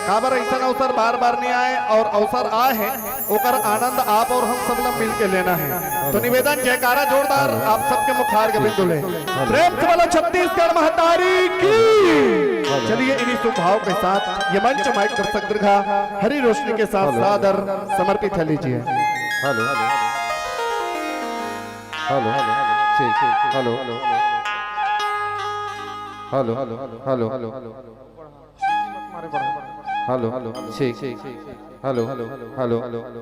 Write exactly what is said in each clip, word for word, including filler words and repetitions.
काबर अइसन अवसर बार बार नहीं आए, और अवसर आए हे, ओकर आनंद आप और हम सब ला मिल के लेना हे। तो निवेदन, जयकारा जोरदार आप सबके मुखार के बिंदु ले। प्रेम से बोलो छत्तीसगढ़ महतारी की। चलिए, इन्हीं शुभ भाव के साथ ये मंच माइक दर्शक दीर्घा हरी रोशनी के साथ सादर समर्पित है लीजिए। हेलो, हेलो, हेलो, ठीक, ठीक, hello, hello, hello, hello, hello, hello, hello, hello, hello, hello, ठीक, ठीक, hello, hello, hello, hello, hello, hello,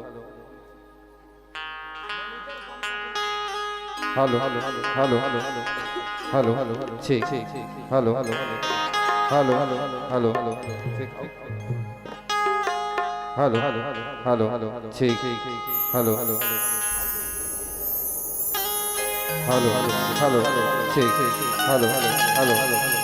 hello, hello, hello, hello, hello, hello, ठीक, ठीक, hello, hello, hello, hello, hello, hello, hello, ठीक, ठीक। Hello, hello, hello, hello, ठीक, ठीक, hello, hello, hello, hello, hello, ठीक, ठीक, hello, hello, hello, hello, hello.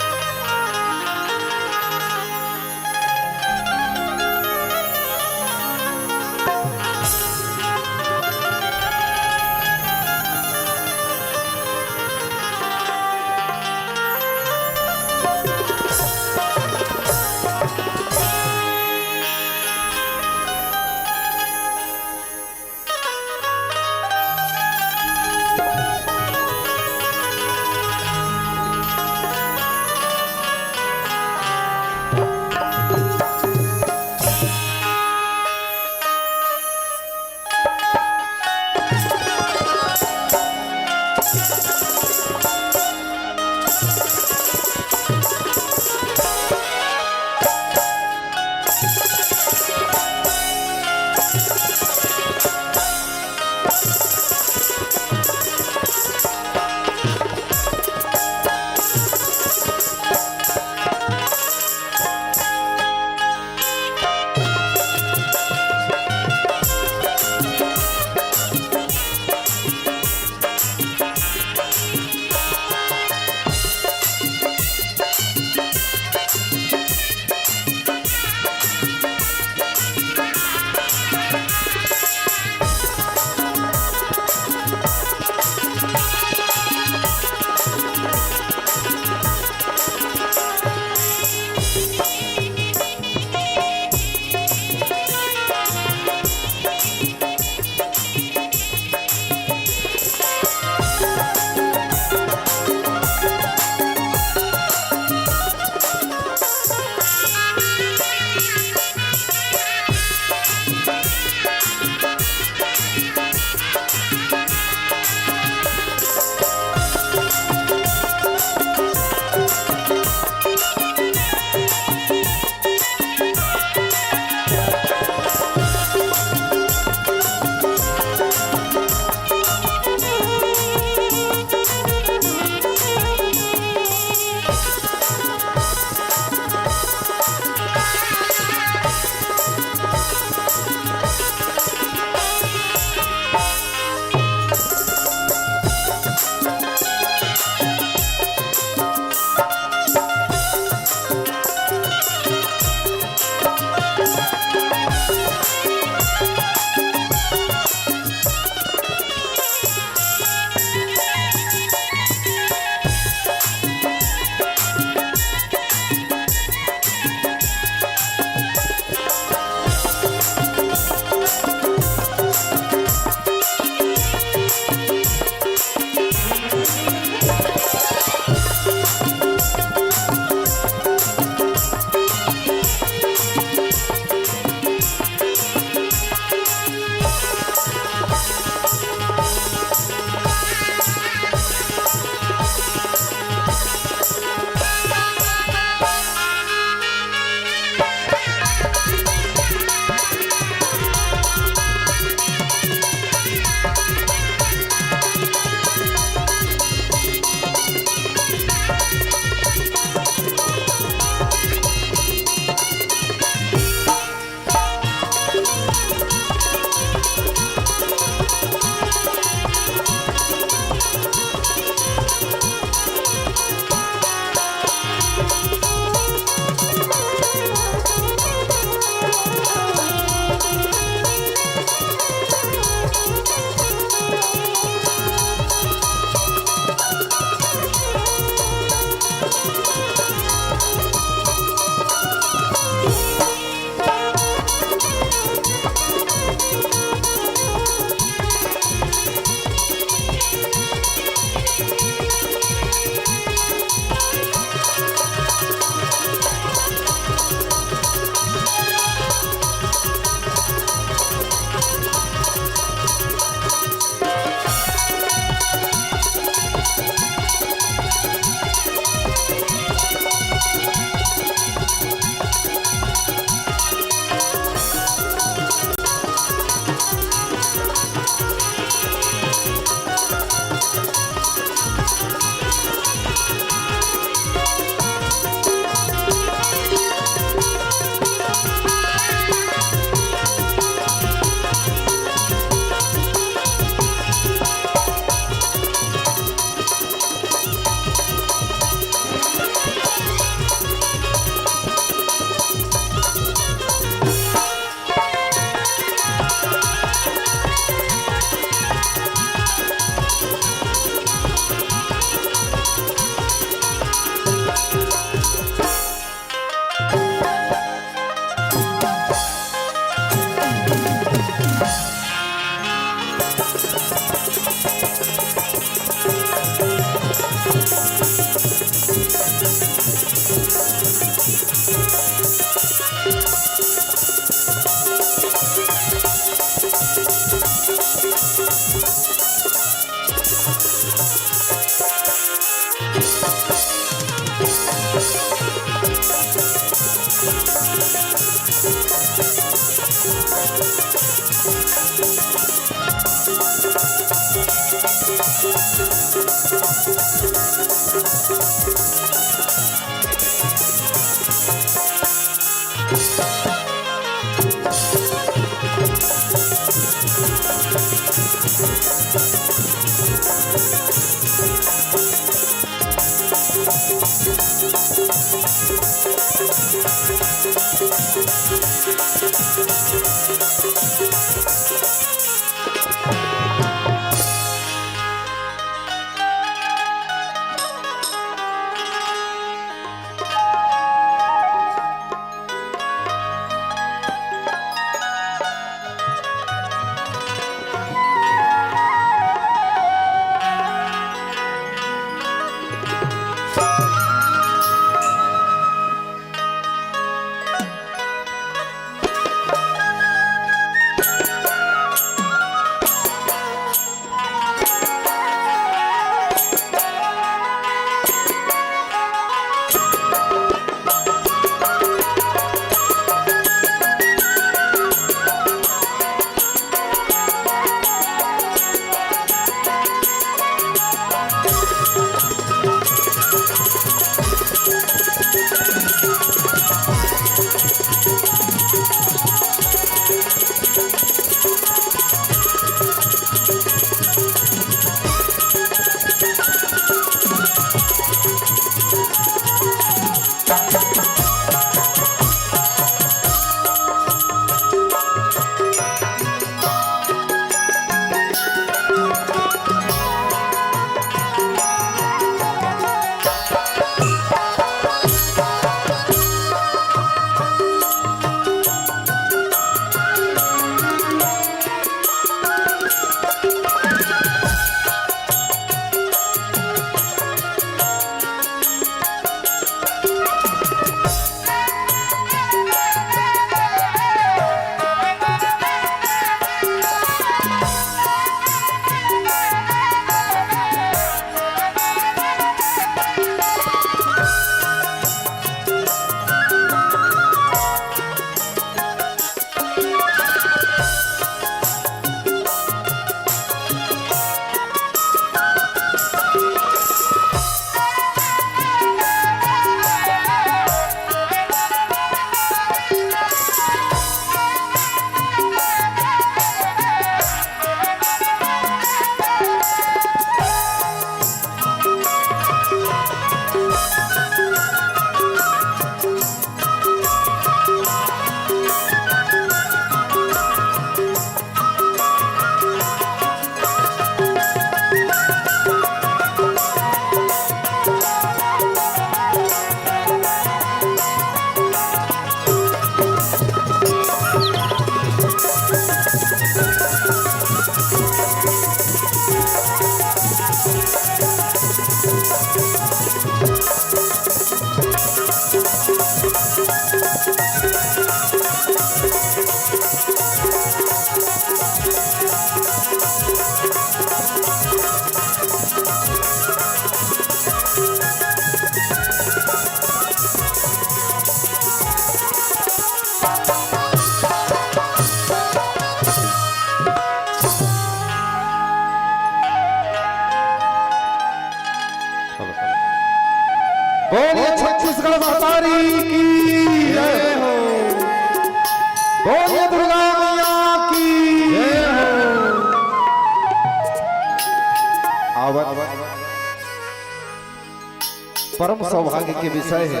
परम सौभाग्य के विषय हे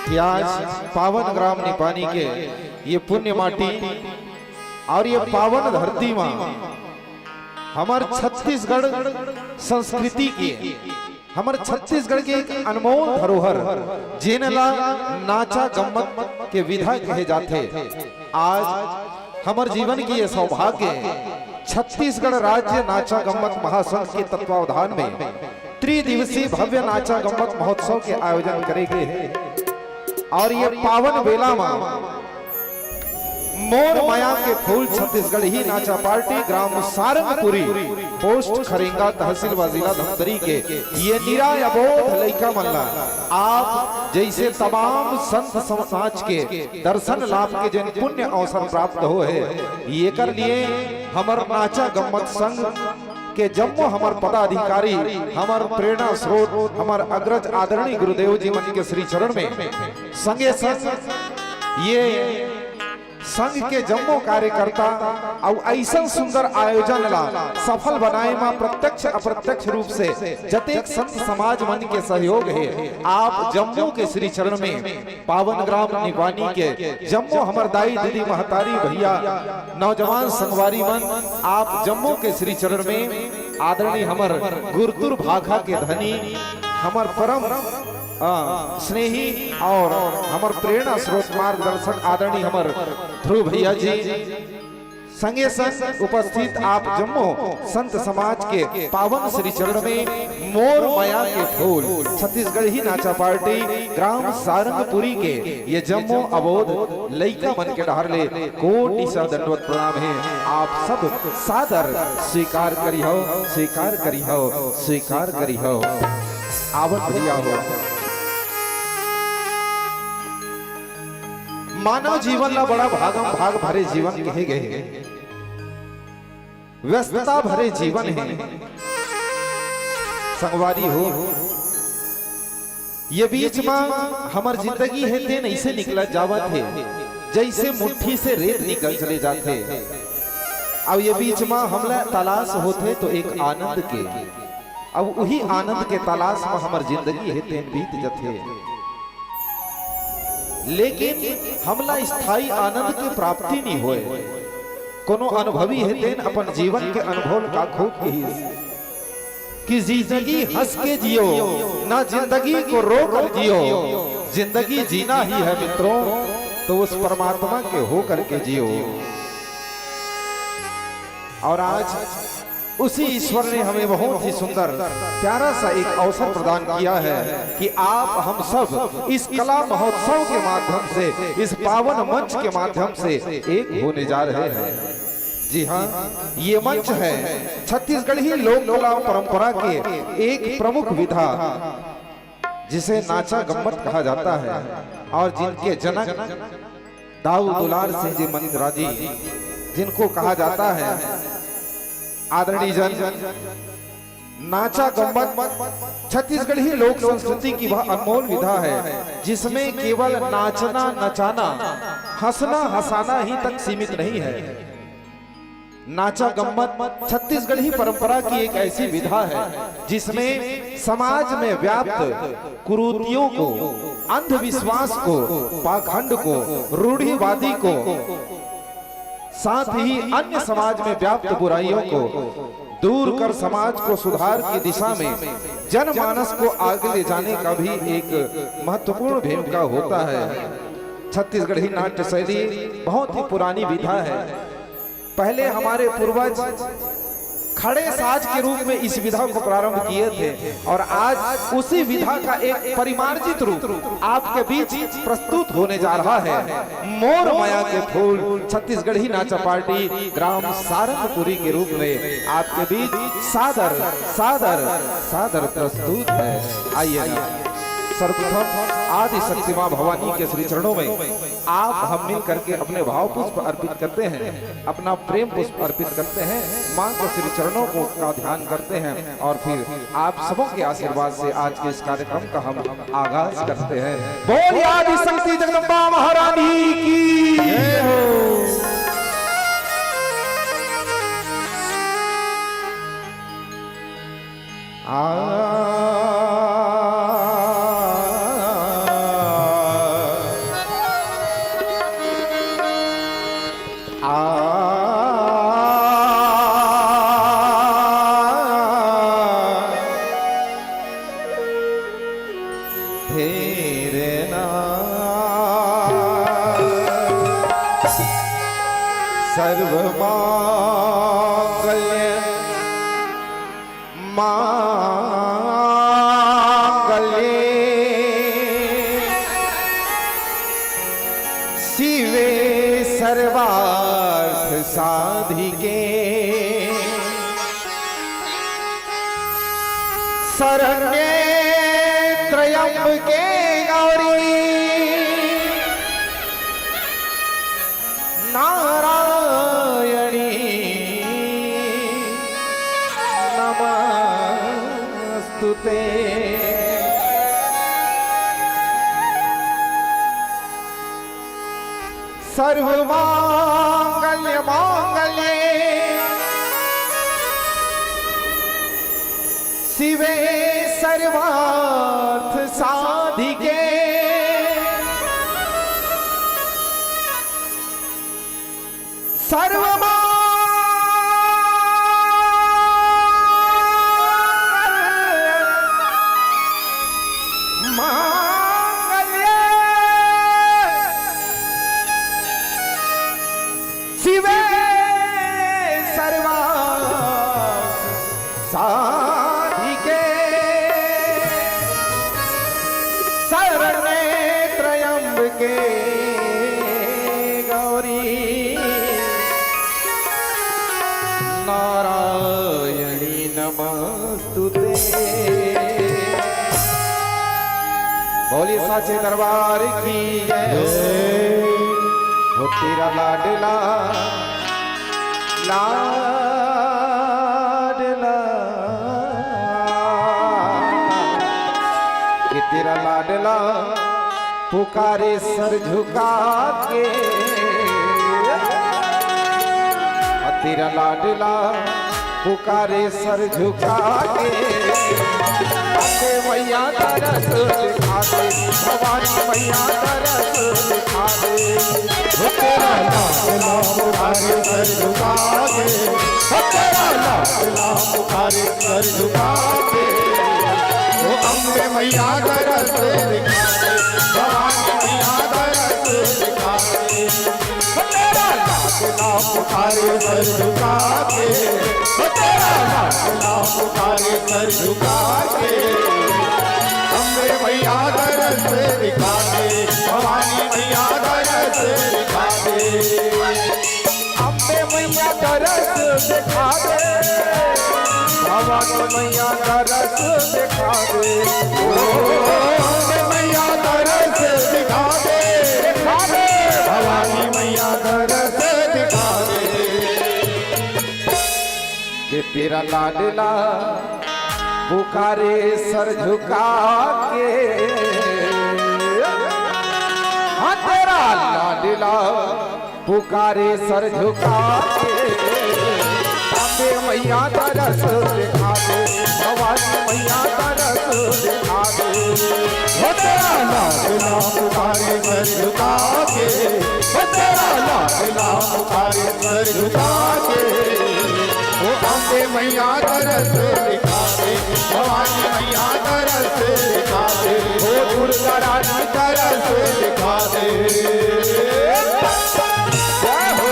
कि आज पावन ग्राम निपानी के ये पुण्य माटी और ये पावन धरती मा हमर छत्तीसगढ़ संस्कृति के, हमर छत्तीसगढ़ के एक अनमोल धरोहर, जेन ला नाचा गम्मत के विधा कहे जाथे, आज हमर जीवन के ये सौभाग्य हे, छत्तीसगढ़ राज्य नाचा गम्मत महासंघ के तत्वावधान में त्रिदिवसीय भव्य नाचा गम्मत महोत्सव के आयोजन करे गे हे। और ये पावन बेला मा मोर मया के फूल छत्तीसगढ़ी नाचा पार्टी, ग्राम सारंगपुरी, पोस्ट खरेंगा, तहसील व जिला धमतरी के ये निराय अबोध लइका मन ला आप जैसे तमाम संत समाज के दर्शन लाभ के जेन पुण्य अवसर प्राप्त होहे, येकर लिए हमर नाचा गम्मत संघ के जम्मो हमर पदाधिकारी, हमर प्रेरणा स्रोत, हमर अग्रज आदरणीय गुरुदेव जी मन के श्री चरण में संगे संग ये संघ के जम्मो कार्यकर्ता अउ अइसन सुंदर आयोजन ला सफल बनाए मा प्रत्यक्ष अप्रत्यक्ष रूप से जतेक संत समाज मन के सहयोग हे, आप जम्मो के श्री चरण में पावन ग्राम निपानी के जम्मो हमर दाई दीदी महतारी भैया नौजवान संगवारी मन, आप जम्मो के श्री चरण में आदरणीय हमर गुरतुर भाखा के धनी, हमर परम, अ, स्नेही और हमर प्रेरणा स्रोत मार्गदर्शक आदरणीय हमर ध्रुव भैया जी, संगे संग उपस्थित आप जम्मो संत समाज के पावन श्री चरण में मोर मया के फूल छत्तीसगढ़ी नाचा पार्टी ग्राम सारंगपुरी के ये जम्मो अबोध लइका मन के डहर ले कोटि सा दंडवत प्रणाम हे। आप सब सादर स्वीकार करिहव, स्वीकार करिहव, स्वीकार करिहव। आवत भैया हो, मानव जीवन ला बड़ा भागम भाग भरे जीवन कहे गए हे, व्यस्तता भरे जीवन हे। संगवारी हो, ये बीच मा हमर जिंदगी हे तेन अइसे निकलत जावत हे, जइसे मुट्ठी से रेत निकल चले जाथे। अउ ये बीच मा हमला तलाश होथे तो एक आनंद के, अउ उही आनंद के तलाश मा हमर जिंदगी हे तेन बीत जथे। लेकिन हमला स्थायी आनंद के प्राप्ति नइ होय। कोनो अनुभवी हे तेन अपन जीवन के अनुभव का खूब कहिस कि जिंदगी हंस के जियो, ना जिंदगी को रो कर जियो। जिंदगी जीना ही है मित्रों, तो उस परमात्मा के हो करके जियो। और आज उसी ईश्वर ने हमें बहुत ही सुंदर प्यारा सा एक अवसर प्रदान किया है कि आप हम सब इस कला महोत्सव के माध्यम से, इस पावन मंच के माध्यम से एक होने जा रहे हैं। जी हाँ, ये मंच है छत्तीसगढ़ी लोक कला परंपरा के एक प्रमुख विधा, जिसे नाचा गम्मत कहा जाता है और जिनके जनक दाऊ दुलार सिंह जी मंदराजी, जिनको कहा जाता है आदरणीय जन। नाचा गम्मत छत्तीसगढ़ी लोक संस्कृति की वह अनमोल विधा है, जिसमें केवल नाचना, नचाना, हंसना, हंसाना ही तक सीमित नहीं है। नाचा गम्मत छत्तीसगढ़ी परंपरा की एक ऐसी विधा है, जिसमें समाज में व्याप्त कुरीतियों को, अंधविश्वास को, पाखंड को, रूढ़िवादी को, साथ ही अन्य समाज में व्याप्त बुराइयों को दूर कर समाज को सुधार की दिशा में जनमानस को आगे ले जाने का भी एक महत्वपूर्ण भूमिका होता है। छत्तीसगढ़ी नाट्य शैली बहुत ही पुरानी विधा है। पहले हमारे पूर्वज खड़े साज के रूप में इस विधा को प्रारंभ किए थे और आज उसी विधा का एक परिमार्जित रूप आपके बीच प्रस्तुत होने जा रहा है। मोर मया के फूल छत्तीसगढ़ी नाचा पार्टी ग्राम सारंगपुरी के रूप में आपके बीच सादर, सादर, सादर प्रस्तुत है। आइए ना, सर्वप्रथम आदि शक्ति माँ भवानी के श्री चरणों में आप हम मिल करके अपने भाव पुष्प अर्पित करते हैं, अपना प्रेम पुष्प अर्पित करते हैं, माँ के श्री चरणों को का ध्यान करते हैं और फिर आप सबों के आशीर्वाद से आज के इस कार्यक्रम का हम आगाज करते हैं। बोलिए आदि शक्ति जगदम्बा महारानी की। आ सर्वमांगल्य मांगल्ये शिवे सर्वार्थ साधिके शरण्ये त्र्यंबके गौरी नारायणी नमस्तुते। सर्वमांगल्य मांगल्ये शिवे सर्वार्थ साधिके सर्वमांगल्य मांगल्ये शिवे सर्वार्थ साधिके शरण्ये त्र्यंबके गौरी नारायणी नमस्तुते। बोलिए साचे दरबार की जय। हो तेरा लाडला, लाडला, ये तेरा लाडला पुकारे सर झुका के। तेरा लाडला पुकारे सर झुका के। अम्बे मैया तरस दिखा दे, भवानी मैया तरस दिखा दे। हो तेरा लाडला पुकारे सर झुका के, हो तेरा लाडला पुकारे सर झुका के। हो अम्बे मैया तरस दिखा दे, भवानी मैया तरस दिखा दे। हो तेरा लाडला पुकारे सर झुका के, हो तेरा लाडला पुकारे सर झुका के। अम्बे मैया तरस दिखा दे, भवानी मैया तरस दिखा दे। अम्बे मैया तरस दिखा दे, भवानी मैया तरस दिखा दे। ओ, अम्बे मैया तरस दिखा दे, दिखा दे। भवानी मैया तरस दिखा दे। के तेरा लाडला पुकारे सर झुका के। हाँ, तेरा लाडला पुकारे सर झुका के। अम्बे मैया तरस दिखा दे, भवानी मैया तरस दिखा दे। हो तेरा लाडला पुकारे सर झुका के, हो तेरा लाडला पुकारे सर झुका के। हो अम्बे मैया तरस दिखा दे, भवानी मैया तरस दिखा दे, हो दुर्गा रानी तरस दिखा दे। जय हो।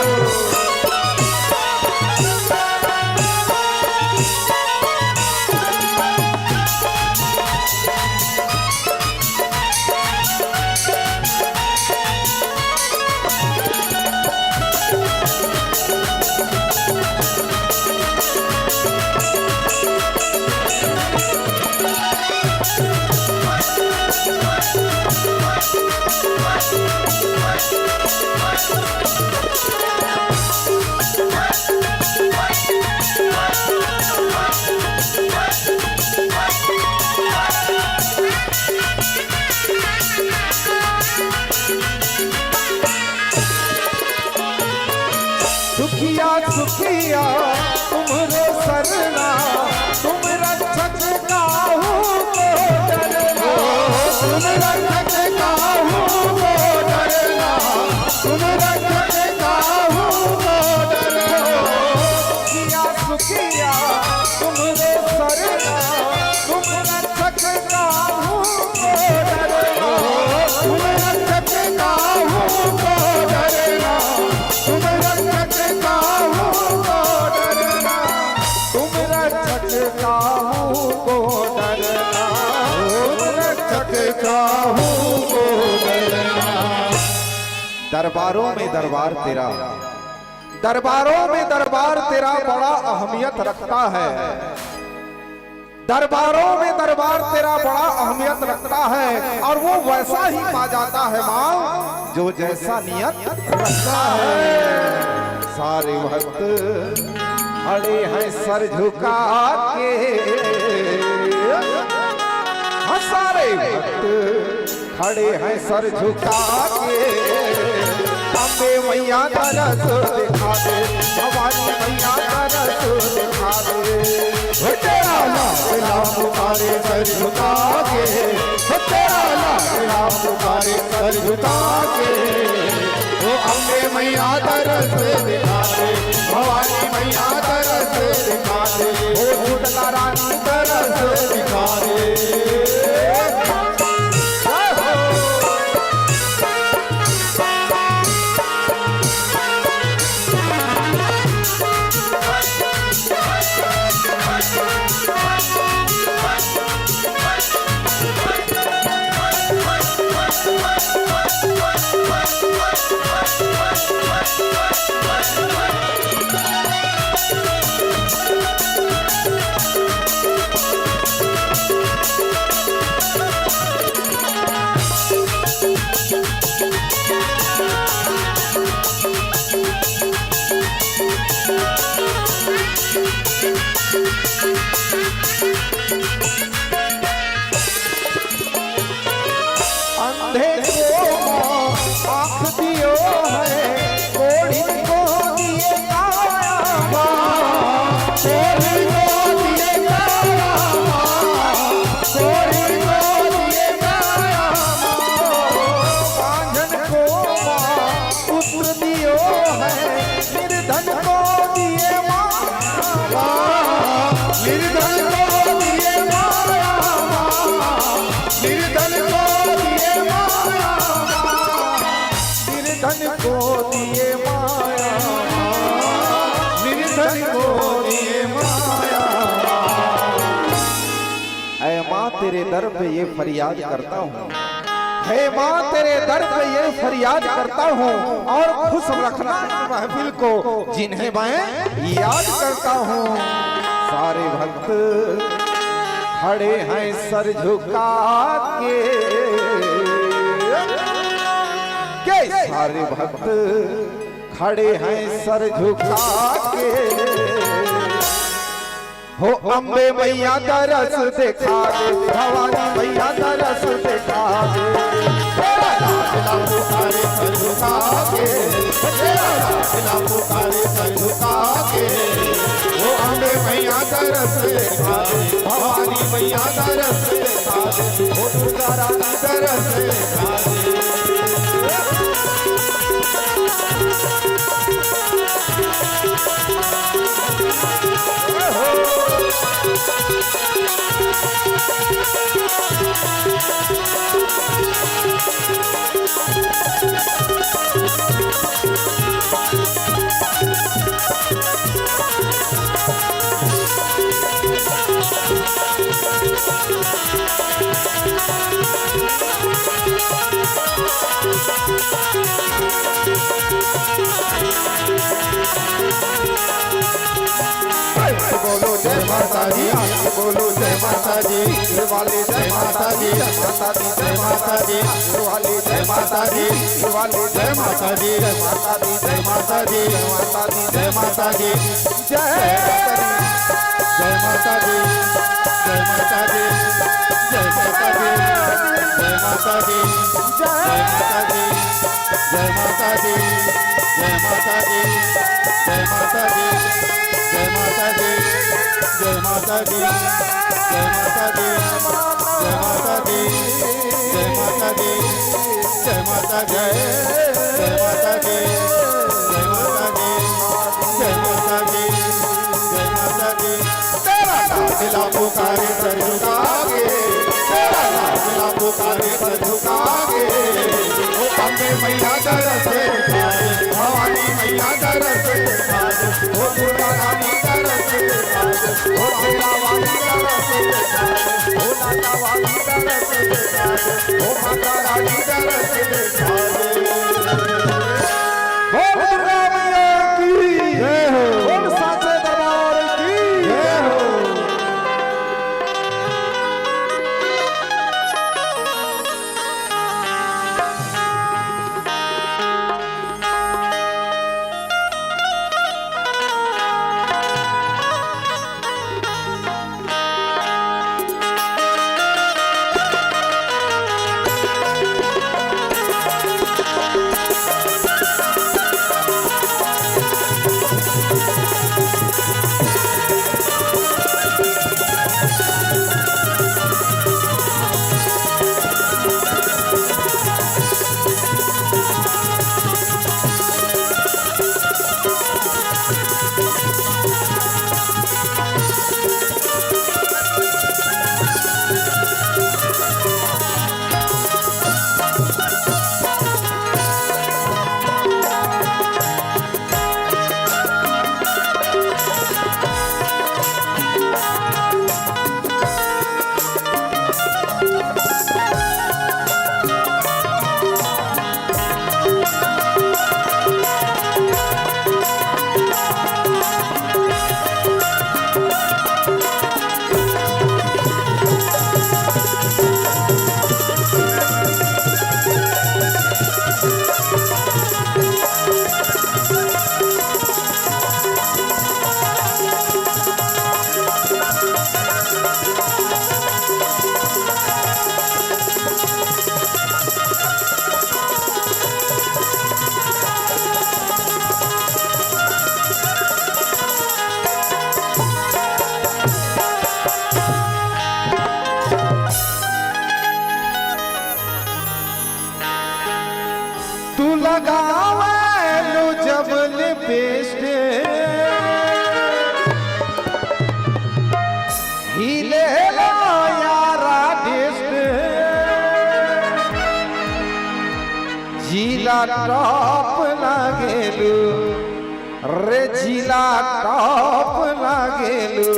दुखिया सुखिया तुम्हरो सरना, तुम रक्षक काहू को डरना। तुम रक्षक काहू को डरना, तुम रक्षक काहू को डरना। दुखिया सुखिया तुम्हरो सरना, तुम रक्षक काहू को डरना। तुम रक्षक काहू को डरना, तुम रक्षक दरबारों में दरबार तेरा, दरबारों में दरबार तेरा बड़ा अहमियत रखता है। दरबारों में दरबार तेरा बड़ा अहमियत रखता है और वो वैसा ही पा जाता है माँ, जो जैसा नियत रखता है। सारे भक्त खड़े हैं सर झुका के, हाँ, सारे भक्त खड़े हैं सर झुका के। अम्बे मैया दरस दिखा दे, भवानी मैया दरस दिखा दे। हो तेरा लाख लाख पुकारे सर झुका के, हो तेरा लाख लाख पुकारे सर झुका के। हो अम्बे मैया दरस दिखा दे, भवानी मैया दरस दिखा दे। हो शीतला रानी दरस दिखा दे। अंधे को आँख दियो है, कोढ़ी को दिए काया। कोढ़ी को दिए काया, कोढ़ी को दिए काया। बांझन को माँ पुत्र दियो है, निर्धन को दिए माँ। निर्धन को दिए माया, निर्धन को दिए माया, निर्धन को दिए माया, निर्धन को दिए माया। ऐ माँ, तेरे दर पे ये फरियाद करता हूँ। हे माँ, तेरे दर पे ये फरियाद करता हूँ और खुश रखना इस महफिल को, जिन्हें मैं याद करता हूँ। सारे भक्त खड़े हैं सर झुका के, के सारे भक्त खड़े हैं सर झुका के। हो अम्बे मैया दरस दिखा दे, भवानी मैया दरस दिखा दे। तेरा लाख लाख पुकारे सर झुका के, तेरा लाख लाख पुकारे सर झुका के। हो अम्बे मैया दरस दिखा दे, भवानी मैया दरस दिखा दे। हो दुर्गा रानी दरस दिखा दे। बोलो जय माता दी, बोलो जय माता दी, वाली जय माता दी, माता दी जय माता दी, वाली जय माता दी, वाली जय माता दी, माता दी जय माता दी, माता दी जय माता दी। जय माता दी, जय माता दी, जय माता दी, जय माता दी, जय माता दी, जय माता दी, जय माता दी, जय माता दी, जय माता दी, जय माता दी, जय माता दी, जय माता दी, जय माता दी, जय माता दी। जय माता दी, जय माता दी, जय माता दी, जय माता दी, जय माता दी। तेरा लाख लाख पुकारे सर झुका के, तेरा लाख लाख पुकारे सर झुका के। ओ अम्बे मैया दरस दिखा दे, भवानी मैया दरस दिखा दे, ओ दुर्गा रानी दरस दिखा दे, ओ शेरा वाली दरस दिखा दे, ओ लाटा वाली दरस दिखा दे। ओ माता रानी दरस दिखा दे। टॉप लागेलू, रे जिला टॉप लागेलू।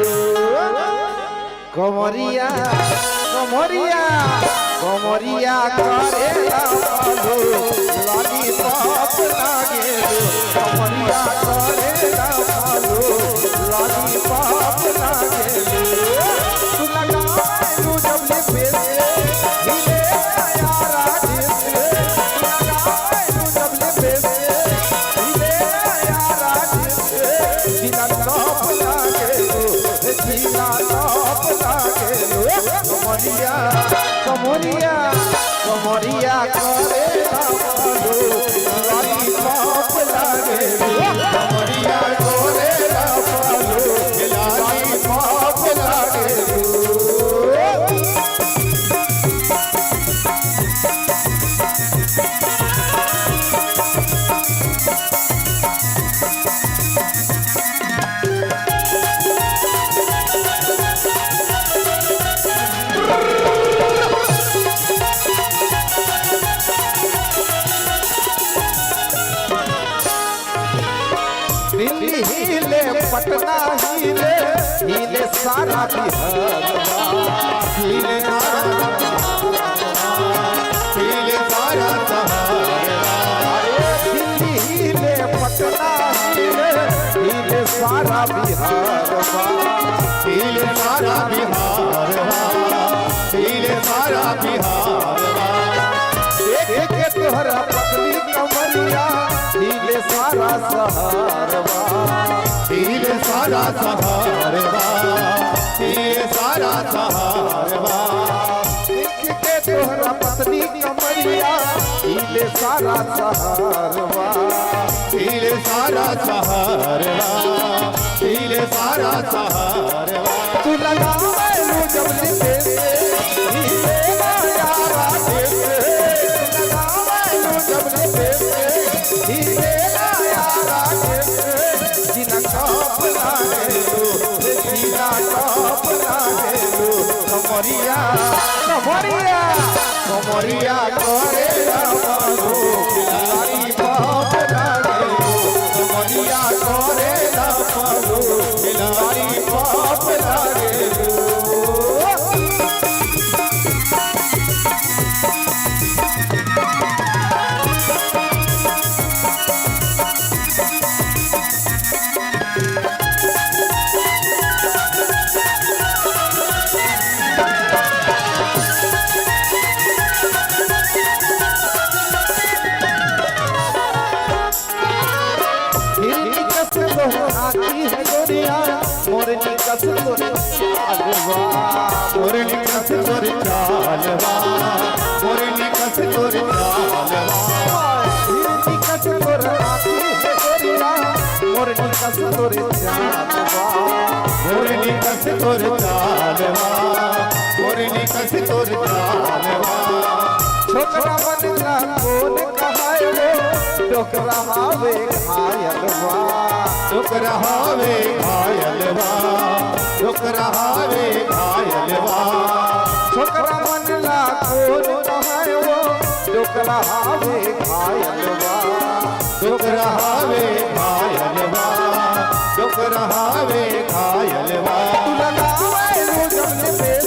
कमरिया, कमरिया, कमरिया करेला follow, लॉलीपॉप लागेलू। कमरिया करेला follow, लॉलीपॉप लागेलू। तू लगावेलू जब lipstick, हिले यारा lipstick। तू लगावेलू जब lipstick, हिले यारा lipstick। जिला टॉप लागेलू, जिला टॉप लागेलू। कमरिया, कमरिया, कमरिया करेला follow, लॉलीपॉप लागेलू। कमरिया करेला follow, लॉलीपॉप लागेलू। दिल्ली हिले, पटना हिले, हिले सारा बिहारवा। हिले सारा, हिले सारा सहारवा। अरे दिल्ली हिले, पटना हिले, हिले सारा बिहारवा। हिले सारा बिहारवा, हिले सारा बिहारवा। देख के तोहरा पतली कमरिया, हिले सारा सहारवा। हिले सारा सहारवा, हिले सारा सहारवा। देख के तोहरा पतली कमरिया, हिले सारा सहारवा। हिले सारा सहारवा, हिले सारा सहारवा। तू लगावेलू जब lipstick, हिले यारा lipstick। तू लगावेलू जब lipstick, हिले यारा lipstick। जिला टॉप लागेलू, जिला टॉप लागेलू। कमरिया, कमरिया, कमरिया करेला follow, लॉलीपॉप लागेलू। कमरिया करेला follow, लॉलीपॉप लागेलू। हिरनी कस तोर आँखी हे गोरिया, मोरनी कस तोर चालवा। मोरनी कस तोर चालवा, मोरनी कस तोर चालवा। हिरनी कस तोर आँखी हे गोरिया, मोरनी कस तोर चालवा। मोरनी कस तोर चालवा, मोरनी कस तोर चालवा। छोकरा मन ला कोन कहाए वो, डोकरा हावे घायल बा। डोकरा हावे घायल बा, डोकरा हावे घायल बा। छोकरा मन ला कोन कहाए वो, डोकरा हावे घायल बा। डोकरा हावे घायल बा, डोकरा हावे घायल बा। तू लगावेलू जब lipstick,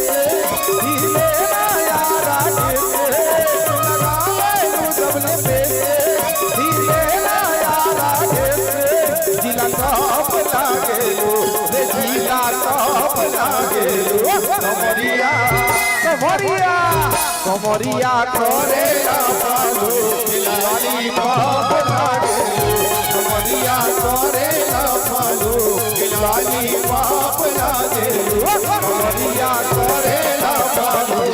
हिले ना यारा lipstick। तू लगावेलू जब lipstick, हिले ना यारा lipstick। जिला टॉप लागेलू, रे जिला टॉप लागेलू। कमरिया, कमरिया, कमरिया करेला follow, लॉलीपॉप लागेलू। कमरिया करेला follow, लॉलीपॉप लागेलू। कमरिया करेला follow,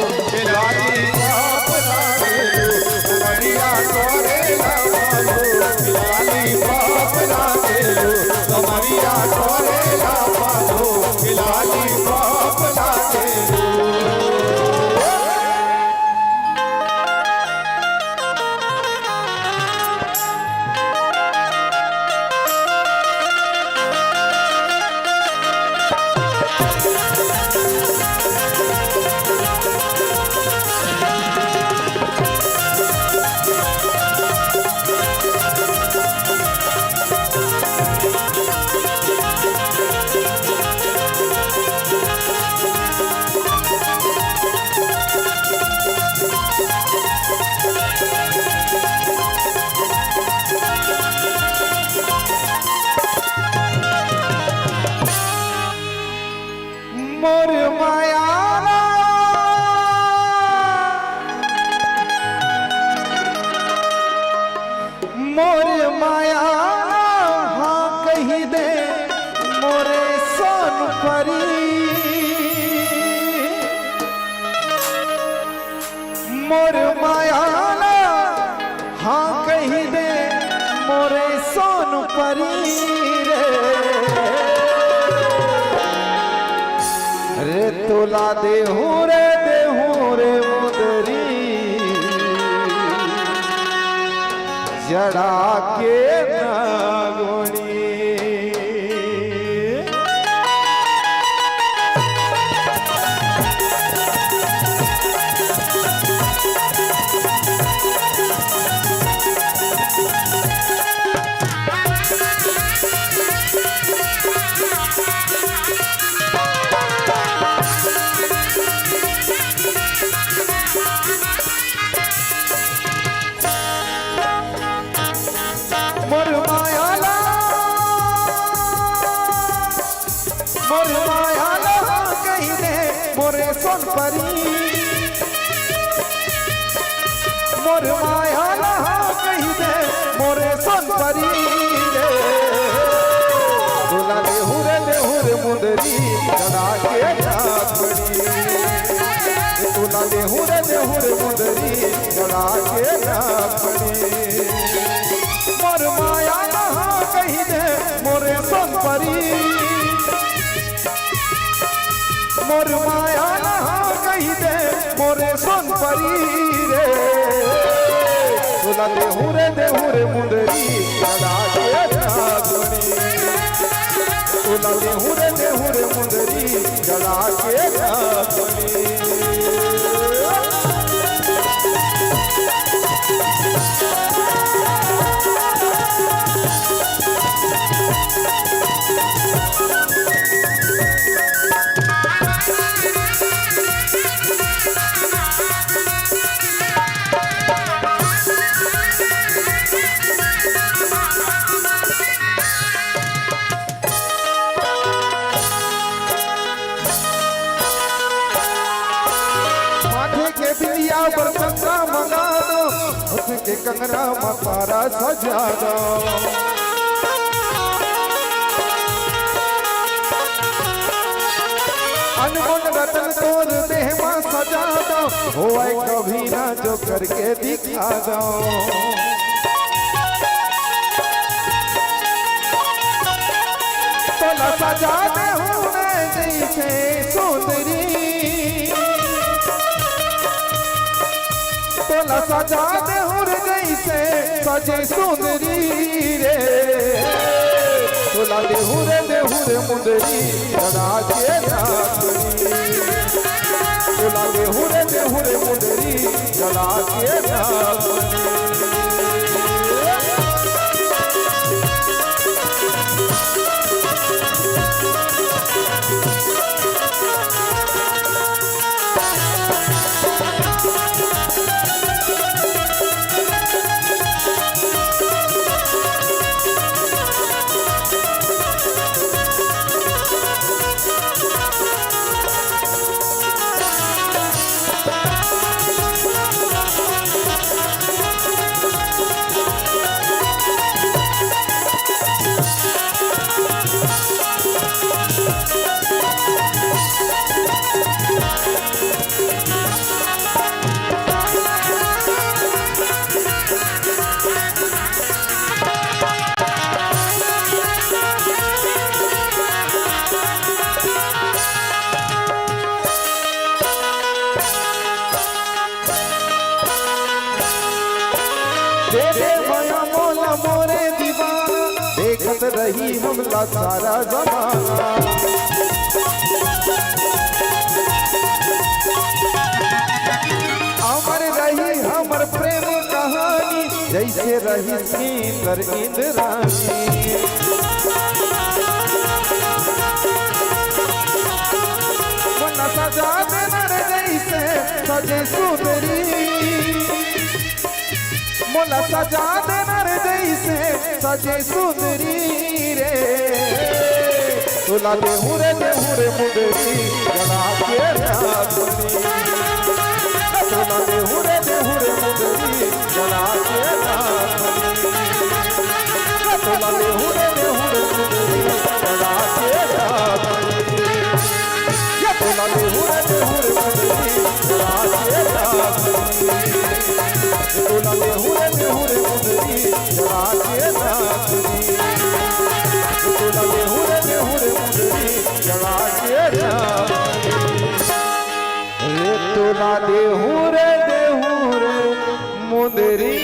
लॉलीपॉप लागेलू। कमरिया करेला follow, लॉलीपॉप लागेलू। कमरिया करेला follow, लॉलीपॉप लागेलू। मोर माया ला, मोर माया ला, हाँ कहि दे मोरे सोन परी। मोर माया ला, हाँ कहि दे मोरे सोन परी रे। रे तोला देहूँ रे, देहूँ रे मुंदरी, जड़ा के नागोनी। मोर माया ला, मोर माया ला कहि दे मोरे सोन परी। मोर माया ला कहि दे मोरे सोन परी रे। तोला देहूँ रे, देहूँ रे मुंदरी, जड़ा के नागोनी। तोला देहूँ रे, देहूँ रे मुंदरी, जड़ा के नागोनी। मोर माया ला कहि दे मोरे सोन परी। मोर माया ला कहि दे मोरे सोन परी रे। तोला देहूँ रे, देहूँ रे मुंदरी, जड़ा के नागोनी। तोला देहूँ रे, देहूँ रे मुंदरी, जड़ा के नागोनी। माथे के बिंदिया बर चंदा मंगा दो, हाथ के कंगना म तारा सजा दो। अनमोल रतन तोर देह म सजा दो, होवय कभी ना जो करके दिखा दो। तोला सजा देहूँ रे जइसे सुंदरी, तोला सजा देहूँ रे जइसे सजे सुंदरी रे। तोला देहूँ रे, देहूँ रे मुंदरी, जड़ा के नागोनी। तोला देहूँ रे, देहूँ रे मुंदरी, जड़ा के नागोनी। दे दे मया मोला मोरे दीवाना, देखत रही हमला सारा जमाना। अमर रही हमर प्रेम कहानी, जइसे रही इंद्र इंद्राणी। मन सजा देना रे जइसे सजे सुंदरी, मोला सजा देना रे जइसे सजे सुंदरी रे। तोला देहूं रे, देहूं रे मुंदरी, जड़ा के नागमणि। तोला देहूं रे, देहूं रे मुंदरी, जड़ा के नागमणि। तोला देहूं रे, देहूं रे मुंदरी, जड़ा के नागमणि। ये तोला देहूं रे, देहूं रे मुंदरी, जड़ा के नागमणि। ये तोला देहूं रे, देहूं रे मुंदरी, जड़ा के नागमणि। ये तोला देहूं रे, देहूं रे मुंदरी, जड़ा के नागमणि। रे तोला देहूं रे, देहूं रे मुंदरी,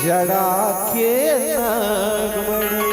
जड़ा के नागमणि।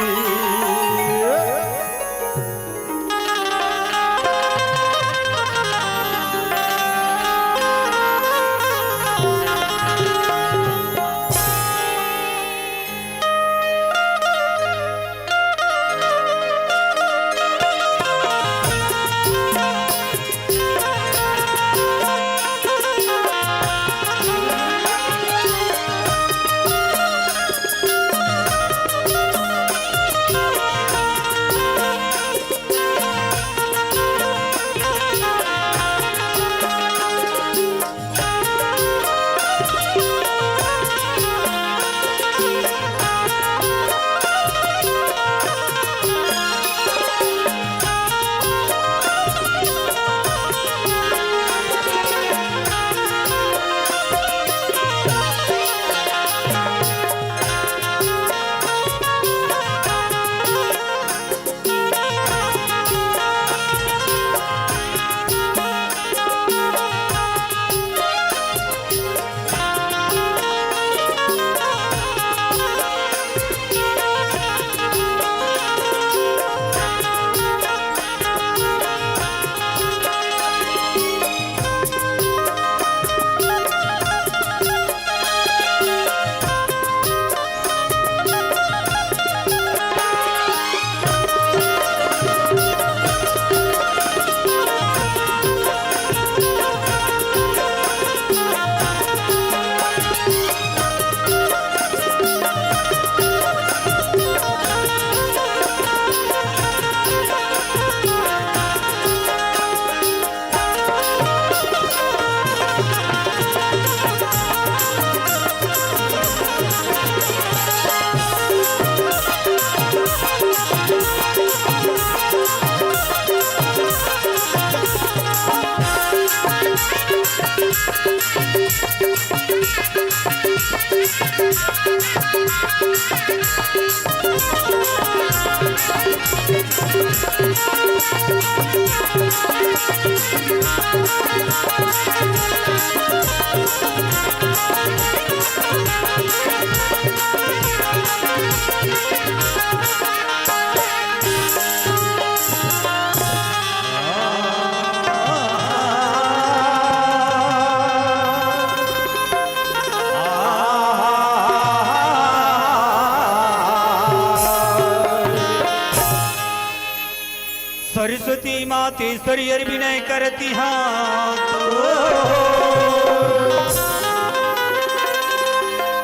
सरस्वती माते सरियर बिनय करती हाथ।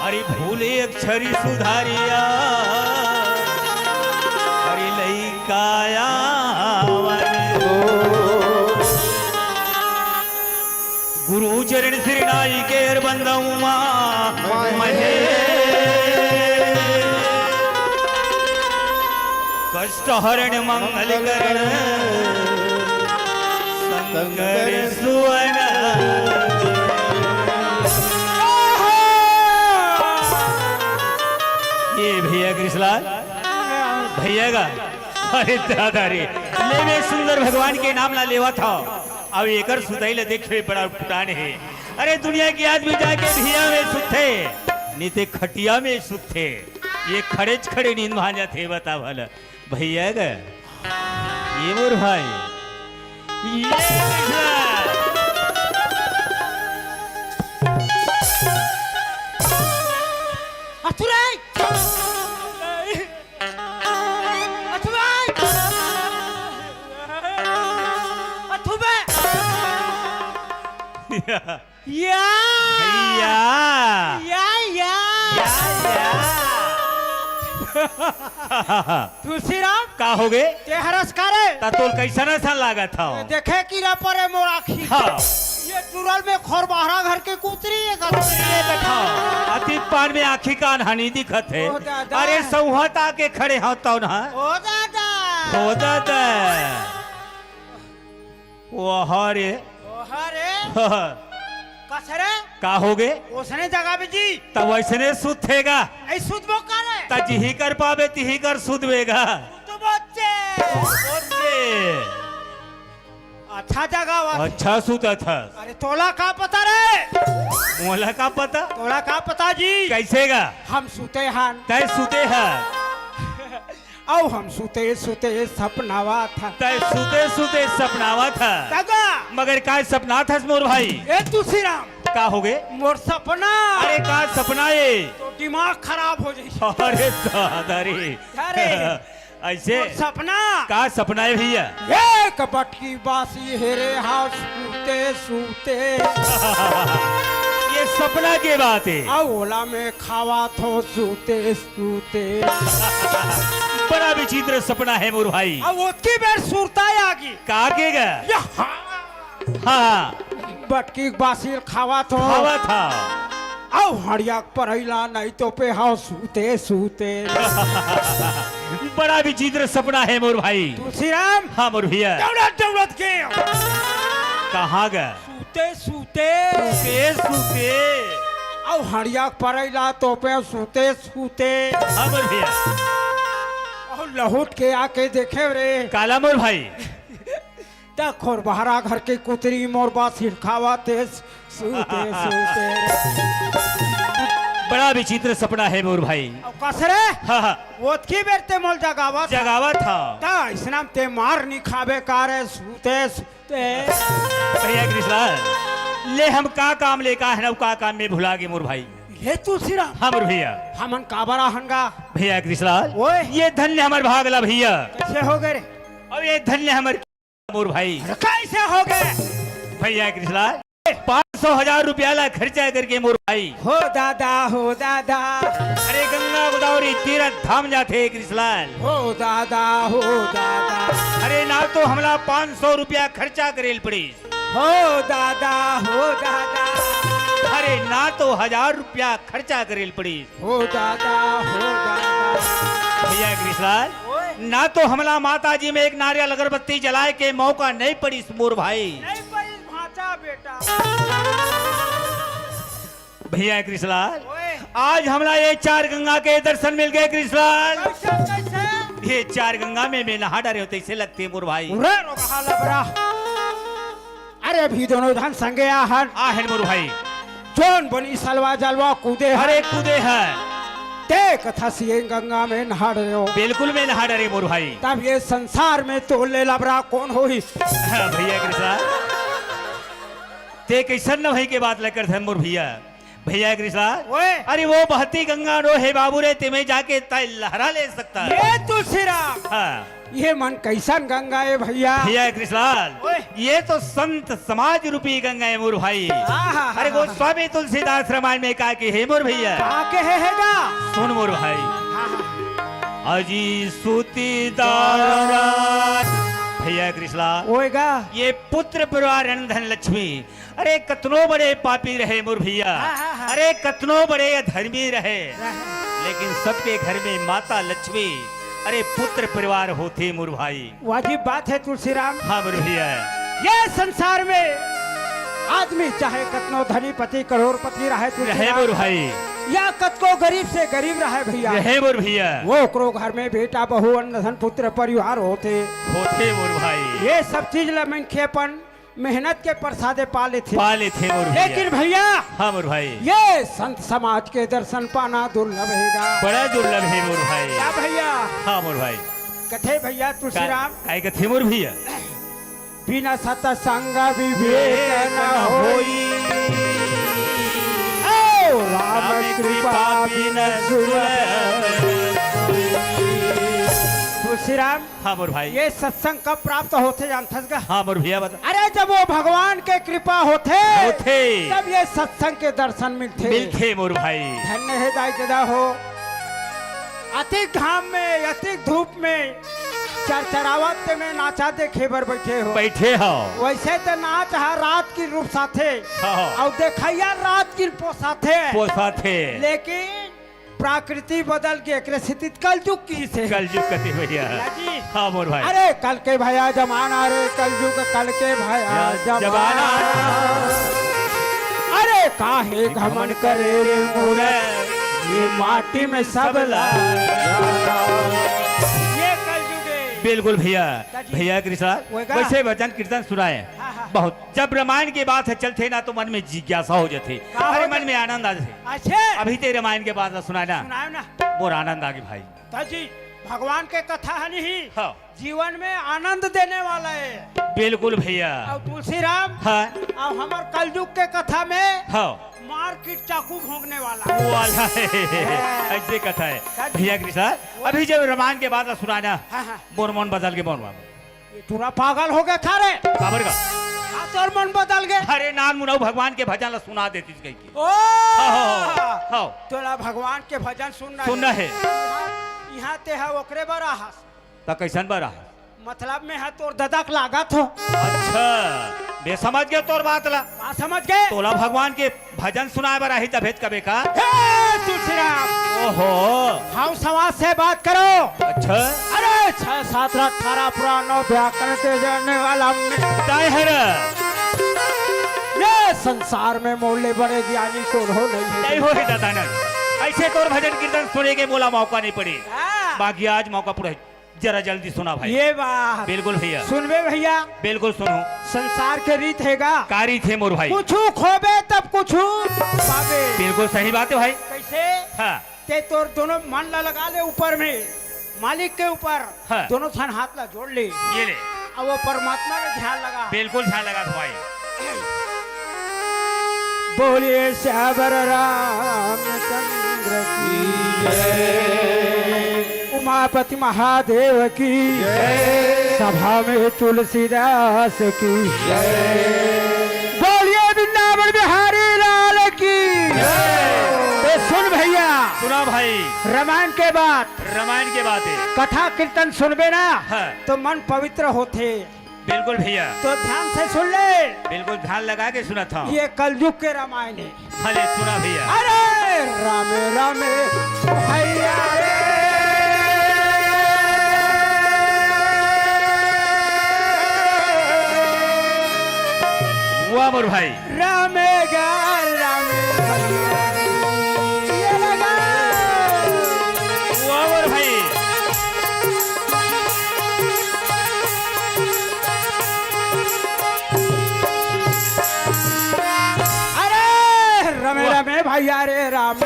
अरे भूले अक्षरी सुधारिया, अरे लइका आवन। गुरु चरण सिरनाई के अर बंदउमा महे। कष्ट हरण मंगल करण शंकर सुवन। ये भैया कृष्णलाल, भैया का, अरे दादा रे, लेवे सुंदर भगवान के नाम ला लेवा था। अब एकर सुतई ल देखे बड़ा फुटान हे। अरे दुनिया के आदमी जाके भिया में सुतथे, नी ते खटिया में सुतथे। ये खड़ेच खड़े नींद भांजत हे, बता भला। भैया ग, ये मोर भाई, ये देखा। अथुराई। अथुराई। अथुबे। या। या। भैया। या, या। या, या। तुलसीराम, का होगे? ते हरस का रे? त तोल कइसन असन लागत हव? देखे कीरा परे मोर आँखी। हाँ। ये टुरल में खोरबहरा घर के कुतरी ये का कुतरी ये देखा। अतीत पान में आँखी कान हनी दिखत हे। ओ दादा। अरे सौहत आके खड़े हव तौ ना। ओ दादा। ओ दादा। ओह रे। ओह रे। कस रे? का होगे? ओसने जगह में जी। त वइसने सुतेगा। नहीं सुतबो का रे? त जिही कर पाबे तिही कर सुतबेगा। सुतबो चे। सुतबो चे। अच्छा जगह वा। अच्छा सुतत हस। अरे तोला का पता रे? मोला का पता? तोला का पता जी? कइसे गा? हम सुते हन। तैं सुते हस। अउ हम सुते सुते सपनावत हन। तैं सुते सुते सपनावत हस। त गा। मगर काय सपनात हस मोर भाई? ए तुलसीराम। का होगे? मोर सपना। अरे का सपना ए? तो दिमाग खराब हो जाई। अरे दादा रे। अरे। अइसे? मोर सपना। का सपना ए भइया? एक बटकी बासी हेरे हँव सुते सुते। ये सपना के बात ए। अउ ओला मैं खावत हँव सुते सुते। बड़ा विचित्र सपना हे मोर भाई। अउ ओतकी बेर सुरता आगे। का के गा? यहाँ। हाँ। बटकी बासी ल खावत हँव। खावत हँव। अउ हँड़िया के परई ला नइ तोपे हँव सुते सुते। बड़ा विचित्र सपना हे मोर भाई। तुलसीराम। हाँ मोर भइया। दउड़त दउड़त गेंव। कहाँ गा? सुते सुते। सुते सुते। अउ हँड़िया के परई ला तोपे हँव सुते सुते। हाँ मोर भइया। अउ लहुट के आके देखेंव रे। काला मोर भाई? त खोरबहरा घर के कुतरी मोर बासी ल खावत हे सुते सुते। बड़ा विचित्र सपना हे मोर भाई। अउ कस रे? हाँ, हाँ। ओतकी बेर ते मोला जगावत हस। जगावत हँव। त अइसना म ते मार नइ खाबे का रे सुते सुते। भइया कृष्णा, ले हम का काम लेके आए हन अउ का काम में भुला गे मोर भाई। हे तुलसीराम। हाँ मोर भइया। हमन काबर आहन गा? भइया कृष्णा, ओए। ये धन्य हमर भाग ला भइया। कइसे होगे रे? अउ ये धन्य हमर मोर भाई। अरे कइसे होगे? भइया कृष्णा, पाँच सौ हजार रुपया ला खर्चा करके मोर भाई। हो दादा, हो दादा। अरे गंगा गोदावरी तीरथ धाम जाथे कृष्णलाल। हो दादा, हो दादा। अरे ना तो हमला पाँच सौ रुपया खर्चा करे ल पड़िस। हो दादा, हो दादा। अरे ना तो हजार रुपया खर्चा करे ल पड़िस। हो दादा, हो दादा। भइया कृष्णलाल, ओए। ना तो हमला माता जी में एक नारियल अगरबत्ती जलाए के मौका नइ पड़िस मोर भाई। नइ पड़िस भाँचा बेटा। भइया कृष्णलाल, ओए। आज हमला ये चार गंगा के दर्शन मिल गे कृष्णलाल। कइसे, कइसे? ये चार गंगा में मैं नहा डारे हँव तइसे लगथे मोर भाई। उरे रोगहा लबरा। अरे अभी दूनों झन संगे आहन। आहन मोर भाई। जोन बनी सलवा जलवा कूदे हे। अरे कूदे हे। ते कथस ये गंगा में नहा डरेंव। बिल्कुल मैं नहा डरेंव मोर भाई। तब ये संसार में तोर ले लबरा कोन होही? हाँ, भइया कृष्णा। ते कइसन नवही के बात ल करथस मोर भइया? भइया कृष्णा। ओए। अरे वो बहती गंगा नो हे बाबू रे, तेमे जाके तैं लहरा ले सकथस। ये तुलसीराम। हाँ। ये मन कइसन गंगा ए भइया? भइया कृष्णलाल, ओए। ये तो संत समाज रूपी गंगा ए मोर भाई। हाँ, हाँ, अरे हाँ, हाँ। गोस्वामी तुलसीदास रामायण में का कहे हे मोर भइया? का कहे हे गा? सुन मोर भाई। हाँ, हाँ। अजी सुती दारा। भइया कृष्णलाल, ओए गा। ये पुत्र परिवार अन्न धन लक्ष्मी अरे कतनो बड़े पापी रहे मोर भइया, हाँ, हाँ, हाँ। अरे कतनो बड़े अधर्मी रहे, रहे। लेकिन सबके घर में माता लक्ष्मी, अरे पुत्र परिवार होथे मोर भाई। वाजिब बात हे तुलसीराम। हाँ मोर भइया। ये संसार में आदमी चाहे कतनो धनीपति करोड़पति रहे तुलसीराम, रहे मोर भाई। या कतको गरीब से गरीब रहे भइया। रहे मोर भइया। वो ओकरो घर में बेटा बहू अन्न धन पुत्र परिवार होथे। होथे मोर भाई। ये सब चीज ल मनखे अपन मेहनत के प्रसादे पा लेथे। पा लेथे मोर भइया। लेकिन भइया, हाँ मोर भाई। ये संत समाज के दर्शन पाना दुर्लभ हे गा। बड़ा दुर्लभ हे मोर भाई। का भइया? हाँ मोर भाई। कथे भइया तुलसीराम। का-, काय कथे मोर भइया? बिना सतसंग विवेक न होई। ओ राम कृपा बिन सुलभ। तुलसीराम, हाँ मोर भाई। ये सत्संग कब प्राप्त होथे जानथस गा? हाँ मोर भइया बता। अरे जब वो भगवान के कृपा होथे, होथे। तब ये सत्संग के दर्शन मिलथे। मिलथे मोर भाई। धन्य हे दाई ददा हो। अतिक घाम में, अतिक धूप में चरचरावत ते में नाचा देखे बर बइठे हो। बइठे हो। वइसे ते नाच ह रात के रूप साथे, हाँ। अउ देखइया रात के पोसाथे। पोसाथे। लेकिन प्रकृति बदल गे, एकरे सेती कलजुग किहिसे। कलजुग कथे भइया। भइया जी। हाँ मोर भाई। अरे कल के भइया जमाना रे, कलजुग कल के भइया या जमाना। जमाना। अरे काहे घमंड करे रे मूरख, ये माटी में सब ला। ये कलजुग हे। बिल्कुल भइया। का जी? भइया कृष्णा, वही का? वइसे भजन कीर्तन सुनाए। हाँ, हाँ। बहुत, जब रामायण के बात ह चलथे ना, तो मन में जिज्ञासा हो जाथे। का अरे, होथे? मन में आनंद आ जाथे। अच्छा। अभी ते रामायण के बात ला सुनाए ना। सुनाए ना। मोर आनंद आ गे भाई। त जी, भगवान के कथा ह नहीं, हाँ। जीवन में आनंद देने वाला हे। बिल्कुल भइया। अउ तुलसीराम, हाँ। अउ हमर कलजुग के कथा में, हाँ। मारपीट चाकू भोंकने वाला। वो वाला हे। हाँ। अइसे कथा हे। का जी? भइया कृष्णा, अभी जब रामायण के बात ला सुनाए ना, हाँ, हाँ। मोर मन बदल गे मोर बाबा। ये टूरा पागल हो गे का रे? काबर का? हाँ, तोर मन बदल गे। अरे नानमुन अउ भगवान के भजन ला सुना देतिस कहिके। ओ! हाँ, हाँ, हाँ, हाँ। तोला भगवान के भजन सुनना सुनना हे। हे। इहाँ, इहाँ ते ह ओकरे बर आहस। त कइसन बर आहस? मतलब में ह तोर ददा के लागत हो। अच्छा, मैं समझ गेंव तोर बात ला। का समझ गे? तोला भगवान के भजन सुनाए बर आही तभेच कबे का? हे तुलसीराम! ओहो! हम समाज से बात करो। अच्छा। अरे छह शास्त्र अठारह पुराण नौ व्याकरण के जानने वाला मैं। तैं हर। ये संसार में मोर ले बड़े ज्ञानी कोनो नहीं हे। नहीं हो हे दादा ना। अइसे तोर भजन कीर्तन सुने के मोला मौका नहीं पड़े। हाँ। बाकी आज मौका पूरा हे। जरा जल्दी सुना भाई। ये बात। बिल्कुल भइया। सुनबे भइया। बिल्कुल सुनहूं। संसार के रीत हे गा। का रीत हे मोर भाई? कुछु खोबे तब कुछु पाबे। बिल्कुल सही बात हे भाई। कइसे? हाँ। ते तोर दोनों मन ला लगा ले ऊपर में, मालिक के ऊपर। हाँ। दोनों ठन हाथ ला जोड़ ले। ये ले। अब वो परमात्मा में ध्यान लगा। बिल्कुल ध्यान लगा भाई। बोलिए सियावर रामचंद्र की जय। उमापति महादेव की जय। सभा में तुलसीदास की जय। बोलिए वृंदावन बिहारी लाल की जय। तो सुन भइया, सुना भाई। रामायण के बात, रामायण के बात हे। कथा कीर्तन सुनबे ना, हाँ। तो मन पवित्र होथे। बिल्कुल भइया। तो ध्यान से सुन ले। बिल्कुल ध्यान लगा के सुनत हंव। ये कलयुग के रामायण हे। भले सुना भइया। अरे राम राम भइया रे। वाह मोर भाई। राम गा राम भइया रे। ये लगा। वाह मोर भाई। अरे रमे वाह। रमे भइया रे राम।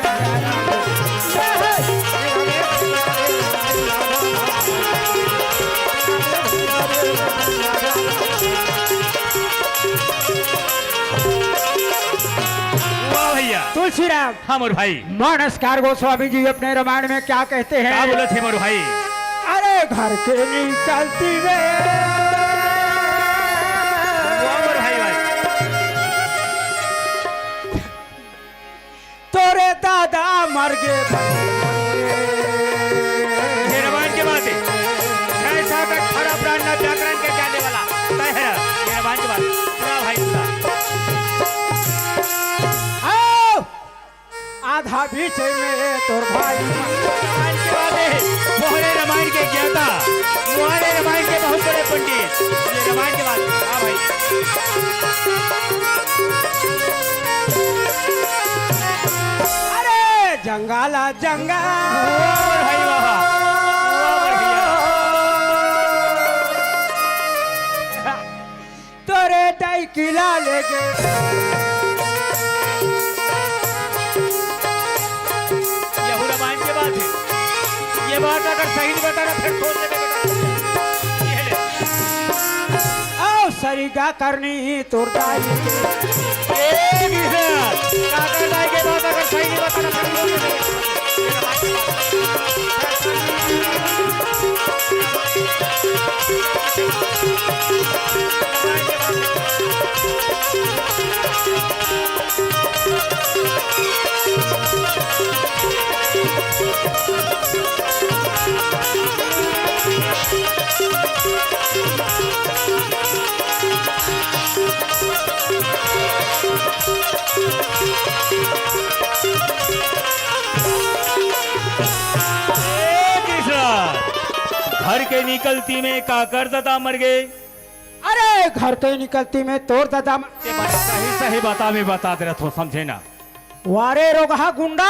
वाह भइया। तुलसीराम। हाँ मोर भाई। मानसकार गोस्वामी जी अपने रामायण में क्या कहते हैं? का बोलत हे मोर भाई? अरे घर के निकलती रे। वाह मोर भाई, भाई। तोरे दादा मर गे। ये रामायण के बात हे। छह सात अठारह पुराण ना व्याकरण के जाने वाला। तय है। ये रामायण के बात। पूरा भाई पूरा। आओ। आधा बीच में तोर भाई। रामायण के बात हे, मोहरे रामायण के ज्ञाता, मोहरे रामायण के बहुत बड़े पंडित। ये रामायण के बात, हाँ भाई। अरे जंगाला जंगा। वाह भाई वाह। वाह भैया। तोरे दाई किला लेके। यहू रामायण के बात हे। ये बात अगर सही नहीं बताना, फिर सोच लेना बेटा। ये ले। आओ सरीगा करनी तोर दाई के। ए, विशाल, काका दाई के बात अगर सही नहीं बताना, फिर सोच लेना बेटा। घर के निकलती में काकर ददा मर गे। अरे, घर के निकलती में तोर ददा मर ते बने सही सही बता, मैं बता दे रहा हूँ, समझे ना। वारे रोगहा गुंडा।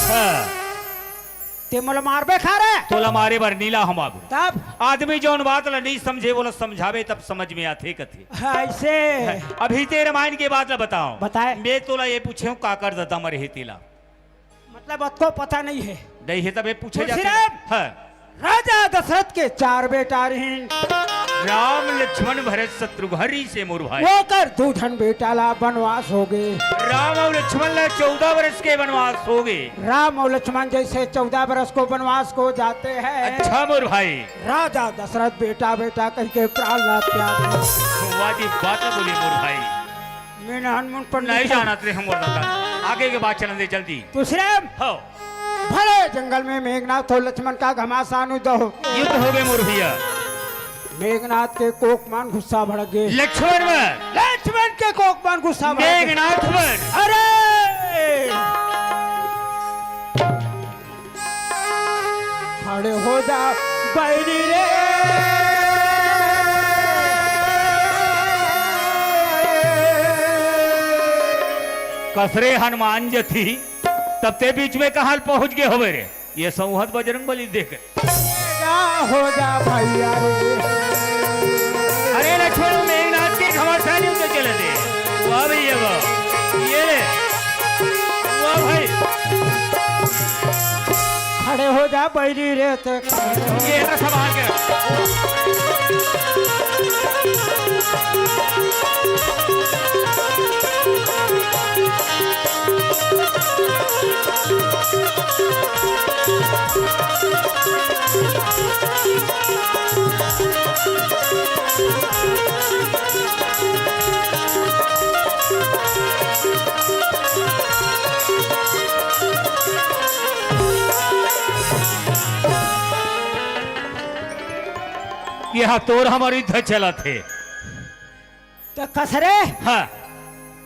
हाँ। ते मोला मारबे खा रे? तोला मारे बर नी ला हँव बाबू। तब? आदमी जौन बात ला नी समझे, वोला समझाबे तब समझ में आथे कथे। हाँ, ऐसे। अभी ते रामायण के बात ला बताओ। बताए। मैं तोला ये पूछे हँव, काकर ददा मरे हे तेला। मतलब, अतको पता नहीं हे। नहीं हे, तबे पूछे जाथे। तुलसीराम! हाँ। राजा दशरथ के चार बेटा रहिन। राम, लक्ष्मण, भरत, शत्रुघ्न, हरि से मोर भाई। ओकर दू झन बेटा ला बनवास हो गे। राम अउ लक्ष्मण ला चौदह बरस के बनवास हो गे। राम अउ लक्ष्मण जैसे चौदह बरस को बनवास को जाते हैं। अच्छा मोर भाई। राजा दशरथ बेटा बेटा कहिके प्राण ला त्याग दे। वाजिब बात बोले मोर भाई। मैं ना हनुमान पंडित नहीं हूँ। जानत रे हमर दादा। आगे के बात चलन दे जल्दी। तुलसीराम। हो। भले जंगल में मेघनाथ हो, लक्ष्मण का घमासान युद्ध हो। युद्ध हो गे मोर भैया। मेघनाथ के कोख मन गुस्सा भड़क गे। लक्ष्मण में। लक्ष्मण के कोख मन गुस्सा भड़क गे। मेघनाथ में। अरे! खड़े हो जा बैरी रे। कसरे हनुमान जथी, तब ते बीच में कहाँ पहुँच गे होबे रे? ये संहत बजरंग बली देख। जा हो जा भैया रे। अरे लक्ष्मण, मेघनाथ के घमासान युद्ध चले थे। वाह भैया वाह। ये ले। वाह भाई। खड़े हो जा बैरी रे ते। ये ना संभाल के रख। यहाँ तोर हमर युद्ध चलत हे। त कसरे? हाँ।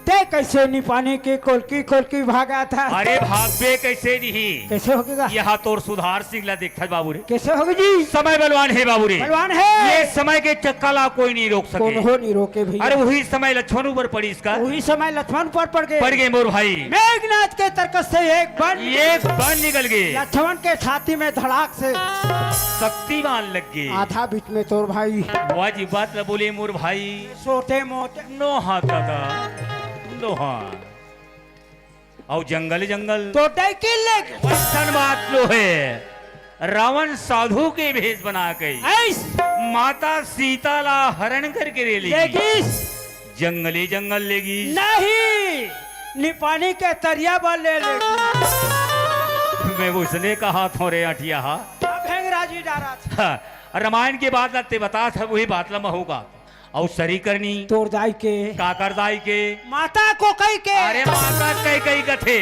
ते कैसे निपानी के कोलकी कोलकी भागत हस? अरे भागबे कैसे नहीं? कैसे होगे गा? यहाँ तोर सुधार सिंह ला देखत बाबू रे। कैसे होगे जी? समय बलवान हे बाबू रे। बलवान हे। ये समय के चक्का ला कोई नहीं रोक सके। कोनो नहीं रोके भैया। अरे वही समय लक्ष्मण ऊपर पड़ी इसका। वही समय लक्ष्मण पर पड़ गे। पड़ गे मोर भाई। मेघनाथ के तरकस से एक बाण। एक बाण निकल गे। लक्ष्मण के छाती में धड़ाक से। शक्तिमान लग गे। आधा बीच में तोर भाई। वाजिब बात ला बोले मोर भाई। छोटे मोटे। नोहा दादा, नोहा। अउ जंगल जंगल। तो डैकिल ले गे। वैसन बात लो हे। रावण साधु के भेष बना के। ऐस। माता सीता ला हरण करके ले लेगी। लेगिस। जंगले जंगल लेगिस। नहीं, निपानी के तरिया बर ले लेगिस। मैं उसने कहा थोरे अटिया हा। अब भेंगरा जी डारा था। हाँ, रामायण के बात ला ते बता था, वही बात ला महू का। अउ सरी करनी। तोर दाई के। काकर दाई के। माता कोकई के। अरे माता कई कई कथे।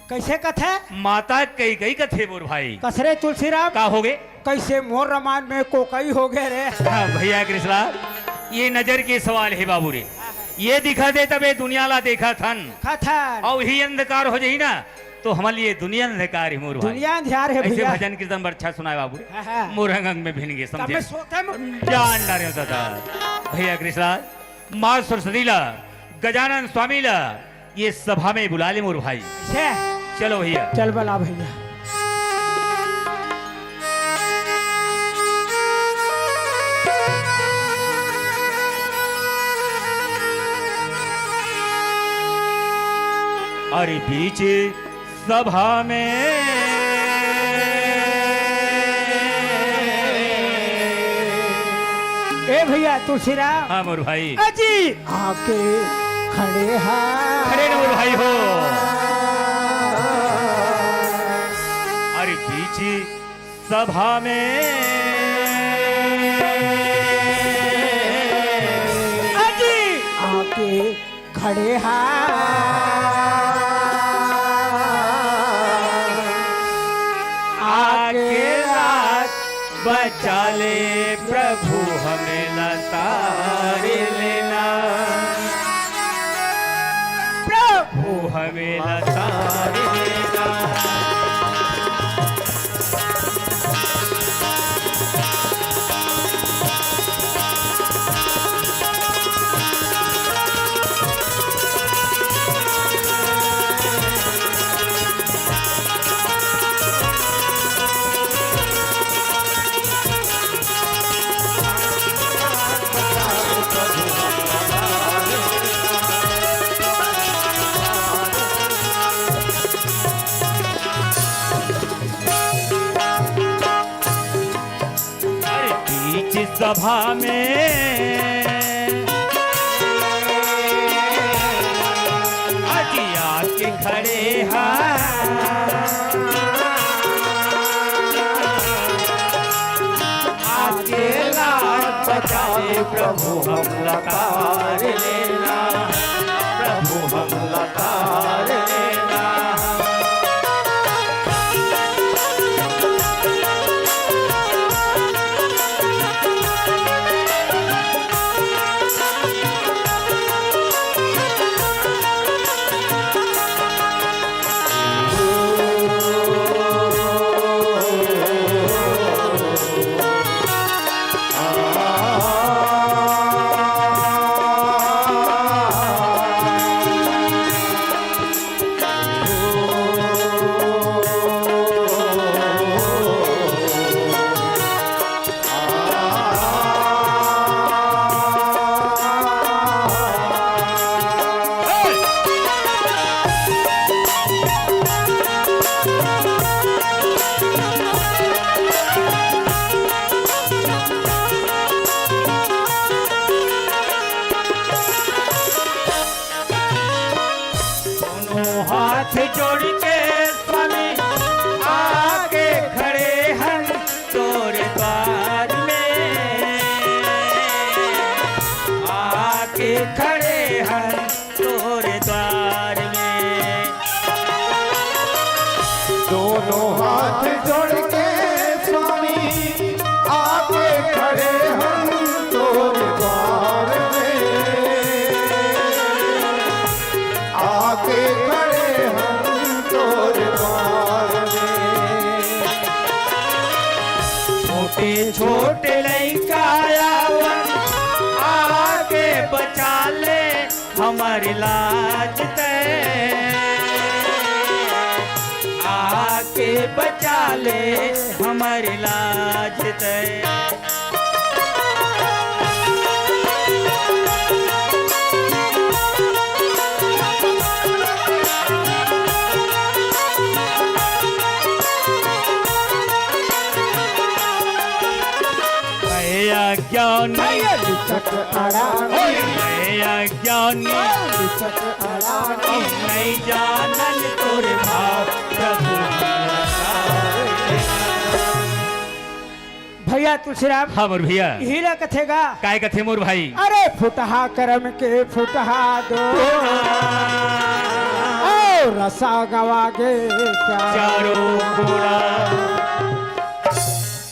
कैसे कथे? माता कई कई कथे मोर भाई। कसरे तुलसीराम। का होगे? कैसे मोर रामायण में कोकई होगे रे? हाँ, भैया कृष्णा, ये नजर के सवाल हे बाबू रे। ये दिखत हे तबे दुनिया ला देखत हन। देखत हन। अउ ही अंधकार हो जाही ना, तो हमर लिए दुनिया अंधकार हे मोर भाई। दुनिया अंधियार हे ऐसे भैया। भजन कीर्तन बड़ अच्छा सुनाए बाबू रे। हाँ, हाँ। मोर अंग अंग में भिन गे तब समझे। मैं सोते में जान डारे हँव दादा। भैया कृष्णा, माँ सरस्वती ला, गजानन स्वामी ला, ये सभा में बुला ले मोर भाई। से। चलो भैया। चल बला भैया। अरे बीच सभा में। ए भैया तुलसीराम। हाँ मोर भाई। अजी आके खड़े हा। खड़े न मोर भाई हो। अरे बीच सभा में। अजी आके खड़े हा। आके राज बचा ले प्रभु, हमें न तार लेना। प्रभु हमें न तार लेना। सभा में अजिया के खड़े हैं, आके लाज बचाए प्रभु हम लतार लेना, प्रभु हम लतार लेना। दोनों हाथ जोड़ के स्वामी आके खड़े हन तोर द्वार में, आके खड़े हन तोर द्वार में। दोनों हाथ जोड़ के स्वामी आके खड़े हम तोर द्वार में, आके खड़े हम तोर द्वार में। छोटे छोटे लइका आवन, आके बचा ले हमर लाज तैं, आके बचा ले हमर लाज तैं। मैं अज्ञानी, भैया लिचक अड़ानी। ओए, मैं अज्ञानी, भैया लिचक अड़ानी। नहीं जानन तोर भाव प्रभु। भैया तुलसीराम। हाँ मोर भैया। यही ला कथे गा। काय कथे मोर भाई? अरे फुटहा करम के फुटहा दो। ओ रसा गवा गे चारों। चारों कोरा।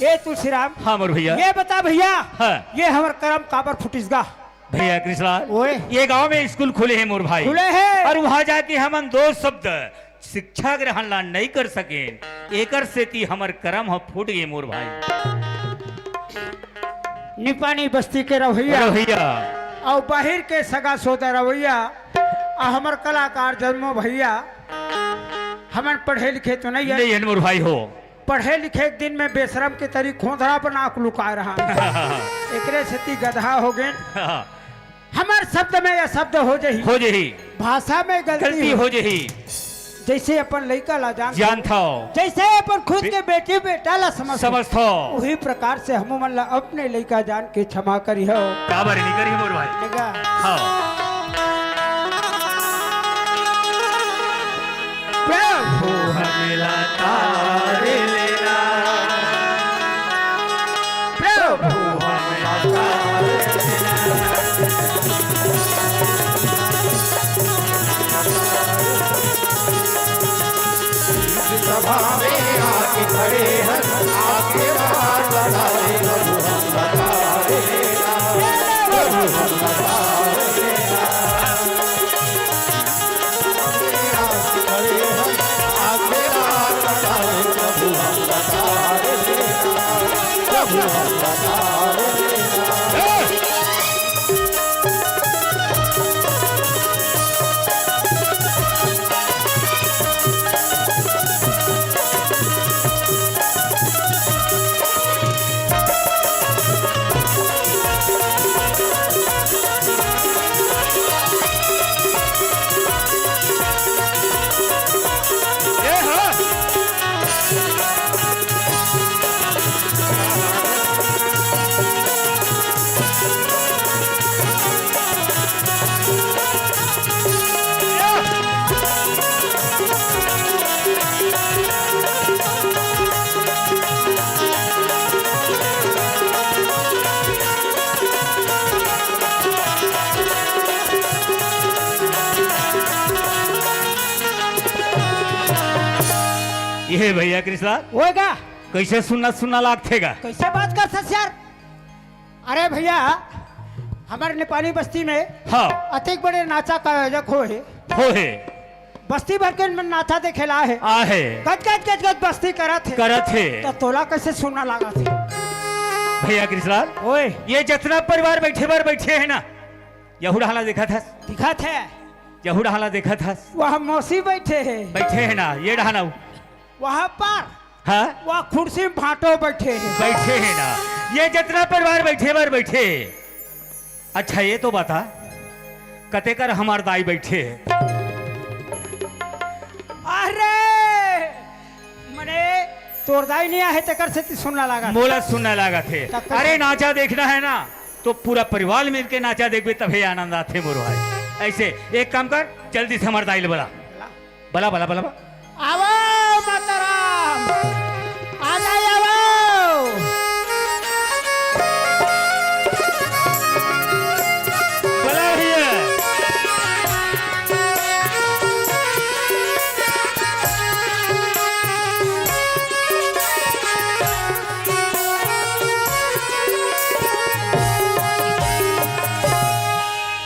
ए तुलसीराम। हाँ मोर भैया। ये बता भैया। हाँ। ये हमर करम काबर फुटिस गा? भैया कृष्णलाल, ओए। ये गांव में स्कूल खुले हे मोर भाई। खुले हे। अउ उहाँ जाके हमन दो शब्द शिक्षा ग्रहण ला नइ कर सकेन, एकर सेती हमर करम ह फूट गे मोर भाई। निपानी बस्ती के रवैया रवैया। अउ बाहिर के सगा सोदा रवैया, अउ हमर कलाकार जन्मो भैया, हमन पढ़े लिखे तो नइ हन। नइ हन मोर भाई हो। पढ़े लिखे के दिन में बेशरम के तरी खोंधरा बना के लुकाए रहा। एकरे सेती गधा हो गेन। हमर शब्द में अशब्द हो जही। हो जही। भाषा में गलती गलती हो। हो जही। जइसे अपन लइका ला जानथव। जानथव। जइसे अपन खुद बे- के बेटी बेटा ला समझथव। समझथव। उही प्रकार से हमू मन ला अपने लइका जान के क्षमा करिहव। काबर नइ करिहव मोर भाई? ठीक है। हाँ। प्रभु हमला तार लेना, प्रभु हमला तार लेना। सभा में आके खड़े हैं, आके बात बताए, प्रभु हमला तार लेना, प्रभु हमला तार लेना। हे भैया कृष्णा, ओए गा। कइसे सुन्ना सुन्ना लागथे गा? कइसे बात करथस यार? अरे भैया, हमर नेपाली बस्ती में हाँ। अतेक बड़े नाचा का आयोजक होहे। होहे। बस्ती भर के मन नाचा देखे ला हे। आहे। गज गज गज गज बस्ती करत हे। करत हे। त तोला कइसे सुन्ना लागत हे? भैया कृष्णा, ओए। ये जतना परिवार बइठे बर बइठे हे ना, यहू डहन ला देखत हस? दिखत हे। यहू डहन ला देखत हस? वहाँ मौसी बइठे हे। बइठे हे ना, ये डहन ला। वहाँ पर हाँ? वहाँ कुर्सी में भांटो बइठे हे। बइठे हे ना, ये जतना परिवार बइठे बर बइठे। अच्छा, ये तो बता, कते कर हमर दाई बइठे हे? अरे, मने तोर दाई नइ आहे, तेकर सेती सुन्ना लागत हे। मोला सुन्ना लागत हे। त कइसे? अरे, नाचा देखना हे ना, तो पूरा परिवार मिलके नाचा देखबे, तभे आनंद आथे मोर भाई। अइसे एक काम कर, जल्दी से हमर दाई ल बला। बला, बला, बला, बला। आवो माताराम, आ जाई, आवो। बला भैया।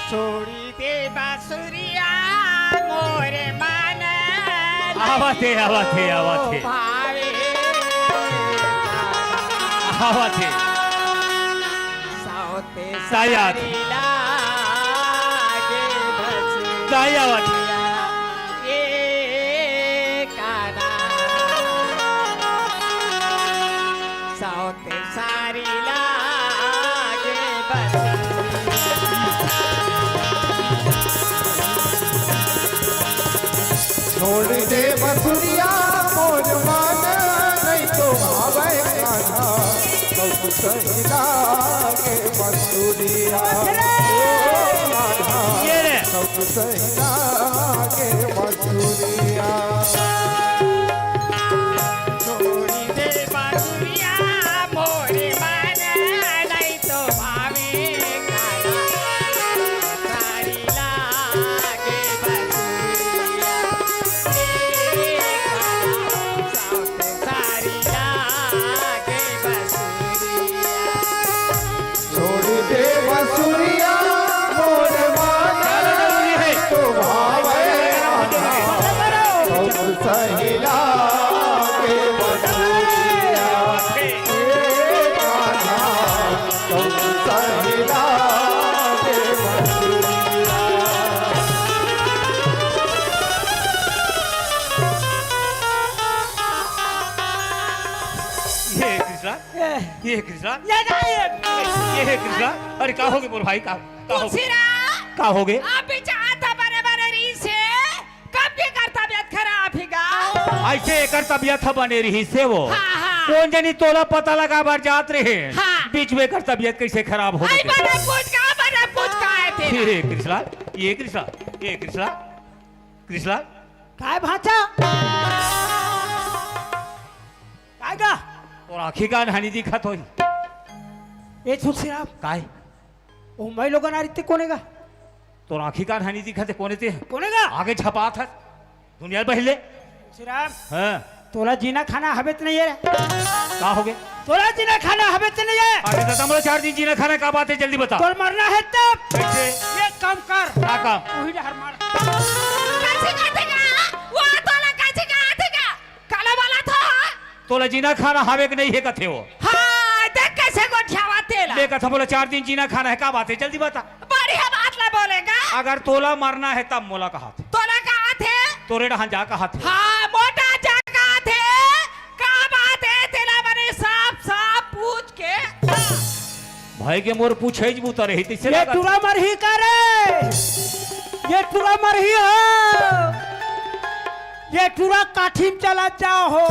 छोड़ी दे बांसुरिया मोरे मन। आवत हे, आवत हे, आवत हे। भावे। आवत हे। सावते सायात। सारी लागे बस। सायावत। ये काना। सावते सारी लागे बस। छोड़ दे बसुरिया मोर मन, नहीं तो भावे कान्हा, सब सही लागे बसुरिया। ओ कान्हा, ये रे। सब सही लागे बसुरिया। छोड़ी दे बांसुरिया मोरे मन, नहीं तो भावे कान्हा। सारी लागे बसुरिया, ए कान्हा, सावते सारी लागे बसुरिया। छोड़ दे बसुरिया मोर माना, तो भावे कान्हा, सब सही लागे बसुरिया। ए कान्हा, सब सही लागे बसुरिया। ये कृष्णा, ए। ये कृष्णा, ये नहीं है। ये हे कृष्णा, अरे का होगे मोर भाई, का, का होगे? तुलसीराम, का होगे? आप भी चाहत ह बने बने रहिस हे, कब के कर तबियत खराब हे गा? अइसे एकर तबियत ह बने रहिस हे वो। हाँ, हाँ। कोन जनी तोला पता लगा बर जात रहे। हाँ। बीच में एकर तबियत कइसे खराब होगे? बने पूछ का, बने पूछ का हे तेला? हे कृष्णा, ये कृष्णा, ये कृष्णा, कृष्णा। काय भांचा? काय गा? तोर आँखी का नहानी दिखत होही। ए तुलसीराम। काय? ओ माई लोगन आ रहिते कोने गा? तोर आँखी का नहानी दिखत हे, कोने ते? कोने गा? आगे झपात हस। दुनिया ल बहिले। तुलसीराम। हाँ। तोला जीना खाना हवे त नहीं हे? का होगे? तोला जीना खाना हवे त नहीं हे? अरे दादा, मोला चार दिन जीना खाना का बात हे, जल्दी बता। तोर मरना हे तब। कइसे? एक काम कर। का काम? उही डहर मर। कइसे कहत हे गा? वो तोला कइसे कहत हे गा? काला वाला था? तोला जीना खाना हवे के नहीं हे कथे वो। हाँ, देख कइसे गोठियावत हे तेला। मैं कथंव मोला चार दिन जीना खाना हे, का बात हे? जल्दी बता। बढ़िया बात ला बोले गा। अगर तोला मरना हे तब मोला कहत हे। तोला कहत हे? तोरे डहन जा कहत हे। हाँ, मोटा जा कहत हे। का बात हे? तेला बने साफ साफ पूछ के। भाई के मोर पूछे ज बूता रही, तइसे ये लागत। टूरा मरही का रे? ये टूरा मरही हो? ये टूरा काठी में चला जाओ हो।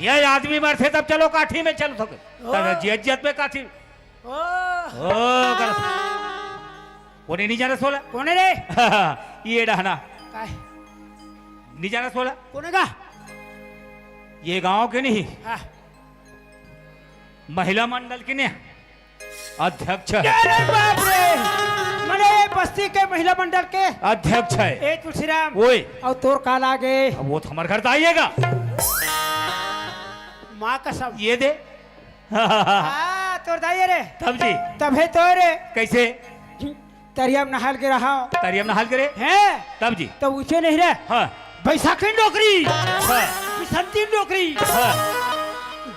ये आदमी मरथे तब चलो काठी में चलो थोके। ओ। तब जियत जियत में काठी। ओ। ओ, कर। कोने नहीं जाना सोला? कोने रे? ये डहना। काय? नहीं जाना सोला? कोने गा? ये गांव के नहीं। हाँ। महिला मंडल के ने अध्यक्ष हे। अरे बाप रे! मने ये बस्ती के महिला मंडल के अध्यक्ष है। ए तुलसीराम। ओए। अउ तोर का लागे? अब वो तो हमर घर त आइएगा। माँ कसम। ये दे। हाँ, तोर दाई रे। तब जी। तभे तो रे। कैसे? तरिया में नहाल के रहा। तरिया में नहाल के रे? हैं? तब जी। तो उचे नहीं रे। हाँ। बैसाखी डोकरी। हाँ। बसंती डोकरी। हाँ।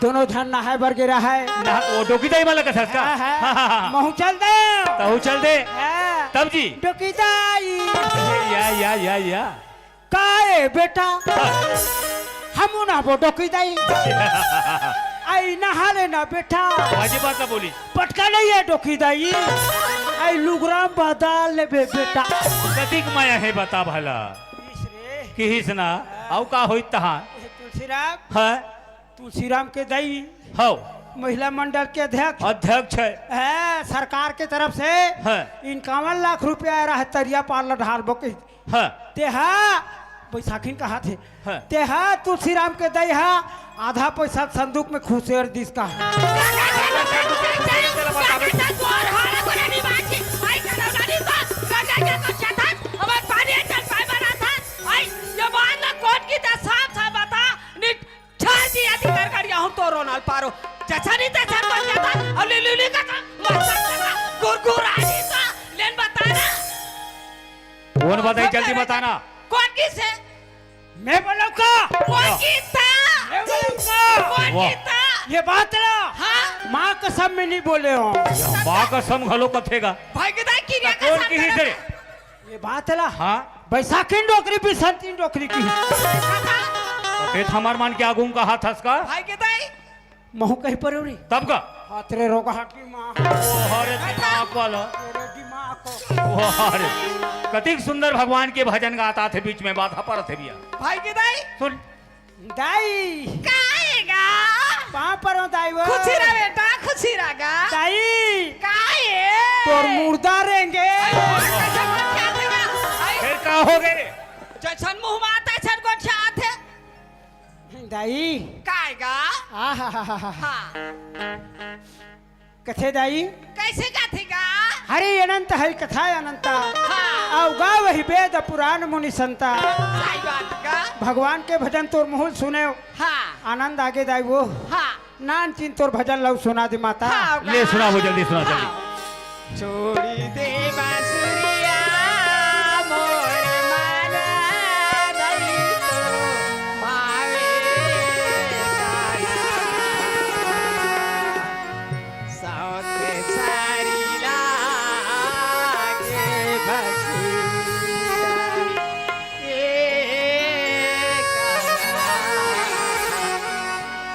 दोनों झन नहाए बर गे रहा है। नहा-, वो डोकी दाई वाला कथा का? हाँ, हाँ। हाँ, हाँ, हाँ। महू चल दे। तहू चल दे। हाँ। तब जी। डोकी दाई। या, या, या, या। का ए बेटा? हाँ। हमू नहाबो डोकी दाई। आई नहा लेना बेटा। बाजी बात ना बोली। पटका नहीं है डोकी दाई। आई लुगराम बदल लेबे बेटा। कतिक माया है बता भला। इस रे। किहिस ना, अउ का होई तहां? तुलसीराम। हाँ। तुलसीराम के दाई। हौ। महिला मंडल के अध्यक्ष। अध्यक्ष है। है, सरकार के तरफ से हाँ। इक्यावन लाख रुपया आ रहा है, तरिया पार ल ढालबो के। हाँ। तेहा बैसाखिन कहा थे। हाँ। तेहा तुलसीराम के दाई हा आधा पैसा संदूक में खुसेर दिस का। छाती अति कर कर यहूं तो रोनाल पारो। जछा नहीं तछा कर जाता। और लिलू लिलू का तो मत कर, गुरगुर आ नहीं तो लेन बताना। कौन बताई, जल्दी बताना। कौन किस है? मैं बोलूं का? कौन वाह। किस था? मैं बोलूं का? कौन वाह। किस था? ये बात ला। हाँ? माँ कसम में नहीं बोले हो। माँ कसम घलो कथेगा। भाई के दाई किरिया कौन कसम किस है? ये बात ला। हाँ। बैसाखी डोकरी, बसंती डोकरी की। ते हमार मान के आगू में कहा था इसका? भाई के दाई। महू कहीं पर उड़ी। तब का? हाथ रे रोग हाथ की माँ। ओ, हरे दिमाग वाला। तेरे दिमाग को। ओ, हरे। कतिक सुंदर भगवान के भजन गाता थे, बीच में बात हपर थे भैया। भाई के दाई। सुन। दाई। काएगा? पाँव परो दाई वो। खुशी रह बेटा, खुशी रह गा। दाई। काए? तोर मुर्दा रेंगे। आई, और कैसे गोठिया थे गा? आई। फिर का हो गए रे? जैसन मुंह में आता है, सर गोठिया आते। दाई। काएगा? आहाहाहा। हाँ। कथे दाई? कैसे कथे गा? हरि अनंत हरि कथा अनंता। हाँ। अउ गा वही वेद पुराण मुनि संता। सही बात गा। भगवान के भजन तोर मुहुल सुने। हाँ। आनंद आगे दाई वो। हाँ। नान चिन तोर भजन लऊ सुना दे माता। हाँ, ले सुना वो जल्दी सुना जल्दी। हाँ। छोड़ी दे बांसुरिया मोर माना नहीं तो पावे गाना। साउथ सारी लागे बसुरिया। ए कान्हा,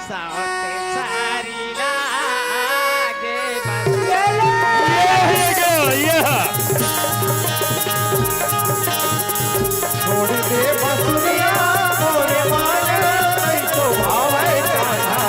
साउथ सारी लागे बसुरिया। ये है जो, ये है। छोड़ दे बसुरिया, मोरे मान, नहीं तो भावे कान्हा।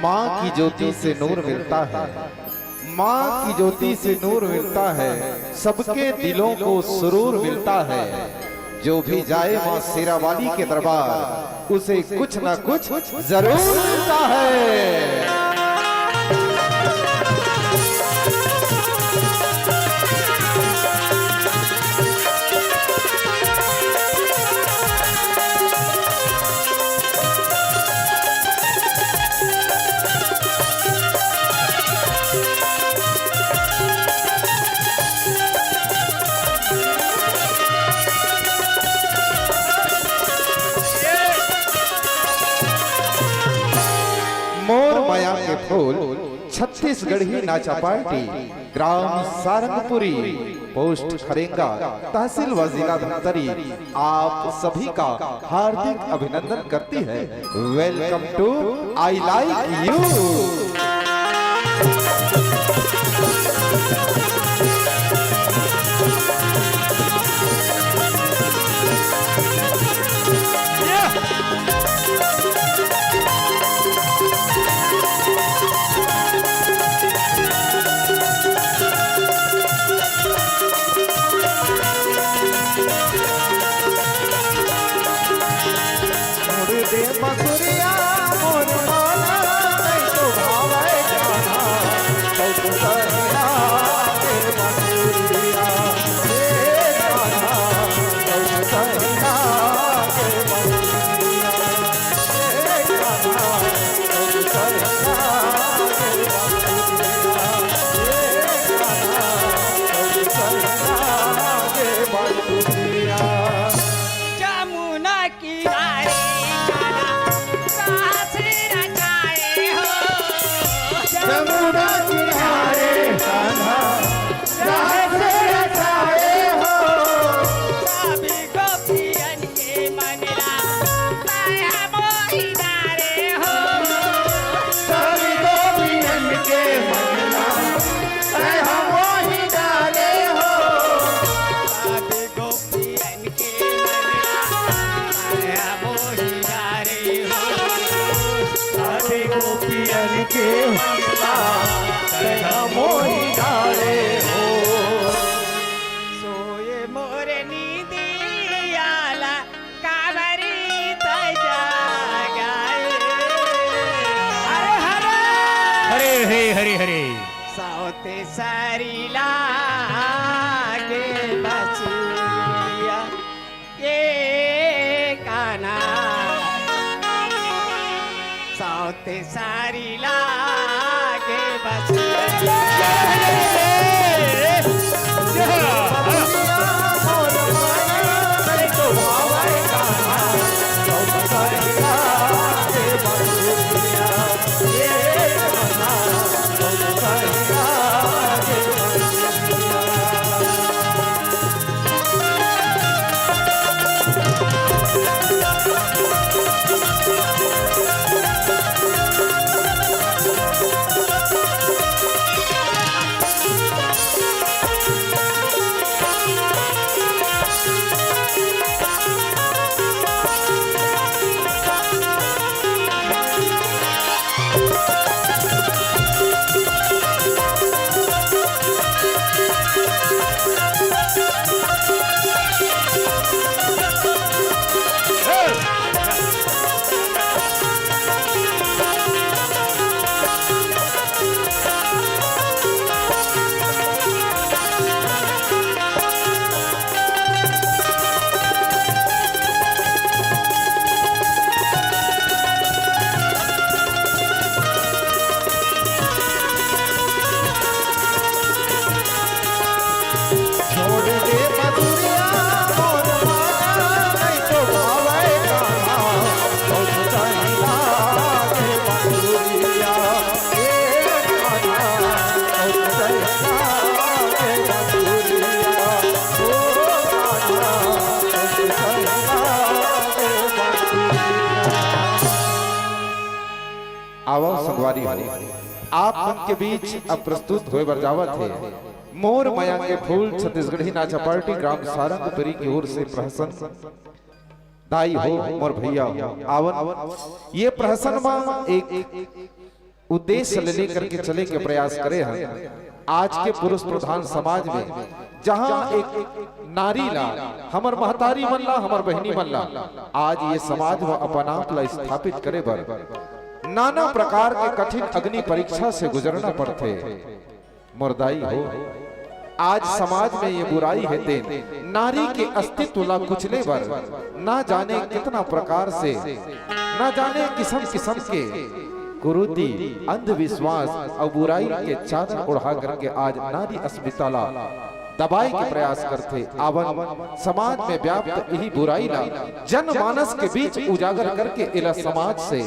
माँ की ज्योति से नूर मिलता है, माँ की ज्योति से नूर मिलता है, सबके दिलों को सुरूर मिलता है। जो भी जाए माँ शेरावाली के दरबार, उसे कुछ ना कुछ जरूर मिलता है। मोर मया के फूल छत्तीसगढ़ी नाचा पार्टी, ग्राम सारंगपुरी, पोस्ट खरेंगा, तहसील व जिला धमतरी, आप सभी का हार्दिक अभिनंदन करती है। Welcome to I Like You। मुड़ दे बसुरिया मोर माना, नहीं तो भावे जाना, तो सहिया के बसुरिया, हे जाना, तो सहिया के बसुरिया। जमुना किनारे कान्हा रास रचाए हो। जमुना किनारे कान्हा रास रचाए हो। सभी गोपियन के मंगला तैं मोहि डारे हो। सभी गोपियन के मंगला तैं मोहि डारे हो। सभी गोपियन के मंगला तैं मोहि डारे हो। सभी गोपियन के मंगला तैं मोहि डारे हो। सोए मोर नींदिया ला काबरी तैं जगाए। हरे हरे। हरे हरे हरे हरे। सौते सारी लागे बसुरिया के कान्हा। सौते सारी लागे बसुरिया। छोड़ दे बसुरिया मोर माना, नहीं तो भावे कान्हा, बहुत सही लागे बसुरिया। ए कान्हा, बहुत सही लागे बसुरिया। ओ कान्हा, बहुत सही लागे बसुरिया। आवव संगवारी हो, आप मन के बीच अब प्रस्तुत होय बर जावत हे मोर मया के फूल छत्तीसगढ़ी नाचा पार्टी ग्राम सारंगपुरी की ओर से प्रहसन। दाई हो, मोर भैया हो, आवन। ये प्रहसन म एक उद्देश्य ले लेकर के चले के प्रयास करे हन। आज के पुरुष प्रधान समाज में जहाँ एक नारी ला, हमर महतारी मन ला, हमर बहिनी मन ला, आज ये समाज म अपन आप ला स्थापित करे बर नाना प्रकार के कठिन अग्नि परीक्षा से गुजरना पड़थे। मोर दाई हो, आज समाज में ये बुराई हे तेन नारी के अस्तित्व ला कुचले बर ना जाने कितना प्रकार से, ना जाने किसम किसम के कुरीति, अंधविश्वास अउ बुराई के चादर ओढ़ा करके आज नारी अस्मिता ला दबाए के प्रयास करथे। आवन समाज में व्याप्त इही बुराई ला जनमानस के बीच उजागर करके एला समाज से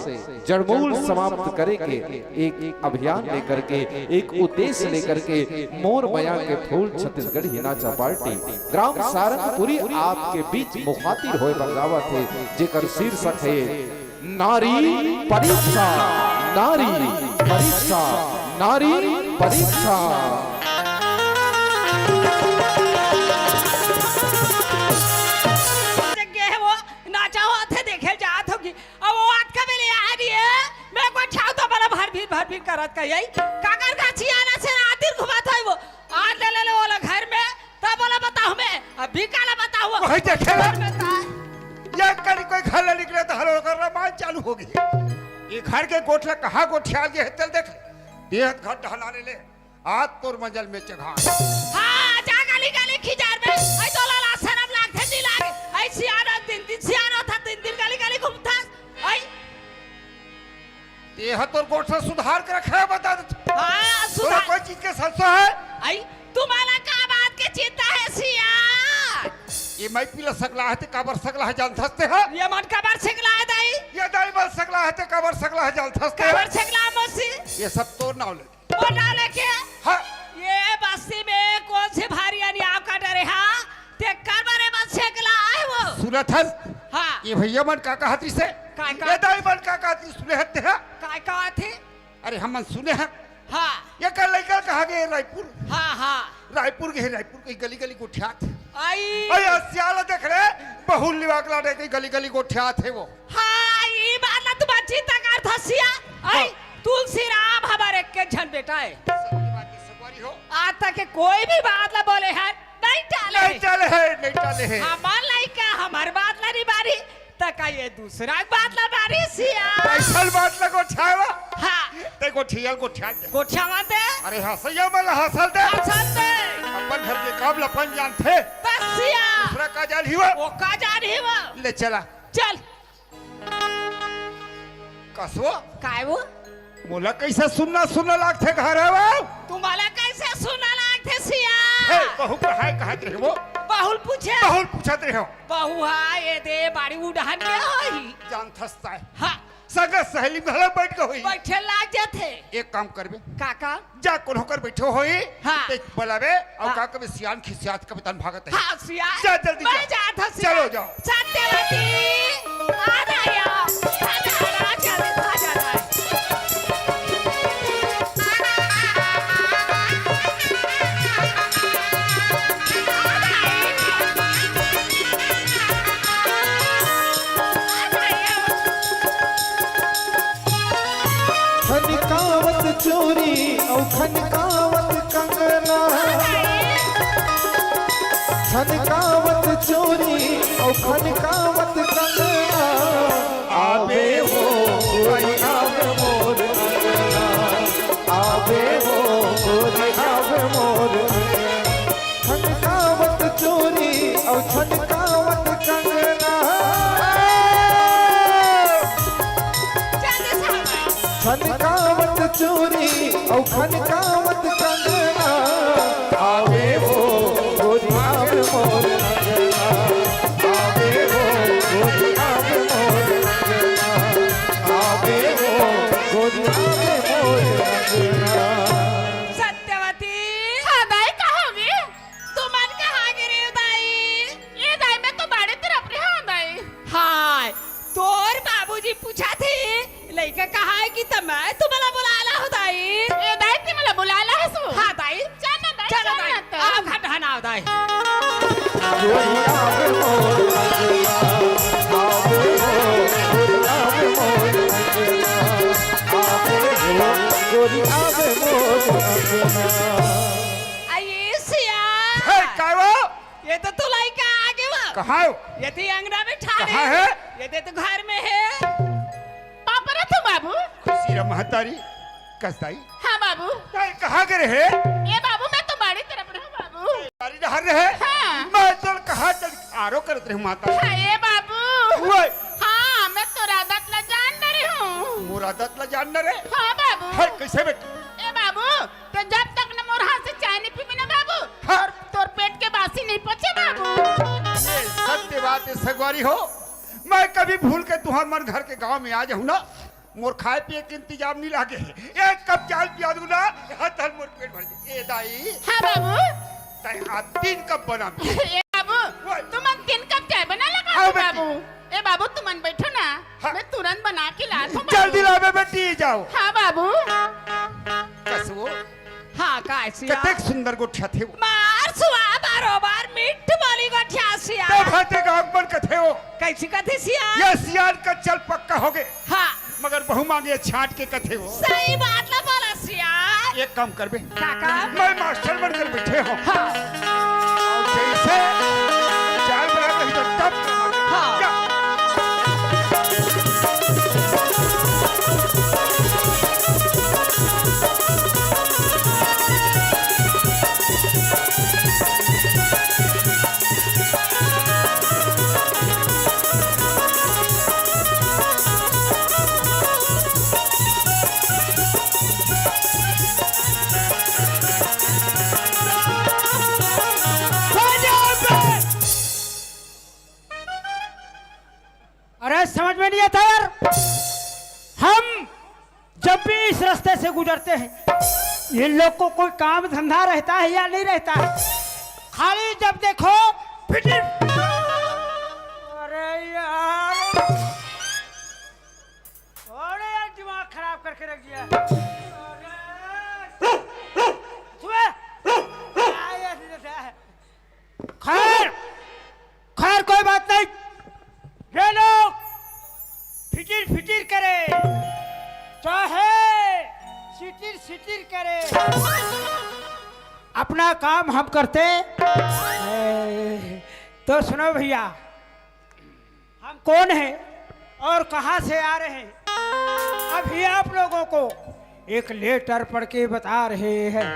जड़मूल समाप्त करे के एक अभियान लेकर के, एक उद्देश्य लेकर के मोर मया के फूल छत्तीसगढ़ी नाचा पार्टी ग्राम सारंगपुरी आपके बीच मुखातिब होए बर आवत हे, जेकर शीर्षक हे नारी परीक्षा, नारी परीक्षा, नारी परीक्षा। गे हे वो, नाचा होत हे, देखे जात होगी। अब वो आत का बेले आ रही है, मैं को छाव तो बला भर भीड़, भर भीड़ करत का यही। काकर का चियाना से रात दिन घुमात है वो। आज ले ले ले वो ला घर में, तब बोला बताओ मैं, अभी काला बताओ। वही देखे ना। घर में ता। ये करी कोई घर ले निकले तो हलो कर रामायण चालू होगी। ये घर के गोठला कहाँ गोठियाल के है, चल देख ले। ये घर ढलाने ले। आज तोर मंजल में चघार। हाँ, जा गली गली खिजार में। आई तो लाला शरम लागथे जी लागे। आई सियानो दिन दिन सियानो था, दिन दिन गली गली घूमथस। आई। तेहा तोर गोठला सुधार के रखे हे, बता दे। हाँ, तोला सुधार। कोई चीज के संशय हे? आई, तुम्हाला का बात के चिंता हे सिया? ये मैं पीला सकला हे, ते काबर सकला हे जानथस ते हा? ये मन काबर सकला हे दाई? ये दाई मन सकला हे, ते काबर सकला हे जानथस ते हा? काबर सकला मौसी? ये सब तोर नाव ले। वो डाले के? हाँ। ये बस्ती में कौन से भारी अनियाव का डरे हा? ते कर बारे में छेकला आए वो। सुनत हस? हाँ। ये भैया मन का कहत रिसे? काय का? ये दाई मन का कहत रिसे सुने हत्ते हा? काय का आथे? अरे हमन सुने हन। हाँ। ये कर लइका कहाँ गे रायपुर? हाँ, हाँ। रायपुर गे, रायपुर के गली गली गोठियात। आई। अरे सियाला देख रे, बहुल लिवाकला दे के गली गली गोठियात हे वो। हाँ, ई बात ला तुम चिंता करथस सिया। आई, हाँ। तुलसी राम हमर एक के झन बेटा हे। सही बात हे, सवारी हो। आज तक के कोई भी बात ला बोले हे, नहीं टाले। नहीं टाले हे, नहीं टाले हे। हमर लइका हमर बात ला नहीं मानी, त का ये दूसरा बात ला मानी सिया? कैसन बात ला गोठियावा? हाँ। ते गोठियाल गोठियाल दे। गोठियावा दे। अरे हंसैया मन ला हंसल दे। हंसल दे। अपन घर के काम ला अपन जानथे। बस सिया। दूसरा का जान ही वो? वो का जान ही वो? ले चला। चल। कसो? काय वो? मोला कैसे सुन्ना सुन्ना लागथे घर हे वो? तुम्हाला कैसे सुन्ना लागथे सिया? हे, बहू कहाँ हे, कहत रहे वो? बहुल पूछे? बहुल पूछत रहे हो। बहू हा, ये दे बाड़ी उड़हन के होही। जानथस ताय। हाँ। संग सहेली में घलो बैठ के होही। बैठे लाग जाथे। एक काम करबे। का काम? जा कोनो कर बैठे होही, हाँ। ते बलाबे, अउ हाँ। का कबे सियान खिसियात कबे तन भागत हे। हाँ, सियान। जा जल्दी मैं जा। जात हूँ सियान। चलो जाओ। सत्यवती, आ जाओ। आ जाओ, जल्दी आ जाओ। खनकावत चूरी अउ खनकावत कंगना, खनकावत चूरी अउ खनकावत कंगना। आबे हो गोरी आबे मोर अंगना, आबे हो गोरी आबे मोर अंगना। खनकावत चूरी अउ खनकावत कंगना। खनकावत चूरी अउ खनकावत कंगना। आवे हो गोरी आवे मोर अंगना। आवे हो गोरी आवे मोर अंगना। आवे हो गोरी आवे मोर अंगना। सत्यवती। हाँ दाई, का होगे? तुमन कहाँ गे रेव दाई? ए दाई, मैं तो बाड़ी तरफ रेहेंव दाई। हाय, तोर बाबूजी पूछथे, लइका कहाँ हे कि त मैं तुमला बुलाय ला हों दाई। ए दाई, ते मोला बुलाय ला हस? हाँ दाई। चल ना दाई, चल चल ना दाई। ना त। आओ, घर ढहन आओ दाई। गोरी आवे मोर अंगना। आए सिया। हे, काय वो? ये तो तू लइका आगे वो। कहाँ हो? ये तो अंगना में ठाड़े। कहाँ हे? ये तो घर में हे। पापा रे तू बाबू। खुशी रह महतारी। कस दाई? हाँ बाबू। दाई कहाँ गे रहे? ए बाबू, मैं तो बाड़ी तरफ रेहेंव बाबू। बाड़ी डहर रहे? हाँ। मैं तो कहाँ चल आरो करत रहे माता। हाँ, ए बाबू। ओए। हाँ, मैं तोर आदत ला जान डरे हूँ। मोर आदत ला जान डरे? हाँ बाबू। हाय, कैसे बेटा? ए बाबू, ते जब तक न मोर हाथ से चाय नहीं पीबे ना बाबू, हाँ। तोर, तोर पेट ए संगवारी हो, मैं कभी भूल के तुंहर मन घर के गांव में आ जाहूं ना, मोर खाए पिए के इंतजाम नइ लागे हे। एक कप चाय पिया दू ना, हाथ हर मोर पेट भर जाही। ए दाई, हाँ बाबू। तैं आज तीन कप बना। ए बाबू, ओए। तुमन तीन कप चाय बना लगा हाँ दो बेटी। बाबू। ए बाबू, तुमन बैठो ना, हाँ। मैं तुरंत बना के लात हूं जल्दी बाबू। लाबे बेटी, जाओ। हाँ बाबू। कसो, हाँ, काय सियार? कतेक सुंदर गोठियाथे वो। मार सुवाद आरोबार मीठ बोली गोठियाथे सियार। तब भाते गाँव मन कथे वो। कैसे कथे सियार? ये सियार का चल पक्का होगे। हाँ। मगर बहू मांगे छांट के कथे वो। सही बात ला बोला सियार। एक काम करबे। का काम? मैं मास्टर बनकर बैठे हूँ। हाँ। अउ जैसे चाय बना रही तो तब हाँ। जा। अरे, समझ में नहीं आता यार। हम जब भी इस रास्ते से गुजरते हैं, इन लोग को कोई काम धंधा रहता है या नहीं रहता है? खाली जब देखो, फिटिर। अरे यार, अरे यार, दिमाग खराब करके रख दिया। अरे, सुबह। खैर, खैर, कोई बात नहीं। ये लोग फिटिर फिटिर करे, चाहे सिटिर सिटिर करे, अपना काम हम करते हैं। तो सुनो भैया, हम कौन हैं और कहां से आ रहे हैं, अभी आप लोगों को एक लेटर पढ़ के बता रहे हैं।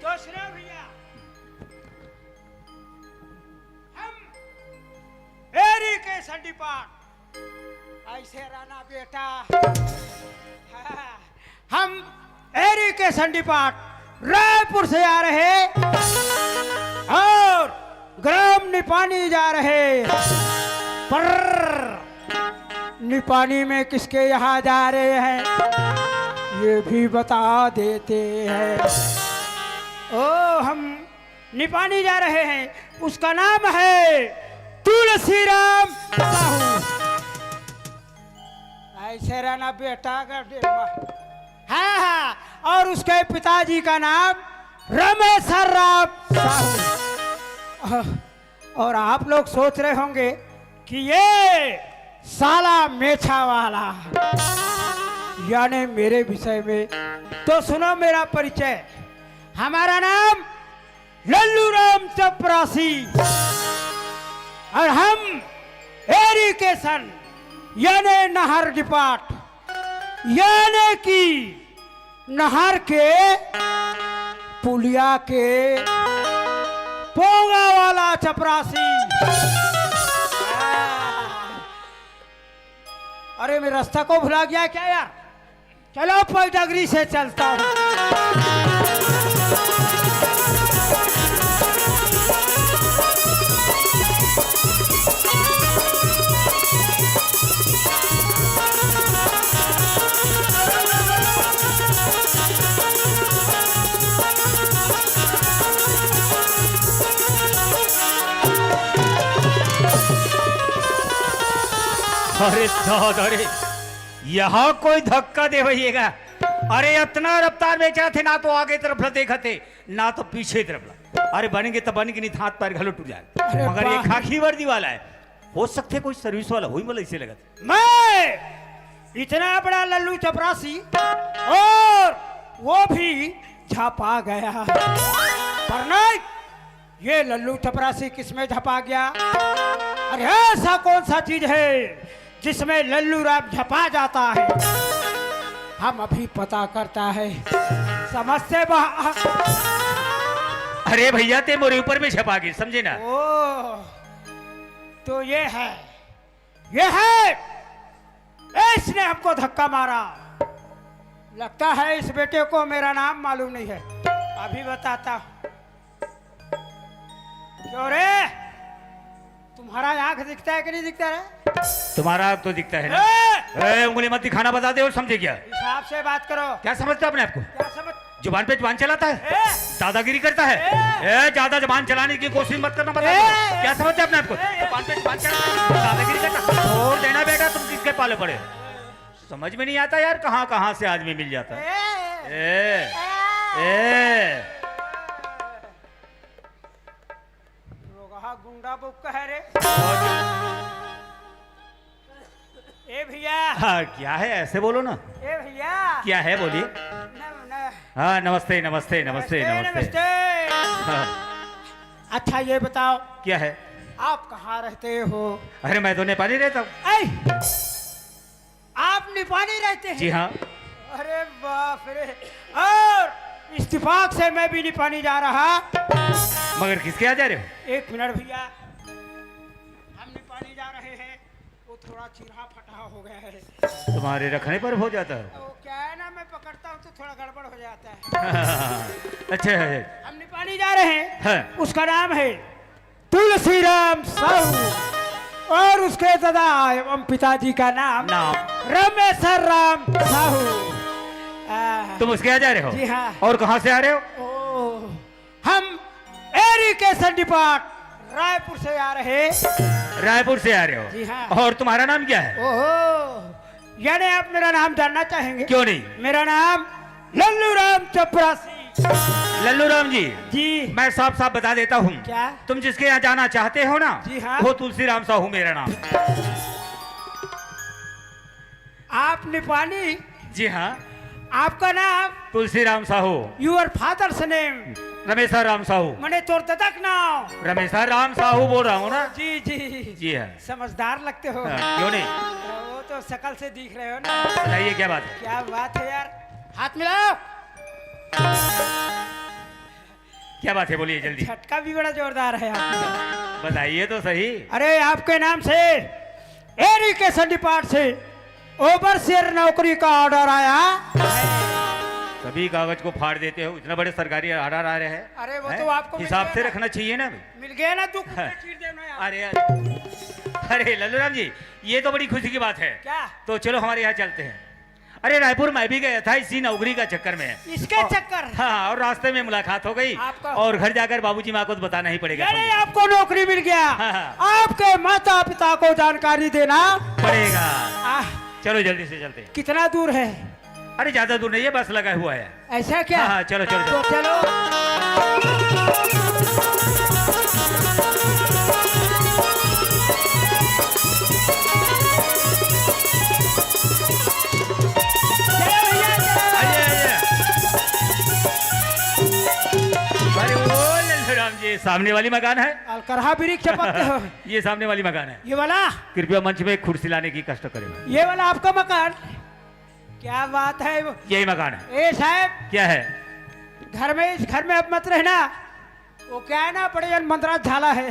तो सुनो भैया, हम एरी के संडीपाट, ऐसे रहना बेटा। हाँ, हम एरी के संडीपाट रायपुर से आ रहे और ग्राम निपानी जा रहे, पर निपानी में किसके यहाँ जा रहे हैं, ये भी बता देते हैं। ओ, हम निपानी जा रहे हैं, उसका नाम है तुलसीराम साहू। ऐसे रहना बेटा, अगर दे-, हाँ, हाँ, और उसके पिताजी का नाम रमेश्वर राम साहू। और आप लोग सोच रहे होंगे कि ये साला मेछा वाला, यानी मेरे विषय में, तो सुनो मेरा परिचय। हमारा नाम लल्लू राम चपरासी और हम एरी के सन, यानी नहर डिपाट, यानी कि नहर के पुलिया के पोंगा वाला चपरासी। अरे, मैं रास्ता को भुला गया क्या यार? चलो, पैडगरी से चलता हूँ। अरे दादा रे, यहाँ कोई धक्का दे भैया का। अरे, इतना रफ्तार में जाथे, ना तो आगे तरफ ला देखत हे, ना तो पीछे तरफ ला। अरे, बन गे त बन गे, नहीं त हाथ पैर घलो टूट जाए। अरे मगर ये वाह। खाकी वर्दी वाला है, हो सकथे कोई सर्विस वाला होही, मोला ऐसे लगत। मैं इतना बड़ा लल्लू चपरासी और वो भी झपा गया, पर नहीं, ये लल्लू चपरासी किसमें झपा गया? अरे, ऐसा कौन सा चीज है जिसमें लल्लू राम झपा जाता है? हम अभी पता करता है। समझ से बाहर। अरे भैया, ते मोरे ऊपर में झपा गे, समझे ना? ओ, तो ये है, ये है, इसने हमको धक्का मारा। लगता है इस बेटे को मेरा नाम मालूम नहीं है। अभी बताता हूँ। क्यों रे, तुम्हारा आंख दिखता है कि नहीं दिखता रे? तुम्हारा आंख तो दिखता है ना। ए! ए, उंगली मत दिखाना, बता दे, और समझे क्या? हिसाब से बात करो। क्या समझता है अपने आप को? क्या समझ? जुबान पे जुबान चलाता है, ए! दादागिरी करता है। ए! ए, ज्यादा जुबान चलाने की कोशिश मत करना, बता ए! दो। क्या समझता है अपने आप को? ए! जुबान पे जुबान चलाता है, दादागिरी करता है। छोड़ देना बेटा, तुम किसके पाले पड़े? समझ में नहीं आता यार, कहाँ कहाँ से आदमी मिल जाता है। ए! ए! ए! रोगहा गुंडा बुक है रे। ए भैया। हाँ, क्या है, ऐसे बोलो ना। ए भैया। क्या है, बोलिए। न-, न-, हाँ, नमस्ते, नमस्ते, नमस्ते, नमस्ते, नमस्ते। नमस्ते। हाँ। अच्छा, ये बताओ। क्या है? आप कहाँ रहते हो? अरे, मैं तो नेपाली रहता हूँ। ऐ! आप निपानी रहते हैं? जी हाँ। अरे बाप रे। और इत्तेफाक से मैं भी निपानी जा रहा। मगर किसके यहाँ जा रहे हो? एक मिनट भैया, हम निपानी जा रहे हैं, वो थोड़ा चिरहा फटा हो गया है। तुम्हारे रखने पर हो जाता है। वो क्या है ना, मैं पकड़ता हूँ तो थोड़ा गड़बड़ हो जाता है। अच्छा है। हम निपानी जा रहे हैं। हाँ। उसका नाम है तुलसीराम साहू और उसके दादा एवं पिताजी का नाम नाम। रमेश्वर राम साहू। आ, तुम उसके यहाँ जा रहे हो? जी हाँ। और कहाँ से आ रहे हो? ओ, हम एरी के संडीपाट रायपुर से आ रहे। रायपुर से आ रहे हो? जी हाँ। और तुम्हारा नाम क्या है? ओहो, यानी आप मेरा नाम जानना चाहेंगे? क्यों नहीं? मेरा नाम लल्लू राम चपरासी। लल्लू राम जी, जी। मैं साफ साफ बता देता हूँ। क्या? तुम जिसके यहाँ जाना चाहते हो ना, जी हाँ। वो तुलसीराम साहू मेरा नाम। आप निपानी? जी हाँ। आपका नाम? Tulsiram Sahu. Your father's name? रमेशा Ram Sahu. मने तोर ददक नाम? रमेशा राम साहू बोल रहा हूँ ना। जी, जी। जी हाँ। समझदार लगते हो। हाँ, क्यों नहीं? वो तो शकल से दिख रहे हो ना। बताइए, क्या बात है? क्या बात है यार? हाथ मिलाओ। क्या बात है, बोलिए जल्दी। झटका भी बड़ा जोरदार है आपका। बताइए तो सही। अरे, आपके नाम से एरी के संडीपाट से ओवरसियर नौकरी का ऑर्डर आया। सभी कागज को फाड़ देते हो, इतना बड़े सरकारी ऑर्डर आ रहे हैं। अरे, वो हैं? तो आपको मिल हिसाब गया से ना। रखना चाहिए ना भाई। मिल गया ना, तू कुत्ता चीर देना यार। अरे, अरे, अरे, लल्लू राम जी, ये तो बड़ी खुशी की बात है। क्या? तो चलो, हमारे यहाँ चलते हैं। अरे, रायपुर मैं भी गया था इसी नौकरी का चक्कर में। इसके और चक्कर? हाँ, और रास्ते में मुलाकात हो गई। आपका? और घर जाकर बाबूजी माँ को तो बताना ही पड़ेगा, ये नहीं, समझे? आपको नौकरी मिल गया। हाँ, हाँ। आपके माता पिता को जानकारी देना पड़ेगा। आह। चलो, जल्दी से चलते हैं। कितना दूर है? अरे, ज्यादा दूर नहीं है, बस लगा हुआ है। ऐसा क्या? हाँ, हाँ, चलो, चलो, चलो। तो चलो। चलो भैया, चलो। आइए, आइए। अरे, वो लल्लू राम जी, सामने वाली मकान है। अलकरहा बिरिक चपकते हो। ये सामने वाली मकान है। ये वाला? कृपया मंच में एक कुर्सी लाने की कष्ट करें। ये वाला आपका मकान? क्या बात है? यही मकान है। ए साहब। क्या है? घर में, इस घर में अब मत रहना। वो क्या है ना, बड़े जन मंदरा झाला है।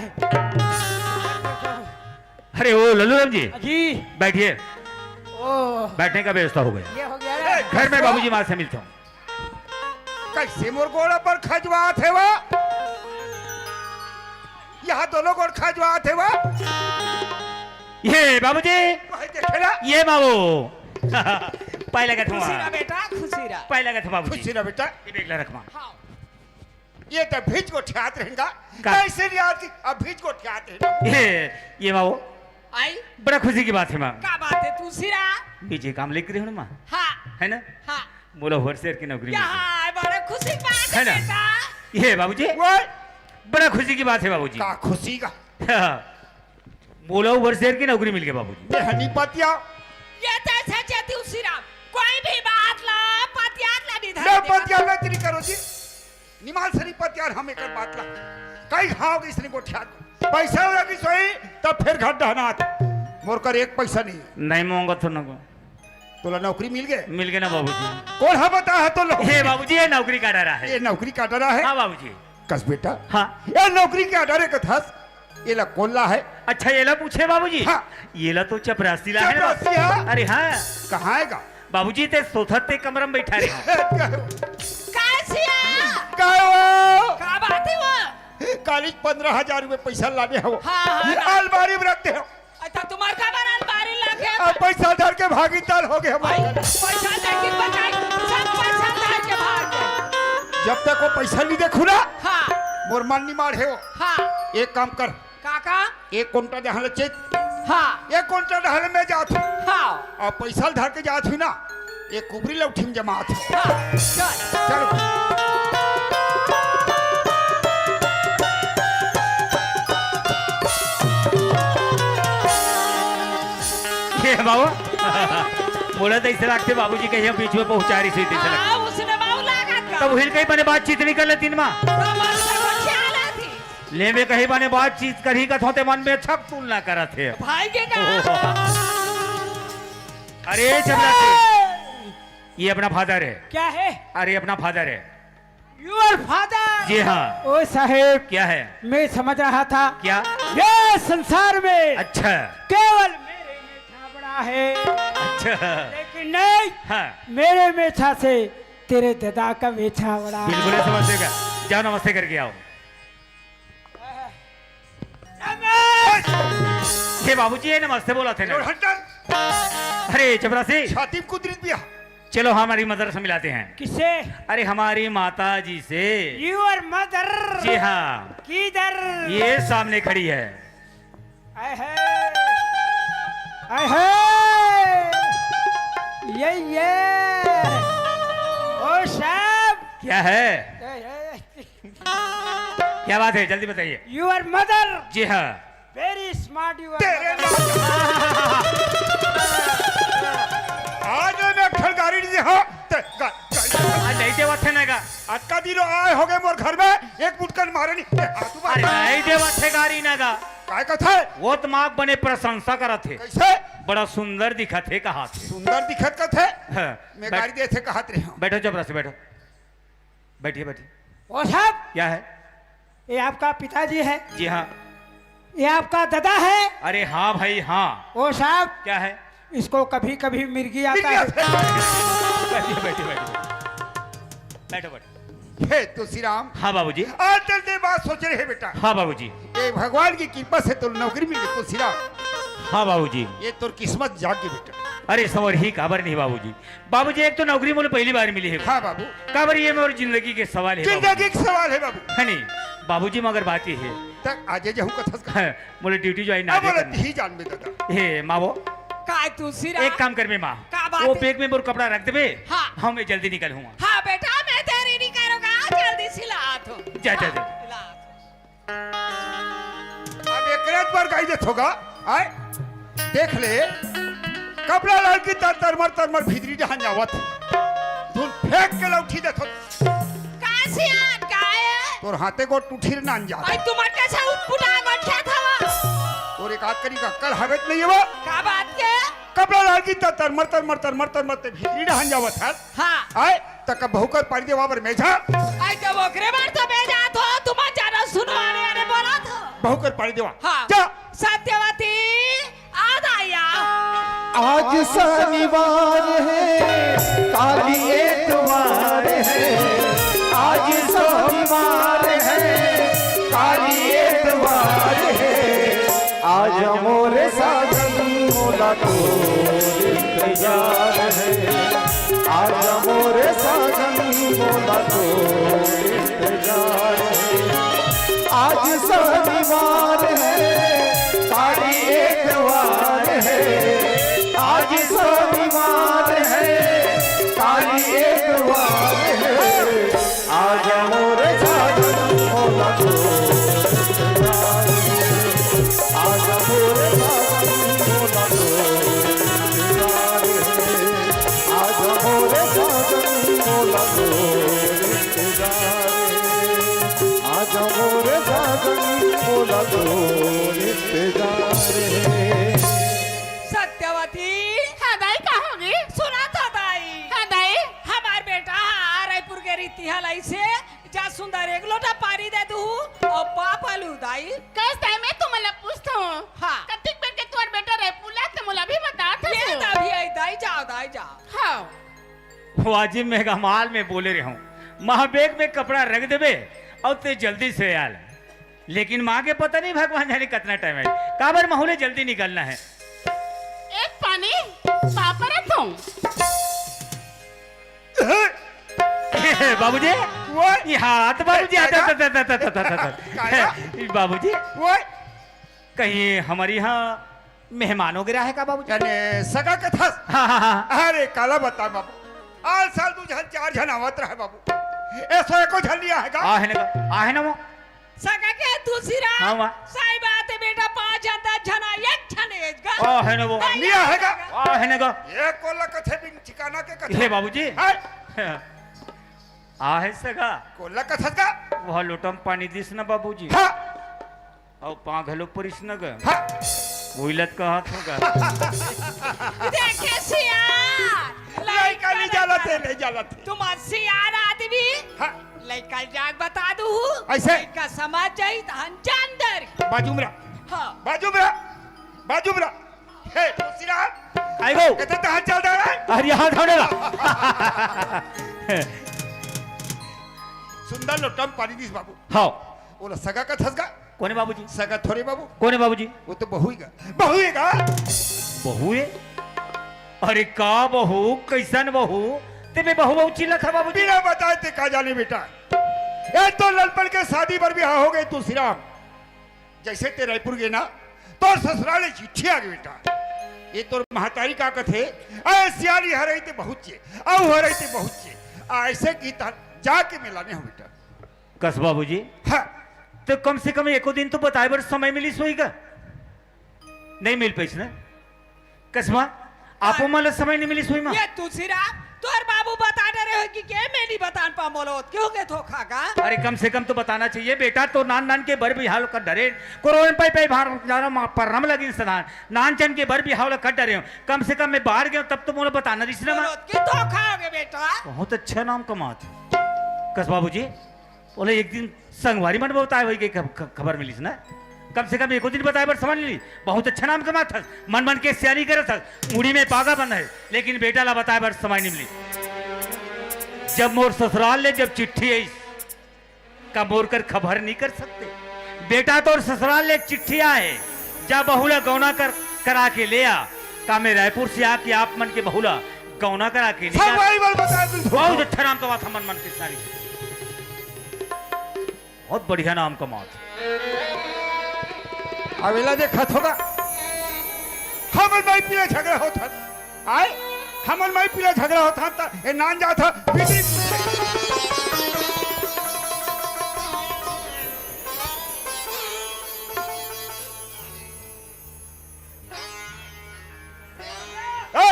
अरे, ओ लल्लू राम जी। जी। बैठिए। ओ। बैठने का व्यवस्था हो गया। ये हो गया ना? घर में बाबूजी माँ से मिलता हूँ। कैसे मोर गोड़ पर खजवात हे वो? यहाँ दोनों गोड़ खजवात हे वो? ये बाबूजी। भाई देखे ना? ये बाबू। पाय लगत हूँ। खुशी रह बेटा, खुशी रह। पाय लगत हूँ बाबूजी। खुशी रह बेटा। ये बेगला रखमा। हाँ। ये तो भीज गोठियात रहेगा। का? कैसे नहीं आती? अब भीज गोठियात रहेगा। ये, ये बाबू। आई? बड़ा खुशी की बात है माँ। का बात है तुलसी राम? बीजे काम लेकर रहे हो ना माँ? हाँ। है ना? हाँ। मोला ओवरसियर की नौकरी मिल गई। यहाँ बड़ा खुशी की बात है है ना? बेटा। ये बाबूजी। वो? बड़ा खुशी की बात है बाबूजी। का खुशी का? मोला ओवरसियर की नौकरी मिल गई बाबूजी। ये हनी पतिया। ये तो सच है तुलसी राम। कोई भी बात ला, पतिया ला नहीं धर मैं देगा। पतिया मैं तेरी करो जी। निमाल सरी पतियार हम एकर बात ला। कई घाव के इसने गोठिया को। पैसा हो कि सोई, तब फिर घर डहनात। मोर कर एक पैसा नहीं है। नहीं मांगा तो ना को। तोला नौकरी मिल गए? मिल गए ना बाबूजी। कौन हा बता है तो लोग? हे बाबूजी, ये नौकरी का डरा है। ये नौकरी का डरा है? हाँ बाबूजी। कस बेटा। हाँ। ये नौकरी का डरे कथस? ये ला कौन ला है? अच्छा, ये ला पूछे बाबूजी? हाँ। ये ला तो चपरासी ला है ना? चपरासी, हाँ। अरे हाँ। कहाँ आएगा? बाबूजी, ते सोथत ते कमरा में बैठा रहे। कैसिया? का वो? का बात हे वो? काली पंद्रह हजार रुपये पैसा लाने हव। हाँ, हाँ, हाँ। अलमारी में रख दे हव। अच्छा, तुम्हार का बर अलमारी लागे? अब पैसा धर के भागी ताल हो गए भाई, हमारे। पैसा लेके बचाई, सब पैसा धर के भाग गए। जब तक वो पैसा नहीं देखू ना, हाँ। मोर मन नहीं माढ़े हो। हाँ। एक काम कर, काका? एक कोंटा डहन ले चेत। हाँ। एक कोंटा डहन ले मैं जात हूँ। हाँ। अउ पैसा ल धर के जात हूँ ना, एक कुबरी लौठी में जमात हूँ। हाँ, चल। चलो। ये बाबू, मोला तो ऐसे लगथे बाबूजी कहीं बीच में पहुंचा रही सही तैसे लगथे। हाँ, उसने बाबू लागत का। तब हिल कहीं बने बातचीत नहीं कर लेती ना। तो मन से कुछ ख्याल आती। ले में कहीं बने बातचीत करही कथों ते मन में छक तुलना करत हे। भाई के का? अरे जबरा सिंह, ये अपना फादर है। क्या है? अरे अपना फादर है। Your father? जी हाँ। ओ साहेब, क्या है? मैं समझ रहा था क्या? ये संसार में अच्छा। केवल मेरे में छाबड़ा है। अच्छा। लेकिन नहीं, हाँ। मेरे में छा से तेरे दादा का भी छाबड़ा है। बिल्कुल ऐसा समझ गया। जाओ नमस्ते करके आओ। नमस्ते। हे बाबूजी, ये नमस्ते बोला थे ना। Your hunter। अरे जबरा सिंह। छाती में कुदरत भी आ। चलो हमारी मदर से मिलाते हैं। किससे? अरे हमारी माता जी से। Your mother। जी हाँ। किधर? ये सामने खड़ी है। अहे। अहे। ये, ये। ओ साहब। क्या है? ए, ए, क्या बात है, जल्दी बताइए। Your mother। जी हाँ। Very smart you are। तेरे माँ। आज मैं एक ठन गारी नहीं, हाँ, ते, गा-, गारी। आज नहीं देवत हे ना गा। अतका दिनों आए हो गए मोर घर में, एक मुटकन मारे नहीं। ए, हाथ ऊपर। अरे नहीं देवत हे गारी ना गा। काय कथे? वो तो माँ बने प्रशंसा करत हे। कैसे? बड़ा सुंदर दिखत हे कहा थे। सुंदर दिखत कथे? हाँ, मैं बैठ-, गारी देथे कहत रहे हूँ। बैठो जबरा से बैठो। बैठिए, बैठिए। ओ साहब। क्या है? ये आपका पिताजी है। जी हाँ। ये आपका दादा है। अरे हाँ भाई, हाँ। ओ साहब। क्या है? इसको कभी-कभी मिर्गी आता मिर्गी है। आता है। बैठिए, बैठिए, बैठिए। बैठो, बैठो। हे तुलसीराम। हाँ बाबूजी। आज तक ये बात सोच रहे हे बेटा। हाँ बाबूजी। ये भगवान की कृपा से तो नौकरी मिली तुलसीराम। हाँ बाबूजी। ये तोर किस्मत जाग गई बेटा। अरे संवर ही काबर नहीं बाबूजी। बाबूजी, एक तो नौकरी मोला पहली बार मिली है। हाँ बाबू। काबर ये मोर जिंदगी के सवाल है बाबू। जिंदगी के सवाल है बाबू। है नहीं बाबूजी, मगर बात ये है। तक आजे जाहूँ कथस का। हाँ, मोला ड्यूटी ज्वाइन ना अब दे बोला करना। ही जान बे दादा। हे माँ वो। काय तुलसीराम? एक काम कर बे माँ। का बात वो है? बैग में मोर कपड़ा रख देबे। हाँ। हाँ, मैं जल्दी निकल हूँ। हाँ बेटा, मैं देरी नहीं करूँगा, जल्दी सिला आत हूँ। जा, जा, हाँ, जा। सिला आत हूँ। अब एकरे बर गाई देत होगा, आय? देख ले, कपड़ा लड़की तर तरमर तरमर भीतरी डहान जावत हे। धुन फेंक के लौठी देत हो। का सियान, का है? तोर हाथे को टूठिर नान जात। भाई, तुम्हार कैसे उठपुटा बैठा था? तोर एक आध कनी का अक्कल हवे त नहीं हे वो? का बात के? कपड़ा लड़की तर तरमर तरमर तरमर तरमर ते भीतरी डहान जावत हे। हाँ। आय, त का बहू कर पानी देवा बर मेझा? आय, त ओकरे बर तो मेझा तो, तुम जाना सुनवाने आने बोला था। बहू कर पानी देवा। हाँ। जा। सत्यवती, आ दाई आ। आज शनिवार है, काली एतवार है। आज शनिवार है, काली एतवार है। आजा मोरे साजन मोला तोर इंतजार है। आजा मोरे साजन मोला तोर इंतजार है। आज शनिवार है, काली एतवार है। आज शनिवार है, काली एतवार है। आजा मोरे साजन मोला तोर इंतजार है। आजा मोरे साजन मोला तोर इंतजार है। आजा मोरे साजन मोला तोर इंतजार है। आजा मोरे साजन मोला तोर इंतजार है। सत्यवती। हाँ दाई, का होगे? सुना था दाई। हाँ दाई। हमार बेटा हा रायपुर के रीति हलाई से जा सुंदर एक लोटा पानी दे दू अउ पाप आलू दाई। कस दाई, मैं तुमला पूछत हूँ। हाँ। कतिक बेर के तोर बेटा रायपुर ला ते मोला भी बता था ये तो। दाई आई दाई, जाओ दाई जाओ। हाँ। वो आज ही मैं कमाल में बोले रहे हूँ। माँ, बैग में कपड़ा रख देबे अउ ते जल्दी से आल। लेकिन माँ के पता नहीं भगवान जाने कितना टाइम है, काबर महूँ ले जल्दी निकलना है। एक पानी पापड़ रखो। बाबूजी, वो ये हाथ बाबूजी, हाथ, काया? हाथ, हाथ, हाथ, हाथ, हाथ, हाथ। काया? बाबूजी, वो कहीं हमर इहाँ मेहमान हो गया है का बाबूजी? अरे सगा कथस। हाँ, हाँ, हाँ। अरे काला बता बाबू, आल साल दू झन चार झन आवत रहे बाबू, ऐसा एको झन नहीं आएगा। आहे ना का? आहे ना वो? सगा के तुलसीराम? हाँ, माँ। सही बात है बेटा, पाँच झन दस झन आ, एक झन एज गा। आहे ना वो? नहीं नहीं आएगा। आएगा। आहे ना का? ये कोला कथे बिन ठिकाना के कथे। हे बाबूजी। हाँ। आहे सगा। कोला कथस का? वो लोटम पानी दिस ना बाबूजी। हाँ। अउ पाँव घलो परिस न ग। हाँ। उइलत कहत होगा। देखे सियार, लइका नहीं जानत हे, नहीं जानत हे। तुम सियार आदमी। हाँ। लइका जाग बता दू। ऐसे? लइका समझ जाई त हम जान दर। बाजू में रह। हाँ। बाजू में रह। बाजू में रह। हे, तुलसीराम। आइगो। कहते तहां चल दे रे। अरे, यहाँ जाने ला। सुंदर लोटम पानी दिस बाबू। हाँ। ओला सगा कथस गा। कोने बाबूजी? सगा थोरे बाबू। कोने बाबूजी? वो तो बहू ही गा। बहू ही गा। बहू है? अरे का बहू, कैसन बहू? ते में बहू बहू चिल्लत है बाबूजी? बिना बताए ते का जाने बेटा। ए तो ललपन के शादी बर बिहाव हो गए तुलसीराम। जैसे ते रायपुर गए ना, तोर ससुराल ले चिट्ठी आ गई बेटा। ये तोर महतारी का कथे, अरे सियारी हरई ते बहुत चे, अउ हरई ते बहुत चे। ऐसे की तार जाके मिलाने हो बेटा। कस बाबूजी? हाँ। तो कम से कम एको दिन तो बताए बर समय मिलिस होही का? नहीं मिल पाइस ना? कस माँ, आपो मन ला समय नहीं मिलिस होही माँ? ये तुलसीराम, तोर बाबू बता डरे हो कि के मैं नहीं बतान पा मोला, क्यों के धोखा का? अरे कम से कम तो बताना चाहिए बेटा, तो नान नान के बर बिहाव कर डरे, कोरोना पाई पाई भार जाना माँ पर रम लगी सदान, नान चन के बर बिहाव ला कर डरे हो, कम से कम मैं बाहर गया तब तो मोला बताना रहिस ना माँ। बोलो, के धोखा हो गया बेटा? बहुत अच्छा नाम कमात। कस बाबूजी? बोले, एक दिन संगवारी मन बताए होही के खब-, ख-, खबर मिलिस ना। कम से कम एको दिन बताए बर समय मिली। बहुत अच्छा नाम कमात हस, मन मन के सियानी करत हस, मुड़ी में पागा बंधा है, लेकिन बेटा ला बताए बर समय नहीं मिली। जब मोर ससुराल ले जब चिट्ठी आइस, का मोर कर खबर नहीं कर सकते? बेटा तोर ससुराल ले एक चिट्ठी आए, जा बहू ला गौना कर, करा के ले आ। का मैं रायपुर से आके आप मन के बहू ला गौना करा के ले जा? संगवारी मन बताए तू। बहुत अच्छा नाम कमात हमन मन के सारी। बहुत बढ़िया नाम कमात। अवेला देखत होगा, हमन माई पीला झगड़ा होत हन। आए, हमन माई पीला झगड़ा होत हन, त ए नान जात ह, बेटी। ए!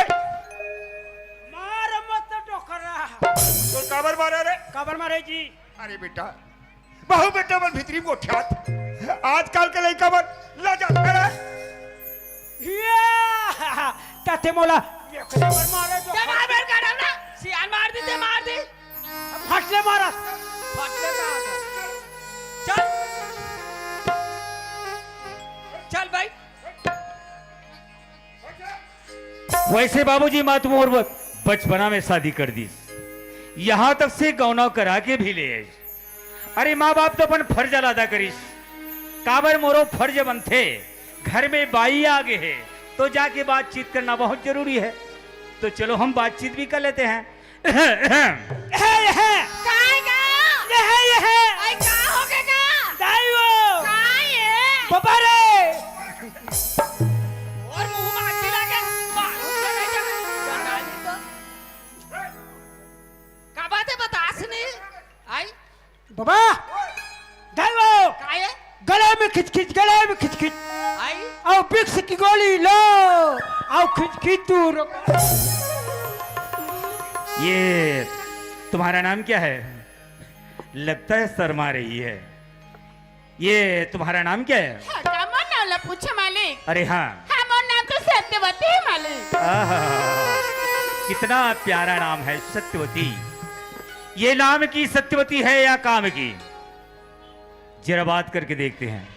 मार मत डोकरा। तो काबर मारे रे? काबर मारे जी? अरे बेटा, बहू बेटा मन भीतरी गोठियात। आजकल के लइका मन लजात। अरे! हिया! तते मोला एक नंबर मारे तो ते मार बेर काटब ना, सियान मार दी, ते मार दी। फटले मारा। फटले का? चल। चल भाई। वैसे बाबूजी, माँ तो मोर ब-, बचपना में शादी कर दीस, यहाँ तक से गौना करा के भी ले आइस। अरे माँ बाप तो अपन फर्ज ला अदा करिस, काबर मोरो फर्ज बनथे, घर में बाई आ गे हे तो जाके बातचीत करना बहुत जरूरी है। तो चलो हम बातचीत भी कर लेते हैं। हे, हे। काय का? ये है, ये है। आई का हो गया का? दाई वो। काय है? बाबा रे। और मुंह में आंटी लागे। मारो तो नहीं जाना। जनानी तो। का बात है, बतास नहीं? आई? बाबा, दाई वो। काय है? गले में खिचखिच, गले में खिचखिच। आई? आओ, विक्स की गोली लो। आओ, खिचखिच दूर। ये तुम्हारा नाम क्या है? लगता है शर्मा रही है। ये तुम्हारा नाम क्या है? हाँ, का मोर नाम ला पूछे मालिक? अरे हाँ। हाँ, मोर नाम तो सत्यवती है मालिक। आहा, कितना प्यारा नाम है सत्यवती। ये नाम की सत्यवती है या काम की? जरा बात करके देखते हैं।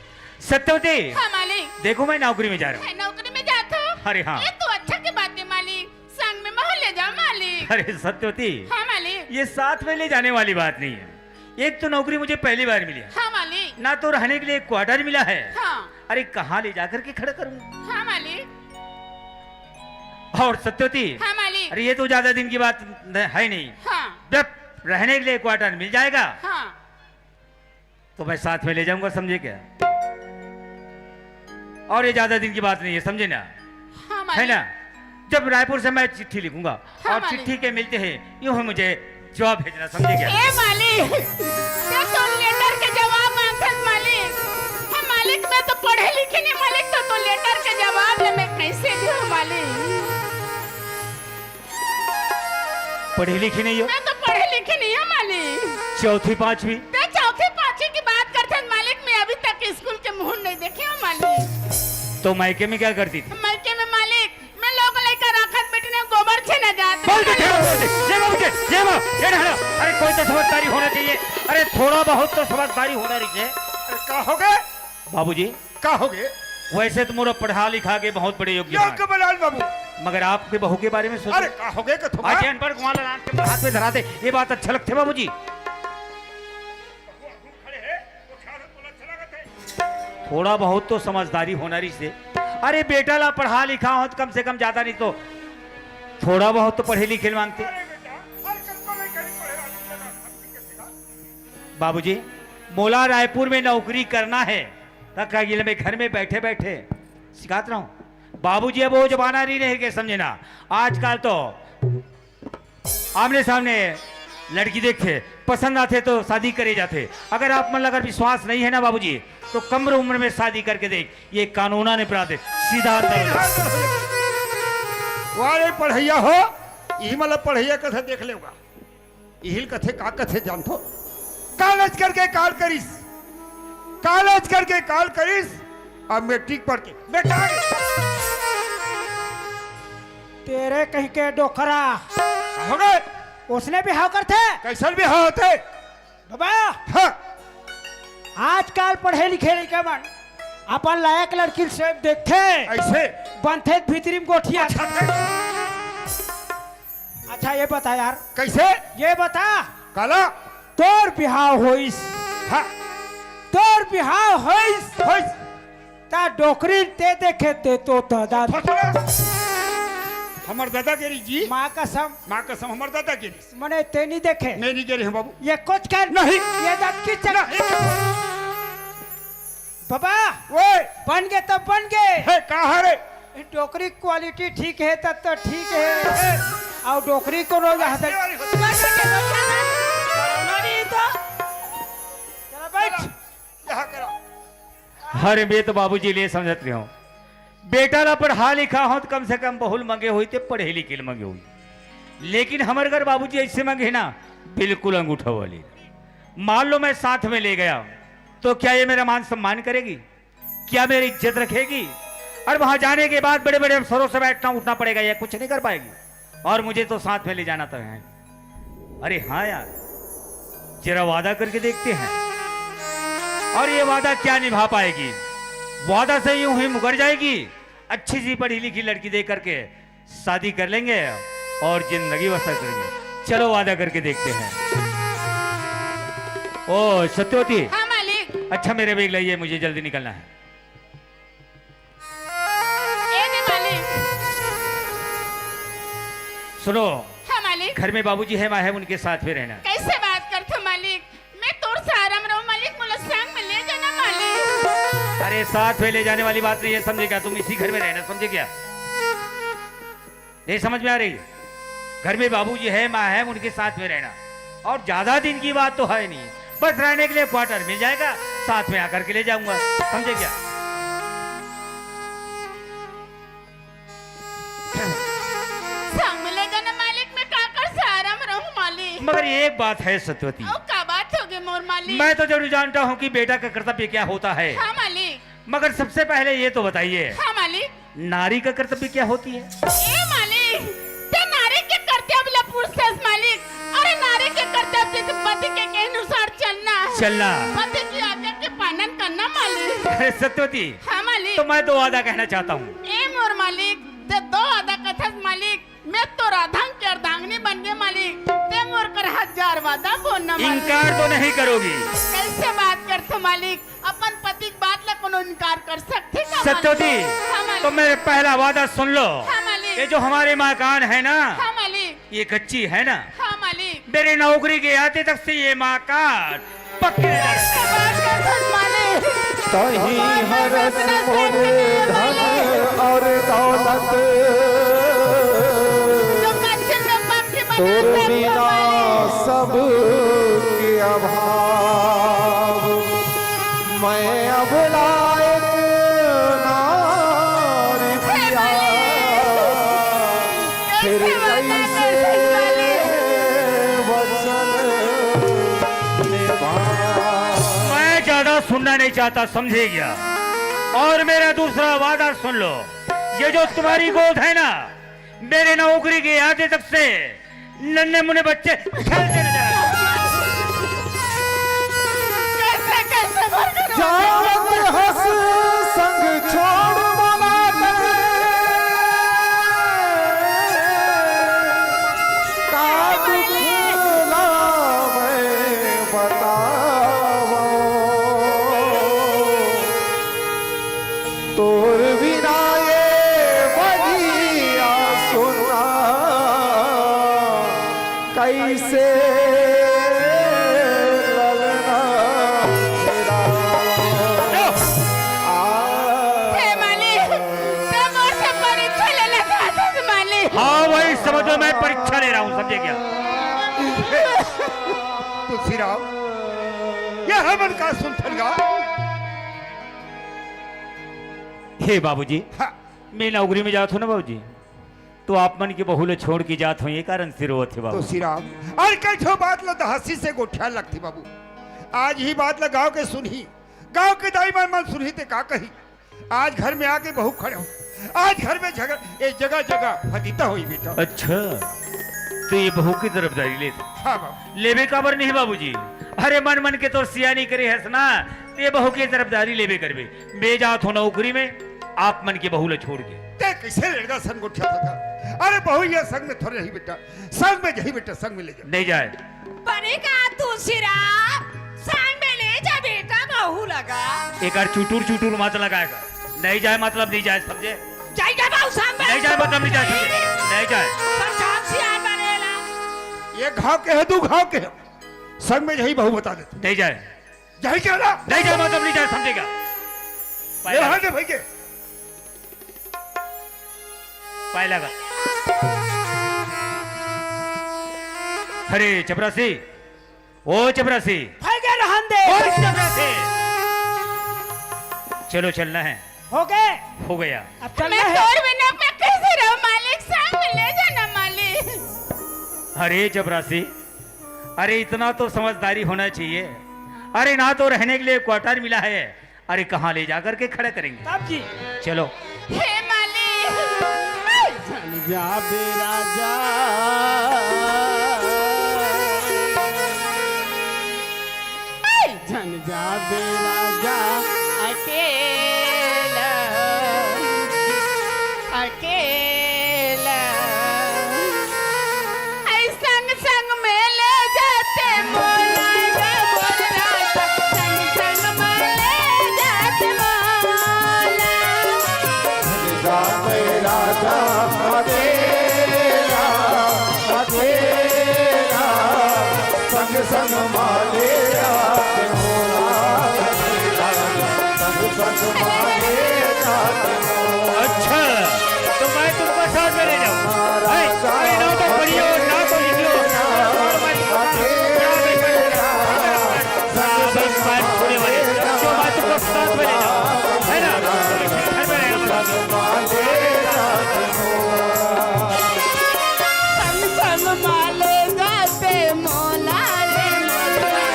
सत्यवती। हाँ मालिक। देखो मैं नौकरी में जा रहा हूँ। है नौकरी में जात हो? अरे हाँ। ये तो अच्छा की बात है मालिक, संग में महूँ ले जाओ मालिक। अरे सत्यवती। हाँ मालिक। ये साथ में ले जाने वाली बात नहीं है। एक तो नौकरी मुझे पहली बार मिली है, हाँ मालिक। ना तो रहने के लिए क्वार्टर मिला है। हाँ। अरे, कहाँ ले जाकर के खड़ा करूंगा? हाँ मालिक। और सत्यवती, हाँ मालिक। अरे, ये तो ज्यादा दिन की बात न- है नहीं। हाँ। जब रहने के लिए क्वार्टर मिल जाएगा, हाँ। तो मैं साथ में ले जाऊंगा, समझे क्या? और ये ज्यादा दिन की बात नहीं है, समझे ना? हाँ मालिक। है ना? जब रायपुर से मैं चिट्ठी लिखूंगा, हाँ और मालिक। चिट्ठी के मिलते हैं यूं ही मुझे जवाब भेजना, समझे क्या? ए मालिक, ते तो लेटर के जवाब मांगत मालिक। हे मालिक, मैं तो पढ़े लिखे नहीं मालिक, तो तो लेटर के जवाब ले मैं कैसे दूं मालिक? पढ़े लिखे नहीं हो? मैं तो पढ़े लिखे नहीं हूँ मालिक। चौथी पांचवी? ते चौथी पांचवी की बात करते हैं मालिक, मैं अभी तक स्कूल के मुंह नहीं देखे हूँ मालिक। तो मायके में क्या करती थी? मायके में मालिक, मैं लोग लेकर राखत बेटी ने गोबर छेना जाते बस, ये बाबू जी, ये बाबू जी, ये बाबू, ये ना, ना। अरे, कोई तो समझदारी होना चाहिए। अरे, थोड़ा बहुत तो समझदारी होना चाहिए। अरे, का हो गए? बाबूजी, का हो गए? वैसे तो मोर पढ़ा लिखा के बहुत बड़े योग्य योग्य बना। बलाल बाबू। मगर आपके बहू के बारे में सोचो। अरे, का हो गए कथो आज बा? अनपढ़ गुआला लान के हाथ में धरा दे, ये बात अच्छा लगते बाबूजी? थोड़ा बहुत तो समझदारी होना रही से। अरे, बेटा ला पढ़ा लिखा हो तो कम से कम, ज्यादा नहीं तो थोड़ा बहुत तो पढ़े लिखे मांगते। बाबूजी, मोला रायपुर में नौकरी करना है, त का ये मैं घर में बैठे बैठे सिखात रहूं? बाबूजी, अब वो जमाना नहीं रह गए, समझे ना? आजकल तो आमने सामने लड़की देखथे, पसंद आथे तो शादी करे जाथे। अगर आप मन ला अगर विश्वास नहीं है ना बाबूजी, तो कम उम्र में शादी करके देख, ये कानूनन अपराध है, सीधा अंदर हो जा। वाह रे पढ़ैया हो, इही मतलब पढ़ैया कथे देख लेगा। इहिल कथे का कथे जानथो? कॉलेज करके काल करिस, कॉलेज करके काल करिस, अब मैट्रिक पढ़ के बेकार। तेरे कहीं के डोकरा। का हो गए? उसने बिहाव करथे? कैसन बिहाव होथे? बाबा, हाँ। आजकल पढ़े लिखे लइका मन अपन लायक लड़की से देखथे, ऐसे? बनथे भीतरी में गोठिया। अच्छा, अच्छा। अच्छा, ये बता यार। कैसे? ये बता। काला? तोर बिहाव होइस। हाँ। तोर बिहाव होइस। होइस। ता डोकरी ते देखे ते तो दादा। फसला। हमर दादागिरी जी। माँ कसम। माँ कसम, हमर दादागिरी। मने ते नहीं देखे। मैं नहीं गिरे हूँ बाबू। ये कुछ कर। नहीं। ये दत की चल। नहीं। बाबा, ओए। बन गे तब बन गे। हे, का हरे? डोकरी क्वालिटी ठीक है तब तो ठीक है। और डोकरी को रोज हाथ अरे, अरे, चला बैठ। यहाँ करा। हरे, मैं तो बाबूजी ले समझत रहे हूँ। बेटा ला पढ़ा लिखा हो तो कम से कम बहुल मंगे होई ते पढ़े लिखे ल मंगे होई। लेकिन हमर घर बाबूजी ऐसे मंगे ना, बिल्कुल अंगूठा वाली। मान लो मैं साथ में ले गया, तो क्या ये मेरा मान सम्मान करेगी? क्या मेरी इज्जत रखेगी? और वहां जाने के बाद बड़े-बड़े अफसरों से बैठना उठना पड़ेगा, ये कुछ नहीं कर पाएगी। और मुझे तो साथ में ले जाना तो है। अरे हाँ यार, जरा वादा करके देखते हैं। और ये वादा क्या निभा पाएगी? वादा से यूं ही मुकर जाएगी। अच्छी सी पढ़ी लिखी लड़की दे करके शादी कर लेंगे और जिंदगी बसर करेंगे। चलो वादा करके देखते हैं। ओ सत्यवती। हाँ मालिक। अच्छा मेरे बैग लाइए, मुझे जल्दी निकलना है। ए दे मालिक। सुनो। हाँ मालिक। घर में बाबूजी है, माँ है, उनके साथ में रहना। कैसे बात करथो मालिक? मैं तोर सहारा में रहूं मालिक, मोला संग में ले जाना मालिक। अरे साथ में ले जाने वाली बात नहीं है, समझे क्या? तुम इसी घर में रहना, समझे क्या? नहीं समझ में आ रही? घर में बाबूजी है, माँ है, उनके साथ में रहना। और ज्यादा दिन की बात तो है नहीं, बस रहने के लिए क्वार्टर मिल जाएगा, साथ में आकर के ले जाऊंगा, समझे क्या? संग ले जाना मालिक, मैं काकर सहारा में रहूं मालिक? मगर एक बात है सत्यवती। ओ, का बात होगे मोर मालिक? मैं तो जरूर जानता हूँ कि बेटा का कर्तव्य क्या होता है। हाँ मालिक। मगर सबसे पहले ये तो बताइए, हाँ मालिक। नारी का कर्तव्य क्या होती है? ए मालिक, ते नारी के कर्तव्य ला पूछथस मालिक। अरे नारी के कर्तव्य तो पति के कहे अनुसार चलना है। चलना। पति की आज्ञा के पालन करना मालिक। अरे सत्यवती, हाँ मालिक। तो मैं दो वादा कहना चाहता हूँ। ए मोर मालिक, ते दो वादा कथस मालिक, मैं तोर अर्धांग के अर्धांगिनी बन गे मालिक, ते मोर करा मालिक। इनकार तो नहीं करोगी? कैसे बात करथो मालिक? अपन पति के बात ला कोनो इनकार कर सकथे का सत्यो मालिक? जी, हाँ मालिक। तो मेरे पहला वादा सुन लो। हाँ मालिक। ये जो हमारे मकान है ना, हाँ मालिक। ये कच्ची है ना, हाँ मालिक। मेरे नौकरी के आते तक से ये मकान पक्के नजर। कैसे बात करथस मालिक? तहीं हरस मोर धन और दौलत, जो कच्चे में पक्के बना तोर सकथो बिना मालिक। सब के अभाव। मैं अब लायक नारी पिया, फिर कैसे वचन निभाऊं? मैं ज्यादा सुनना नहीं चाहता, समझे क्या? और मेरा दूसरा वादा सुन लो, ये जो तुम्हारी गोद है ना, मेरे नौकरी के आते तक से नन्हे मुन्ने बच्चे खेलते नजर आए। कैसे, कैसे भर के जावत हस संग छोड़ मोला तक। का दुख ला मैं बतावं। तोर बिना ये बगिया सुन्ना, कैसे ललना तेरा। आ। हे मालिक, तैं मोर से परीक्षा लेना चाहत हस मालिक। हाँ, वही समझो, मैं परीक्षा ले रहा हूँ, समझे क्या? तुलसीराम, ये हमन का सुनथन गा? हे बाबूजी, हाँ। मैं नौकरी में जात हूँ ना बाबूजी, तो आप मन के बहू ल छोड़ के जात हूँ, ये कारण से रोवत हे बाबू। तुलसीराम, अरे कई ठो बात ल हंसी से गोठिया लगथे बाबू। आज ही बात ल गांव के सुनही, गांव के दाई मन मन सुनही ते का कही? आज घर में आके बहू खड़े हो, आज घर में झगड़ा, ए जगह जगह फतीता होई बेटा। अच्छा, तो ये बहू की तरफदारी लेथे? हाँ बाबू। लेबे काबर नहीं बाबूजी? अरे मन मन के तो सियानी करे हस ना, ते बहू के तरफदारी लेबे करबे। मैं जात हूँ नौकरी में, आप मन के बहू ल छोड़ के। ते कैसे लड़का संग गोठियाथस? अरे बहू ये संग में थोड़े रही बेटा, संग में जही बेटा, संग में ले जा। नहीं जाए। बने का तुलसीराम, संग में ले जा बेटा बहू ल गा। एक बार चुटुर चुटुर मत लगाएगा। नहीं जाए मतलब नहीं जाए, समझे? जाई जा बहू संग में। नहीं जाए मतलब नहीं जाए, समझे? नहीं जाए। सब जान सियान बनेला। ये घाव के है, दू घाव के है। संग में जही बहू बता देते। नहीं जाए। जाई के ना? नहीं जाए मतलब नहीं जाए, समझे क्या? ये रहन दे भाई के। पाए लगा। अरे चपरासी, ओ चपरासी। भाई के रहन दे। ओ चपरासी। चलो चलना है। हो गए। हो गया। अब चलना मैं है। तोर बिना मैं कैसे रहूं मालिक, संग में ले जाना मालिक। अरे चपरासी, अरे, इतना तो समझदारी होना चाहिए। अरे, ना तो रहने के लिए क्वार्टर मिला है, अरे, कहाँ ले जा करके खड़ा करेंगे? तब की? चलो। हे मालिक। झन जाबे राजा। झन जाबे राजा अकेला, अकेला। ऐ संग संग में ले जाते मोला, बोल राजा, संग संग में ले जाते मोला। जाते राजा अकेला, अकेला, संग संग माले जाते मोला। संग संग माले जाते मोला। अच्छा, तो मैं तुमको साथ में ले जाऊं। है? अरे, ना तो पढ़ियो, ना तो लिखियो। और मैं तुमको साथ में ले जाऊं। हाँ, बस बात सुनने वाले। तो मैं तुमको साथ में ले जाऊं। है ना? घर में रहेगा। संग संग माले जाते मोला रे मोला।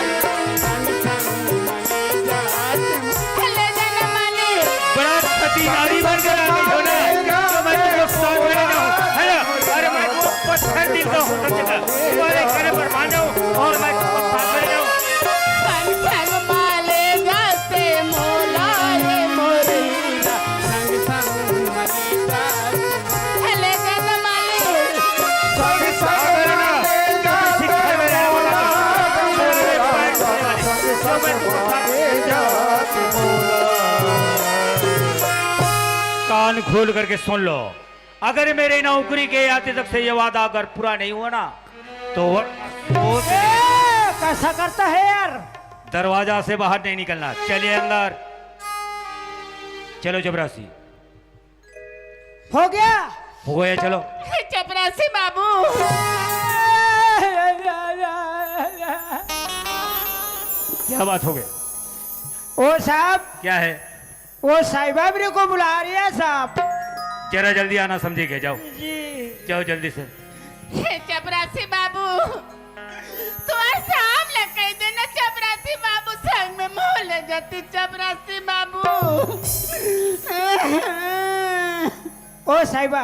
संग संग माले जाते मोला। ले जाना माले। बड़ा सतीनारी बनकर आदमी हो ना, तो मैं तुमको साथ में ले जाऊं, है ना? अरे मैं कान खोल करके सुन लो, अगर मेरे नौकरी के आते तक से ये वादा अगर पूरा नहीं हुआ ना, तो वो ए, कैसा करता है यार? दरवाजा से बाहर नहीं निकलना। चलिए अंदर, चलो चपरासी। हो गया। हो गया, चलो। चपरासी बाबू। क्या बात हो गई? ओ साहब। क्या है? वो साहिबा मेरे को बुला रही है साहब। जरा जल्दी आना समझी के, जाओ। जी। जाओ जल्दी से। हे चपरासी बाबू, तू साहब ला कह देना चपरासी बाबू संग में मोला ले जाती चपरासी बाबू। ओ साहिबा।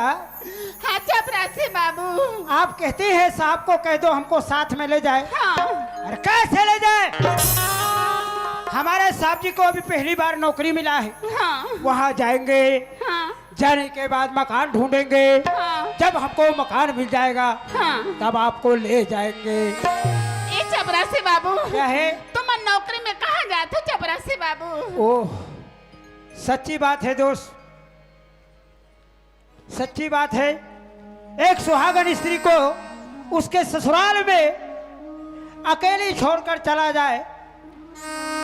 हाँ चपरासी बाबू। आप कहते हैं साहब को कह दो हमको साथ में ले जाए। हाँ। अरे कैसे ले जाए? हमारे साहब जी को अभी पहली बार नौकरी मिला है। हाँ। वहाँ जाएंगे। हाँ। जाने के बाद मकान ढूंढेंगे। हाँ। जब हमको मकान मिल जाएगा, हाँ। तब आपको ले जाएंगे। ए चपरासी बाबू। क्या है? तुम नौकरी में कहाँ जाते चपरासी बाबू? ओह, सच्ची बात है दोस्त, सच्ची बात है। एक सुहागन स्त्री को उसके ससुराल में अकेली छोड़कर चला जाए,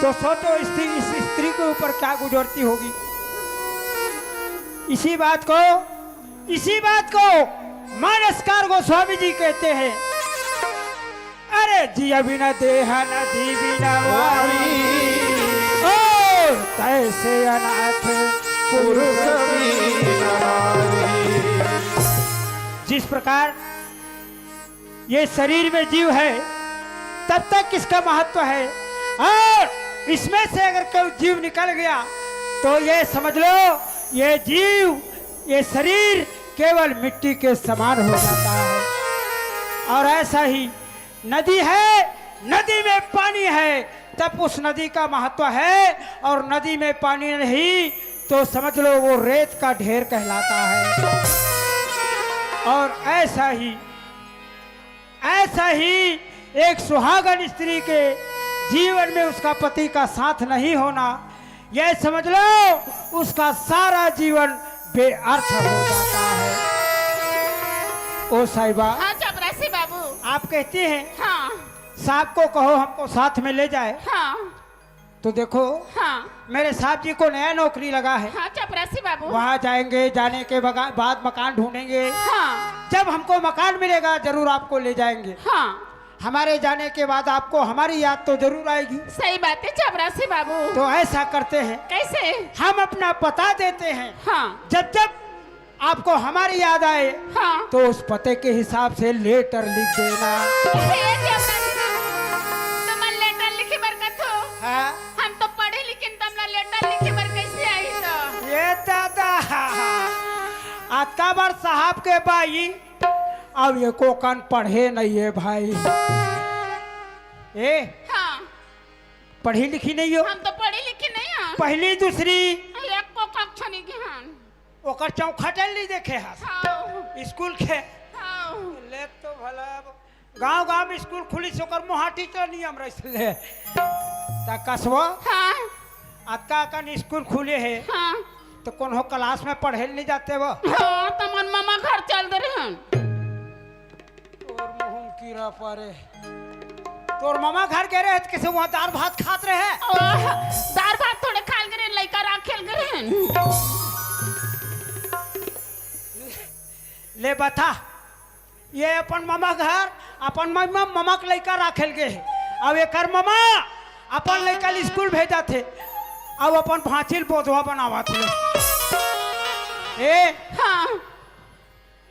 तो सोचो स्त्री, इस स्त्री के ऊपर क्या गुजरती होगी। इसी बात को, इसी बात को मानसकार गोस्वामी जी कहते हैं, अरे जिया बिना देह नदी बिना वारी, और तैसे अनाथ पुरुष बिना नारी। जिस प्रकार ये शरीर में जीव है, तब तक इसका महत्व है, और इसमें से अगर कोई जीव निकल गया, तो ये समझ लो, ये जीव, ये शरीर केवल मिट्टी के समान हो जाता है। और ऐसा ही नदी है, नदी में पानी है, तब उस नदी का महत्व है, और नदी में पानी नहीं, तो समझ लो, वो रेत का ढेर कहलाता है। और ऐसा ही, ऐसा ही एक सुहागन स्त्री के जीवन में उसका पति का साथ नहीं होना, यह समझ लो, उसका सारा जीवन बेअर्थ हो जाता है। ओ साहिबा। हाँ चपरासी बाबू। आप कहती हैं, हाँ। साहब को कहो हमको साथ में ले जाए। हाँ। तो देखो, हाँ। मेरे साहब जी को नया नौकरी लगा है। हाँ चपरासी बाबू। वहाँ जाएंगे, जाने के बगा-, बाद मकान ढूंढेंगे। हाँ। जब हमको मकान मिलेगा, जरूर आपको ले जाएंगे। हाँ। हमारे जाने के बाद आपको हमारी याद तो जरूर आएगी। सही बात है चपरासी बाबू। तो ऐसा करते हैं। कैसे? हम अपना पता देते हैं। हाँ। जब जब आपको हमारी याद आए, हाँ। तो उस पते के हिसाब से लेटर लिख देना। हे चपरासी बाबू, तुमन लेटर लिखे बर कथो। हाँ। हम तो पढ़े लिखे, तुमला लेटर लिखे बर कैसे आई तो? ये दादा, अतका बार साहब के बाई, अब एको कन पढ़े नहीं है भाई। ए, हाँ। पढ़ी लिखी नहीं हो? हम तो पढ़ी लिखी नहीं हन। पहली दूसरी? एको कक्षा नहीं गे हन। ओकर चौखट ल नहीं देखे हस? हाँ। स्कूल के? हाँ। ले तो भला अब गांव गांव में स्कूल खुली से ओकर मुहाटी तो नियम रहिस ले। ता कसबो? हाँ। अतका अकन स्कूल खुले हे। हाँ। तो कोनो क्लास में पढ़े ल नहीं जाते वो? हाँ, तमन ममा घर चल दे रहे हन। तोर मुंह में कीड़ा परे। तोर ममा घर गे रहे त कैसे वहाँ दार भात खात रहे? ओह, दार भात थोड़े खाल गे रहे, लइका राखेल गे रहे। ले बता, ये अपन ममा घर, अपन ममा, ममा के लइका राखेल गे हे। अब एकर ममा अपन लइका ल स्कूल भेजत हे, अब अपन भांचिल बोधवा बनावत हे। ए, हाँ।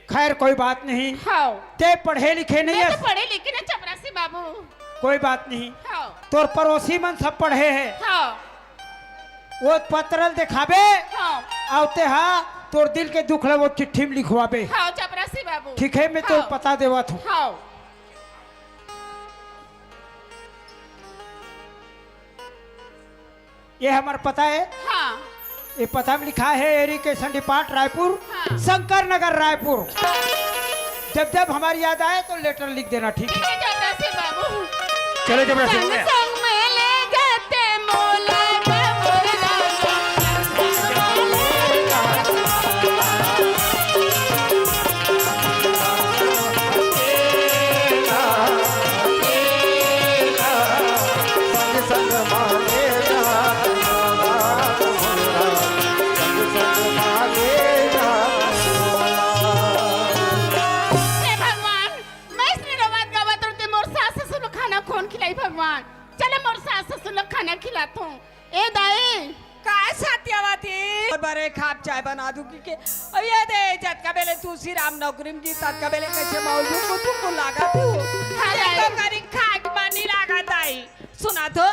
खैर, कोई बात नहीं। हाँ। ते पढ़े लिखे नहीं मैं है। तो पढ़े लिखे ना चपरासी बाबू। कोई बात नहीं। हाँ। तोर पड़ोसी मन सब पढ़े हे। हाँ। वो पत्र ल देखाबे। हाँ। अउ ते हा तोर दिल के दुख ल वो चिट्ठी में लिखवाबे। हाँ, चपरासी बाबू। ठीक है, मैं तो हाँ। पता देवत हूँ। हाँ। ये हमर पता है। हाँ। ये पता में लिखा है, एरिगेशन डिपार्ट रायपुर, हाँ। शंकर नगर रायपुर। जब जब हमारी याद आए तो लेटर लिख देना, ठीक है? ठीक है, चपरासी बाबू। चलो, चपरासी हो गया। संग संग में ले जाते के, अउ ये दे, जतका बेले तुलसी राम नौकरी में गिस, ततका बेले कइसे मौजू कुतुक लागत हे वो। हाँ, ये दाई। तो करी खाक पानी लागत दाई। सुना तो,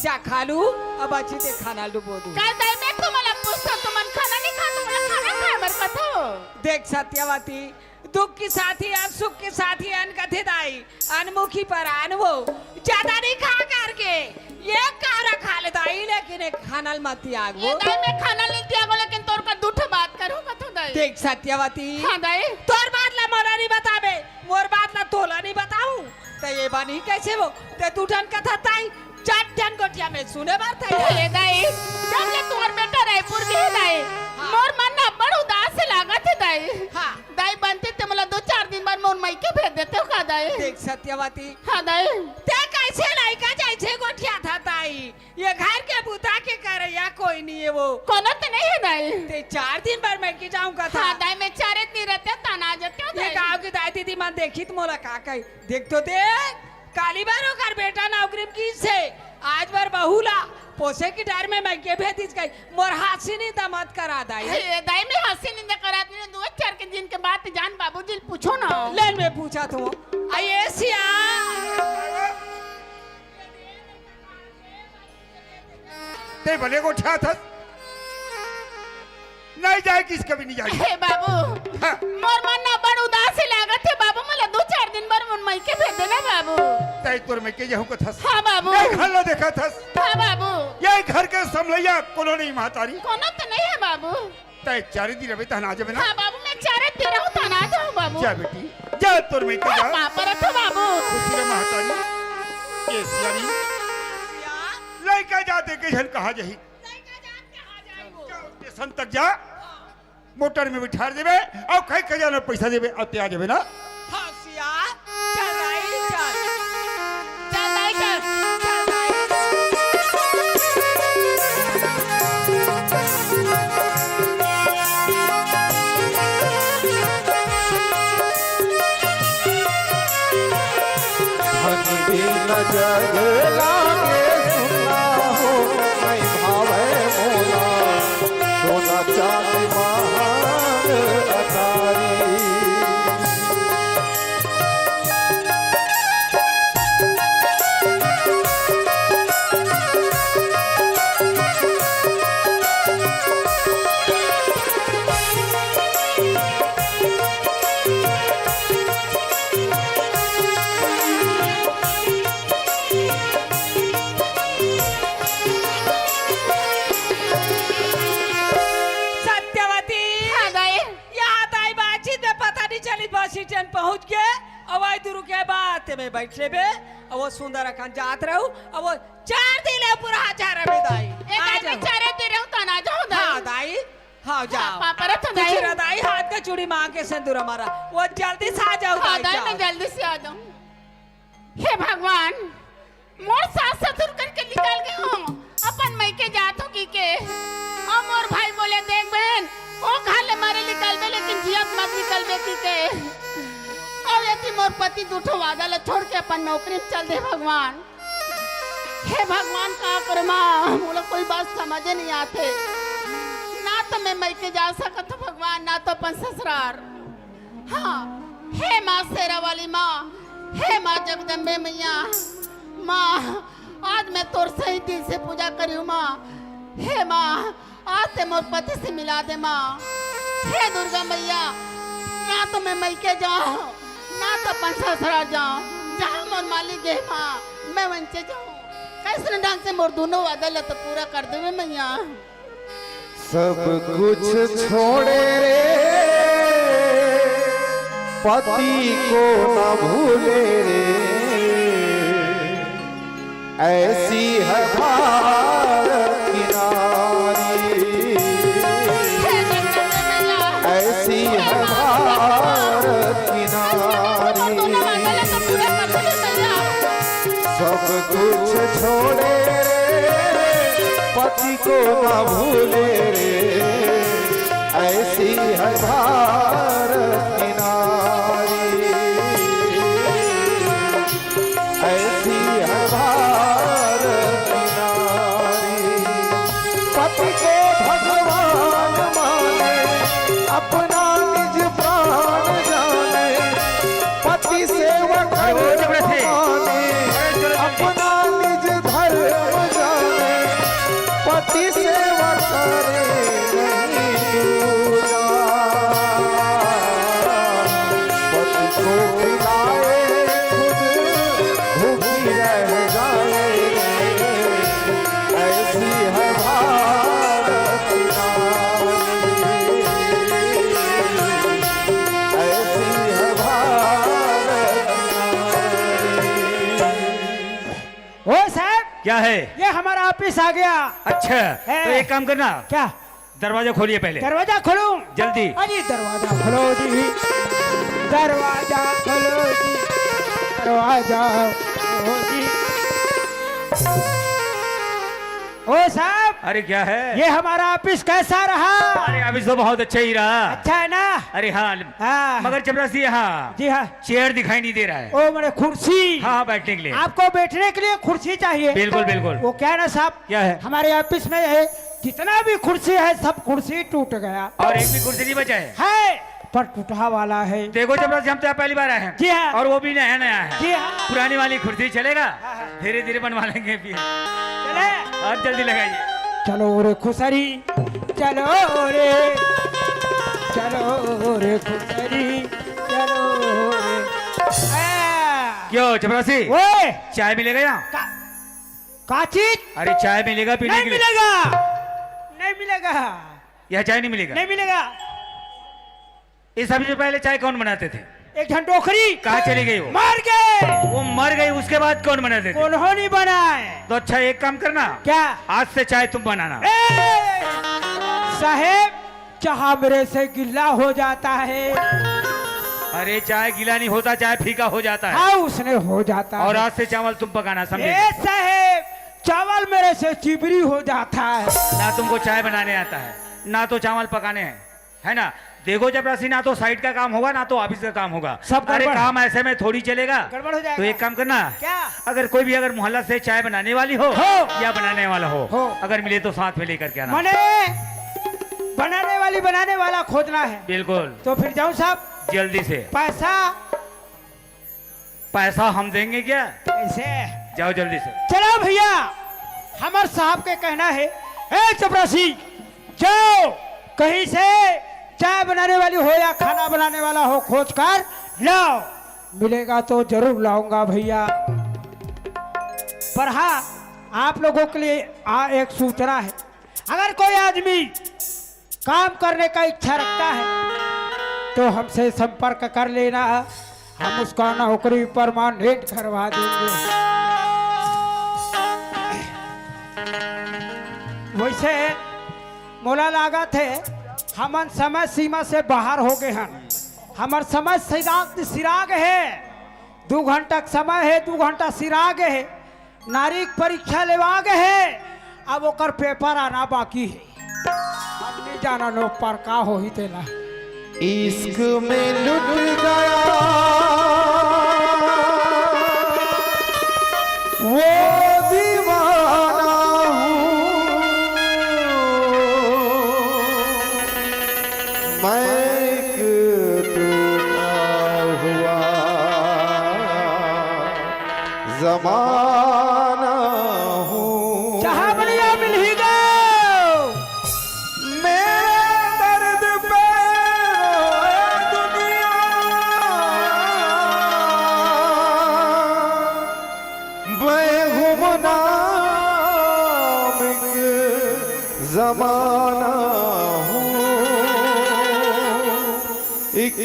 जा खा लू, अब अच्छी ते खाना डुबो दू। का दाई, मैं तुमला पूछथों, तुमन खाना नइ खाथो, तुमला खाना खाए बर कथों। देख सत्यवती, दुख के साथी अन, सुख के साथी अन कथे दाई, अनमुखी परान वो, जादा नइ खा करके, एक कौरा खा ले दाई, लेकिन एक खाना ल मत त्याग वो। ए दाई, मैं खाना ल नइ त्यागों, लेकिन तोर का दू ठो बात करहूँ कथों दाई। देख सत्यवती, हाँ दाई। तोर बात ला मोला नइ बताबे, मोर बात ला तोला नइ बताहूँ, त ये बनी कइसे वो, ते दू ठन कथस दाई, चार ठन गोठिया में सुने बर थे। ए दाई, जब ले तोर बेटा रायपुर गे हे दाई, हाँ। मोर मन ना बड़ उदास से लागत हे दाई। हाँ। दाई बनते ते मोला दू चार दिन बर मोर मइके भेज देते हो का दाई? देख सत्यवती। हाँ दाई। ते कइसे लइका जइसे गोठियाथस दाई? ये घर के बुता के करइया कोई नइ हे वो। कोनो ते नइ हे दाई। ते चार दिन बर मइके जाहूँ कथस। हाँ दाई, मैं चारे दिन रहितेंव, तहान आ जातेंव ये दाई। गाँव के दाई दीदी मन देखही त मोला का कही? देख तो देख, काली बर ओकर बेटा नौकरी में गिस हे, आज बर बहू ला पोसे के डर में मइके भेज दिस कही। मोर हँसी निंदा मत करा दाई। ए दाई, मैं हँसी निंदा करात नइ हँव, दू चार के दिन के बात जान बाबूजी ल पूछो ना। ले मैं पूछत हों। अई ए सियान। ते बने गोठियाथस। नइ जाय किस कभी नइ जाय। हे बाबू, हाँ। मोर मन ना बड़ उदास से लागत हे बाबू, मोला दू चार दिन बर मोर मइके भेज देना बाबू। तैं तोर मइके जाहूँ कथस। हाँ बाबू। नइ घर ला देखथस। हाँ बाबू। ये घर के समलइया कोनो नइ महतारी। कोनो त नइ हे बाबू। तैं चारे दिन रहिबे तहन आ जाबे ना। हाँ बाबू, मैं चारे दिन रहूँ तहन आ जाहूँ बाबू। जा बेटी, जा तोर मइके जा। पाँव परत हों बाबू। खुशी रह महतारी। ए सियानी। लइका जात हे कइसे कहाँ जाही? लइका जात कहाँ जाही वो? जा स्टेशन तक जा। मोटर में बिठा देबे, अउ खाए खजाना पइसा देबे, अउ तैं आ जाबे ना। हाँ सियान, चल दाई, चल। चल दाई, चल। चल दाई। धन बिन जग लागे सुना हो, नइ भावय मोला सोना चांदी महान अटारी। सत्यवती। हाँ दाई। यहाँ दाई बातचीत में पता नइ चलिस, बस स्टैंड पहुँच गे, अउ वही दुरू के बात में बइठ लेबे, अउ वो सुंदर अकन जात रहू, अउ वो चार दिन ले पूरा हजार में दाई। ए आ दाई, मैं जाओ। चारे दिन रहूँ, तहन आ जाहूँ दाई। हाँ दाई, हाँ, जाओ। पाँव परत हों कुछ दाई। रह दाई, हाथ का चूड़ी मांग के सिंदूर हमारा, वो जल्दी से आ जाओ हाँ दाई, दाई, जाओ। मैं जल्दी से आ जाहूँ। हे भगवान, मोर सास ससुर करके निकल गे हों, अपन मइके जात हों कहिके। अउ मोर भाई बोले, "देख बहन, ओ घर ले मरे निकलबे, लेकिन जियत मत निकलबे," कहिके। अउ एती मोर पति दू ठो वादा ला छोड़ के अपन नौकरी में चल दे भगवान। हे भगवान, का करों माँ, मोला कोई बात समझे नइ आथे। ना तो मैं मइके जा सकत हों भगवान, ना तो अपन ससुरार। हाँ, हे माँ शेरा वाली माँ, हे माँ जगदम्बे मइया, माँ, आज मैं तोर सही दिल से पूजा करिहूँ माँ। हे माँ, आज तैं मोर पति से मिला दे माँ। हे दुर्गा मइया, ना तो मैं मइके जाहूँ, ना तो अपन ससुरार जाहूँ, जहाँ मोर मालिक गे हे माँ, मैं वंचे जाहूँ। कइसनो ढंग से मोर दूनों वादा ला तो पूरा कर देबे मइया। सब कुछ छोड़े रे, पति को न भूले रे, ऐसी है भारत की नारी। ऐसी है भारत की नारी। सब कुछ छोड़े रे, पति को ना भूले रे, ऐसी है भारत की नारी, ऐसी है भारत की नारी। पति को भगवान माने, क्या है? ये हमारा ऑफिस आ गया। अच्छा, है। तो एक काम करना। क्या? दरवाजा खोलिए पहले। दरवाजा खोलूं? जल्दी। अरे दरवाजा खोलो जी, दरवाजा खोलो जी, दरवाजा खोलो जी। ओ साहब, अरे क्या है? ये हमारा ऑफिस कैसा रहा? अरे ऑफिस तो बहुत अच्छा ही रहा। अच्छा है ना? अरे हाँ। हाँ। मगर चपरासी, हाँ। जी हाँ। चेयर दिखाई नहीं दे रहा है। ओ, मैंने कुर्सी। हाँ, हाँ, बैठने के लिए। आपको बैठने के लिए कुर्सी चाहिए? बिल्कुल, बिल्कुल। वो क्या है ना साहब, क्या है? हमारे ऑफिस में है, जितना भी कुर्सी है, सब कुर्सी टूट गया। और एक भी कुर्सी नहीं बचा है? है, पर टूटा वाला है। देखो चपरासी, हम तो यहाँ पहली बार आए हैं। जी हाँ। और वो भी नया नया है। जी हाँ। पुरानी वाली कुर्सी चलेगा? हाँ, हाँ। धीरे धीरे बनवा लेंगे फिर। चले। और जल्दी लगाइए। चलो रे खुसरी, चलो रे, चलो रे खुसरी, चलो रे। आ। क्यों चपरासी? ओए! चाय मिलेगा यहाँ? का, का चीज? अरे चाय मिलेगा पीने नहीं के लिए? मिलेगा, नहीं मिलेगा। यहाँ चाय नहीं मिलेगा? नहीं मिलेगा। ये सबसे पहले चाय कौन बनाते थे? एक झन डोकरी। कहाँ चली गई वो? मर गए। वो मर गई, उसके बाद कौन बनाते थे? उन्होंने बनाए। तो अच्छा, एक काम करना। क्या? आज से चाय तुम बनाना। ए, साहेब, चाह मेरे से गिला हो जाता है। अरे, चाय गीला नहीं होता, चाय फीका हो जाता है। हाँ, उसने हो जाता और है। आज से चावल तुम पकाना, समझे? ए साहेब, चावल मेरे से चिबरी हो जाता है। ना तुमको चाय बनाने आता है, ना तो चावल पकाने हैं, है ना? देखो चपरासी, ना तो साइट का काम होगा, ना तो ऑफिस का काम होगा। सब अरे गड़बड़। काम ऐसे में थोड़ी चलेगा। गड़बड़ हो जाएगा। तो एक काम करना। क्या? अगर कोई भी अगर मोहल्ला से चाय बनाने वाली हो हो। या बनाने वाला हो, हो। अगर मिले तो साथ में लेकर के आना। मने बनाने वाली, बनाने वाला खोजना है। बिल्कुल। तो फिर जाऊं साहब? जल्दी से। पैसा? पैसा हम देंगे क्या? कैसे? जाओ जल्दी से। चलो भैया, हमार साहब के कहना है, ए चपरासी, जाओ कहीं से चाय बनाने वाली हो या खाना बनाने वाला हो, खोज कर लाओ। मिलेगा तो जरूर लाऊंगा भैया। पर हाँ, आप लोगों के लिए आ, एक सूचना है, अगर कोई आदमी काम करने का इच्छा रखता है तो हमसे संपर्क कर लेना, हम उसका नौकरी परमानेंट करवा देंगे। वैसे मोला लागत हे, हमन समय सीमा से बाहर हो गए हन। हमर समय सिराग, सिराग हे, दू घंटा के समय हे, दू घंटा सिराग हे। नारी के परीक्षा लेवा गे हे, अब ओकर पेपर आना बाकी हे। अब नहीं जाना नो पर का होही तेला। इश्क में लुट गया वो दीवाना हूँ मैं, एक टूटा हुआ जमाना हूँ। जहाँ बढ़िया मिल ही गयो। मेरे दर्द पे रोए दुनिया, मैं गुमनाम एक जमाना हूँ। एक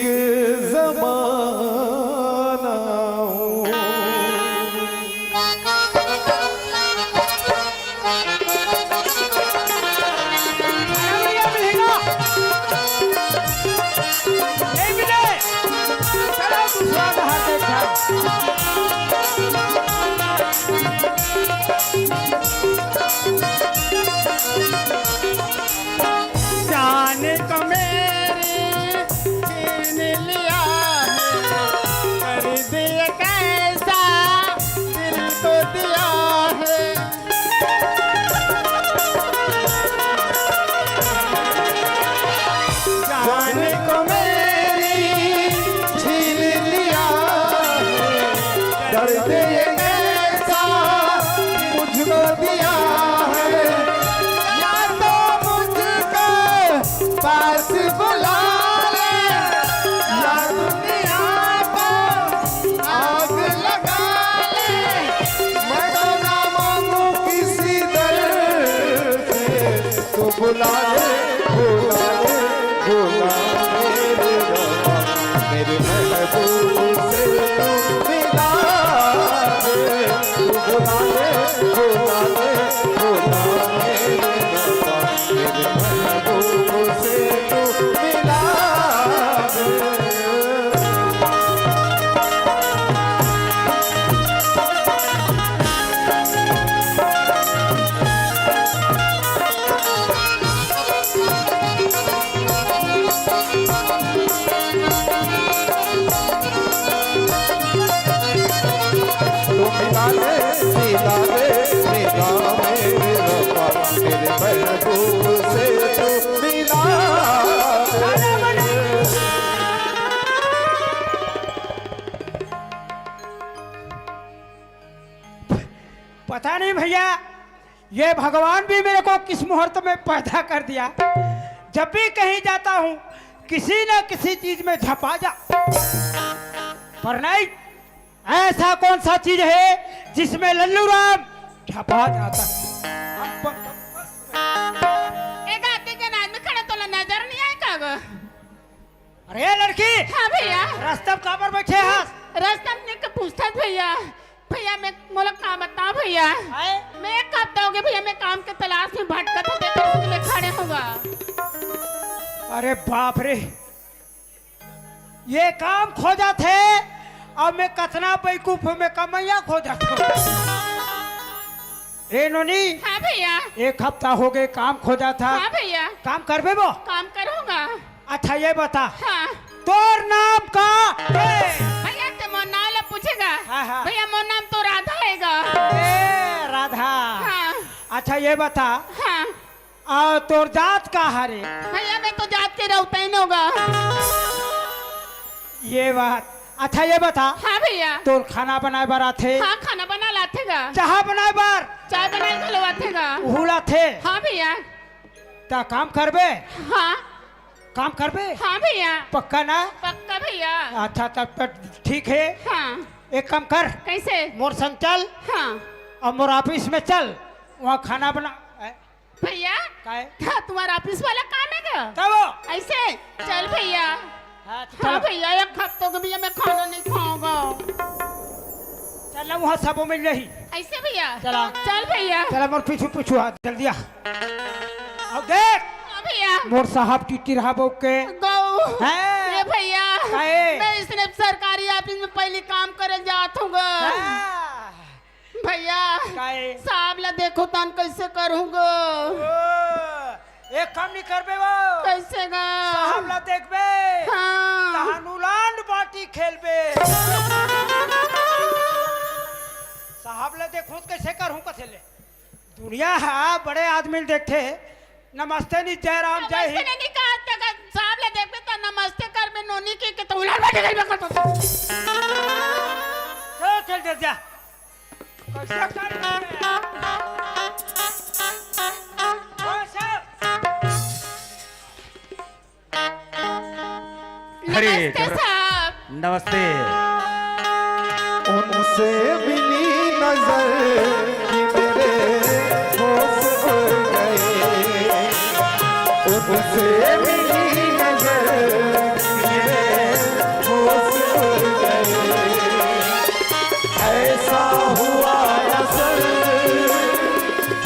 जमाना हूँ। जान को मेरी छीन लिया है, पता नहीं भैया, ये भगवान भी मेरे को किस मुहूर्त में पैदा कर दिया। जब भी कहीं जाता हूँ, किसी न किसी चीज में झपा जा। पर नहीं, ऐसा कौन सा चीज है जिसमें लल्लू राम झपा जाता है? हम प-, प-, प-, ए गाती के नाच में खड़ा तोला नजर नहीं आए का गो? अरे लड़की, हाँ भैया। रास्ता में काबर बैठे हस? रास्ता में के पूछत भैया। भैया मैं मोला का बता भैया। आए? मैं एक हफ्ता हो गया भैया, मैं काम के तलाश में भटकत हूँ, तेरे से मैं खड़े होगा। अरे बाप रे, ये काम खोजथे, अब मैं कतना बेवकूफ हूँ, मैं कमैया खोजथे। ए नोनी, हाँ भैया। एक हफ्ता हो गए काम खोजथे। हाँ भैया। काम करबे वो? काम करूँगा। अच्छा ये बता, हाँ। तोर नाम का है? भैया ते मोर नाम ला पूछेगा। हाँ, हाँ। भैया मोर नाम तो राधा हैगा। ए राधा। हाँ। अच्छा ये बता, हाँ। आ, तोर जात का हरे? भैया मैं तो जात के रौतैन होगा। ये बात। अच्छा ये बता, हाँ भैया। तोर खाना बनाए बर आथे? हाँ खाना बना लाथेगा। चाहा बनाए बर? चाय बनाए घलो आथेगा। उहू लाथे? हाँ भैया। त काम करबे? हाँ। काम करबे? हाँ भैया। पक्का ना? पक्का भैया। अच्छा तब तो ठीक है। हाँ। एक काम कर, कैसे? मोर संग चल हाँ। और मोर ऑफिस में चल, वहाँ खाना बना। ए, भैया। काहे? हाँ, तुम्हारा ऑफिस वाला काम है क्या? तब ऐसे चल भैया। हाँ, तो हाँ चलो। भैया, एक हफ्तों के भैया मैं खाना नहीं खाऊंगा। चल ना, वहाँ सबो मिल रही। ऐसे भैया। चला। चल भैया। चला मोर पीछू पीछू आ, जल्दी आ। अब देख, हाँ भैया। मोर साहब टिटिरहा बउक के। गौ। हैं? ये भैया। काहे? मैं इसने सरकारी ऑफिस में पहली काम करे जात हूँ गो। हाँ। भैया। काहे? साहब ला देखो तन कैसे करूँ गो। ओ, एक काम नहीं करबे वो। कैसे गो? साहब ला देखबे। हाँ। तहान उलांड बाटी खेलबे। साहब ला देखूं त कैसे करहूं कथे ले। दुनिया हा बड़े आदमी ल देखथे, नमस्ते नहीं जय राम जय नमस्ते हिंद। नहीं कहा, तो अगर साहब ले देखबे तो नमस्ते कर में नोनी की के तो उलांड बाटी खेलबे करता। चल चल जा, जा। कैसा कर रहा है? ओ साहब। अरे, नमस्ते जब- साहब। नमस्ते। उनसे मिली नजर कि मेरे होश उड़ गए। उनसे मिली नजर कि मेरे होश उड़ गए। ऐसा हुआ असर,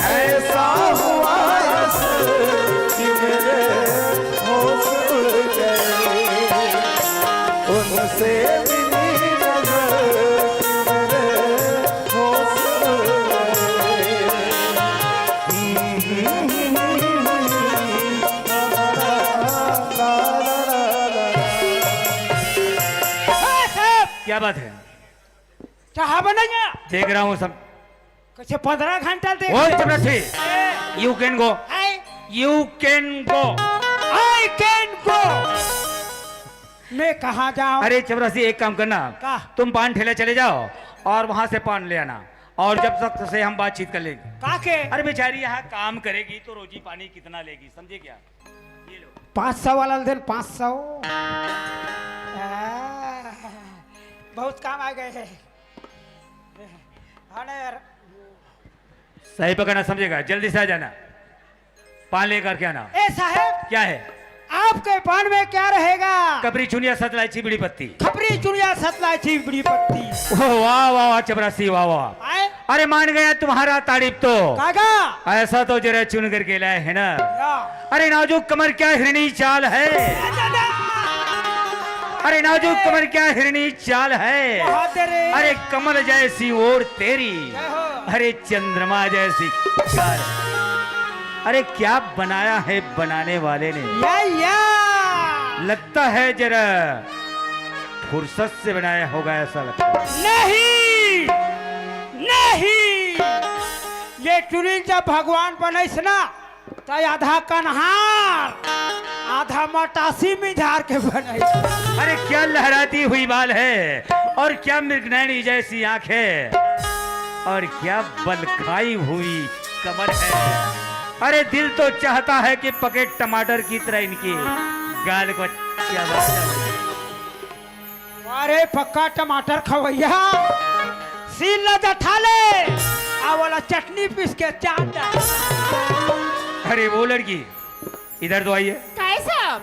ऐसा हुआ असर कि मेरे होश उड़ गए। उनसे मिली नजर कि मेरे होश उड़ गए। ए साहब, क्या बात है? चाहा बनाइया। देख रहा हूँ सब। कैसे पंद्रह घंटा देख ओ ले। चपरासी, ए, you can go, I, you can go। I can go। मैं कहाँ जाऊँ? अरे चपरासी, एक काम करना, का? तुम पान ठेला चले जाओ और वहां से पान ले आना, और जब तक से हम बातचीत कर लेंगे। काके? अरे बेचारी यहाँ काम करेगी तो रोजी पानी कितना लेगी, समझे क्या? ये लो। पाँच सौ वाला दे न, पाँच सौ। आ, बहुत काम आ गए हैं। हाँ ना यार। सही पकड़ना, समझेगा, जल्दी से आ जाना, पान लेकर के आना। ए साहब, क्या है? आपके पान में क्या रहेगा? कपरी चुनिया सतलाइची बीड़ी पत्ती। खपरी चुनिया सतलाइची बीड़ी पत्ती। ओह, वाह वाह वाह चपरासी, वाह वाह। आए? अरे मान गया तुम्हारा तारीफ तो। कागा? ऐसा तो जरा चुन करके लाए है ना। या। अरे नाजुक कमर क्या हिरणी चाल है। अरे नाजुक कमर क्या हिरणी चाल है। बहुत तेरे। अरे कमल जैसी ओर तेरी। जय हो। अरे चंद्रमा जैसी चाल। अरे क्या बनाया है बनाने वाले ने। या, या। लगता है जरा फुर्सत से बनाया होगा, ऐसा लगता है। नहीं, नहीं। ये टुरी जब भगवान बनैस ना, त आधा कन्हार, आधा मटासी मिझार के बनैस। अरे क्या लहराती हुई बाल है और क्या मृगनयनी जैसी आंखें। और क्या बलखाई हुई कमर है। अरे, दिल तो चाहता है कि पके टमाटर की तरह इनके गाल को चबा जाऊं। अरे, पक्का टमाटर खवैया, सील ल जठा ले, आ वाला चटनी पीस के चाट डाल। अरे वो लड़की, इधर तो आइए। काय साहब?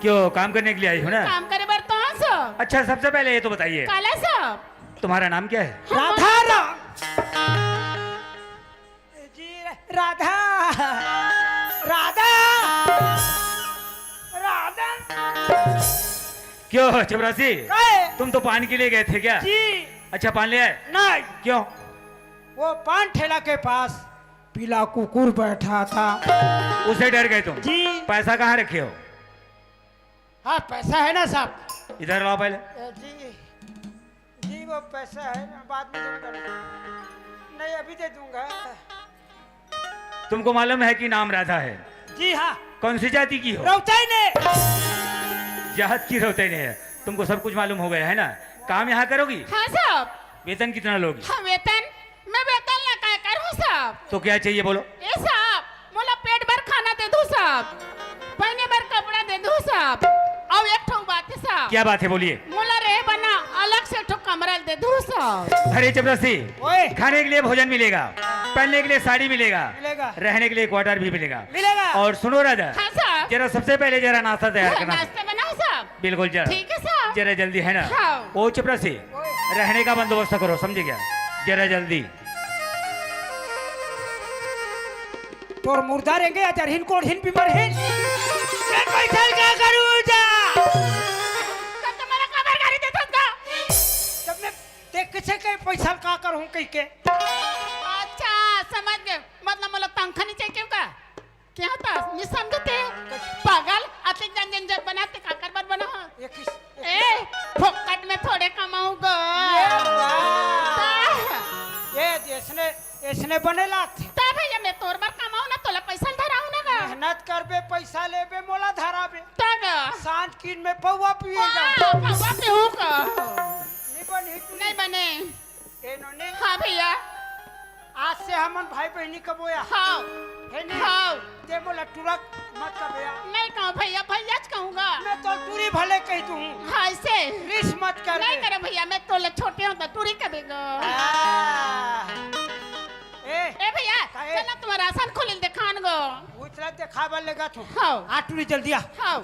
क्यों, काम करने के लिए आई हो ना? काम करे बर तो हाँ साहब। अच्छा, सबसे पहले ये तो बताइए, काला साहब? तुम्हारा नाम क्या है? राधा राम। जी, राधा। राधा। राधा। क्यों चपरासी? काय? तुम तो पान के लिए गए थे क्या? जी। अच्छा, पान ले आए? नहीं। क्यों? वो पान ठेला के पास पीला कुकुर बैठा था। उसे डर गए तुम? जी। पैसा कहाँ रखे हो? हाँ, पैसा है ना साहब। इधर लाओ पहले। ए, जी, जी, वो पैसा है ना, बाद में दूंगा। नहीं, अभी दे दूंगा। तुमको मालूम है कि नाम राधा है? जी हाँ। कौन सी जाति की हो? रौतैने। जात की रौतैने है। तुमको सब कुछ मालूम हो गया है ना? काम यहाँ करोगी? हाँ साहब। वेतन कितना लोगी? हाँ, वेतन, मैं वेतन ला काय करूँ साहब? तो क्या चाहिए बोलो? ए साहब, मोला पेट भर खाना दे दू साहब, पहने बर कपड़ा दे दू साहब, अउ एक ठो बात है साहब। क्या बात है, बोलिए। मोला रहे बना अलग से ठो कमरा दे दू साहब। अरे चपरासी, ओए। खाने के लिए भोजन मिलेगा, पहनने के लिए साड़ी मिलेगा, मिलेगा। रहने के लिए क्वार्टर भी मिलेगा। मिलेगा। और सुनो राजा, हाँ साहब। जरा सबसे पहले जरा नाश्ता तैयार करना। नाश्ता बनाओ साहब। बिल्कुल जरा। ठीक है साहब। जरा जल्दी है ना। हाँ। ओ चपरासी, ओए। रहने का बंदोबस्त करो, समझे क्या? जरा जल्दी। तोर मुर्दा रेंगे या जरहिन कोड़हिन भी मरहिन। मैं पैसा का करूँ जा? तब तो मोला काबर गारी देथस का? तब मैं देख किसे के पैसा का करूँ कह के। अच्छा, समझ गए। मतलब मोला तनखा नहीं चाहिए का? क्या होता? नहीं समझते? पागल, अतिक जन जन जब बनाते काकर बर बना हो? ये किस, ये ए, किस फोकट में थोड़े कमाऊंगा। ये वाह। ता। ये जैसने, ऐसने बने लात। ता भैया, मैं तोर बर कमाऊं ना, तोला पैसा धराऊं ना गा। मेहनत करबे, पैसा लेबे, मोला धराबे। ता गा। सांझ किन में पौवा पिए जा। हाँ, पौवा पीऊं का। नहीं बनी तू। नहीं बने। ए नोनी। हाँ भैया। आज से हमन भाई बहिनी कबो या। हाँ। है नी? हाँ। ते मोला टुरक मत कबे या। नहीं कहूँ भैया, भैया च कहूँगा। मैं तो टुरी भले कह दूँ। हाँ, ऐसे। रिस मत कर नहीं बे। करे भैया, मैं तोले छोटे हूँ तो टुरी कबे गो। आ। ए। ए भैया, काहे? चलो तुम्हारा राशन खोलिल देखान गो। उतरा देखा बल लेगा तू। हाँ। आ टुरी जल्दी आ। हाँ।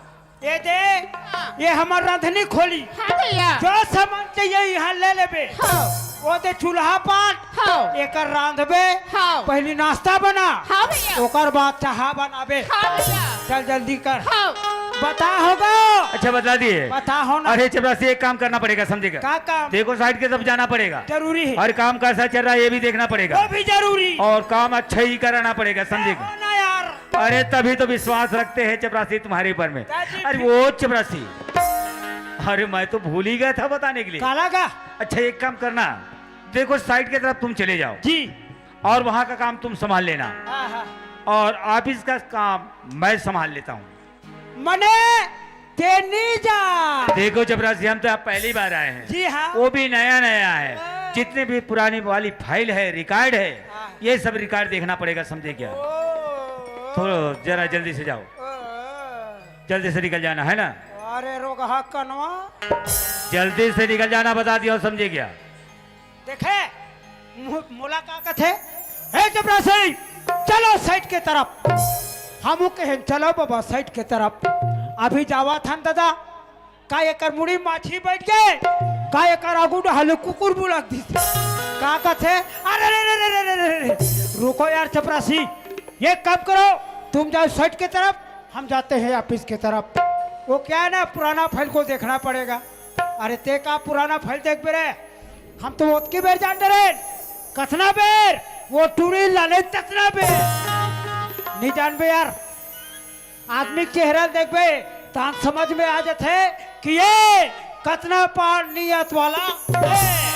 ये दे, हाँ। ये हमर रांधनी खोली। हाँ भैया। जो सामान चाहिए यहाँ ले लेबे। हाँ। वो दे चूल्हा पाट, हाँ। एकर रांधबे, हाँ। पहली नाश्ता बना, हाँ भैया। ओकर बाद चाहा बनाबे। हाँ भैया। चल जल्दी कर। हाँ। बता होगा। अच्छा बता दिए। बता हो ना। अरे चपरासी, एक काम करना पड़ेगा, समझेगा? का काम? देखो साइड के सब जाना पड़ेगा। जरूरी है। और काम कैसा चल रहा है ये भी देखना पड़ेगा। वो भी जरूरी। और काम अच्छा ही कराना पड़ेगा, समझेगा? हो ना यार। अरे तभी तो विश्वास रखते हैं चपरासी तुम्हारे ऊपर में। दादी अरे फिर वो चपरासी, अरे मैं तो भूल ही गया था बताने के लिए। काला का? अच्छा एक काम करना, देखो साइड की तरफ तुम चले जाओ जी। और वहां का काम तुम संभाल लेना। हाँ, हाँ। और ऑफिस का काम मैं संभाल लेता हूँ। मने ते नी जा। देखो चपरासी, हम तो आप पहली बार आए हैं। जी हाँ। वो भी नया नया है। हाँ। जितने भी पुरानी वाली फाइल है, रिकॉर्ड है, हाँ। ये सब रिकॉर्ड देखना पड़ेगा, समझे क्या? ओ। थोड़ा जरा जल्दी से जाओ। ओ। जल्दी से निकल जाना है ना। अरे रोगहा कनवा। जल्दी से निकल जाना, बता दिया, समझे क्या? देखे, मु-, मोला का कथे? "हे चपरासी, चलो साइड के तरफ।" हमू कहेन, "चलो बाबा, साइड के तरफ।" अभी जावा थन दादा, का एकर मुड़ी माछी बैठ गए, का एकर आगू डहाले कुकुर बुलक दिस। का कथे? अरे रे रे रे रे रे रे, रुको यार चपरासी, ये काम करो, तुम जाओ साइड के तरफ, हम जाते हैं ऑफिस के तरफ। वो क्या है ना, पुराना फाइल को देखना पड़ेगा। अरे ते का पुराना फाइल देखबे रे? हम तो ओतकी बेर जान डरे। कतना बेर? वो टूरी लाने ततना बेर। नहीं जानबे यार। आदमी के चेहरा देखबे, तान समझ में आ जाथे कि ये कतना पार नियत वाला है।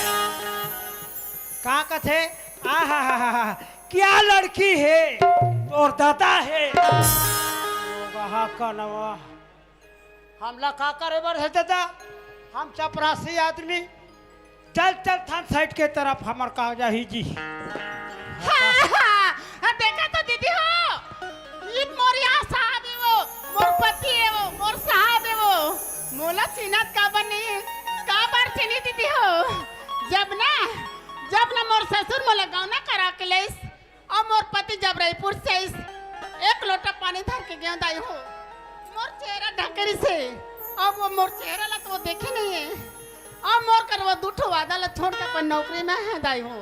का कथे? आहाहाहा, क्या लड़की है? तोर दादा है। वहा कनवा। हमला का करे बर हे दादा? हम चपरासी आदमी, चल चल, थान साइड के तरफ हमर का जाही जी। हाँ, हाँ, हाँ, देखा तो दीदी हो, ई मोर यहाँ साहब हे वो, मोर पति हे वो, मोर साहब हे वो। मोला चिन्हत काबर नहीं हे, काबर चिन्ही दीदी हो? जब ना, जब ना मोर ससुर मोला गौना करा के लेस, अउ मोर पति जब रईपुर से आइस, एक लोटा पानी धर के गेंव दाई हो। मोर चेहरा ढंकरी से, अब वो मोर चेहरा ला तो वो देखे नहीं हे। अब मोर कर वो दू ठो वादा ला छोड़ के अपन नौकरी में हे दाई हो।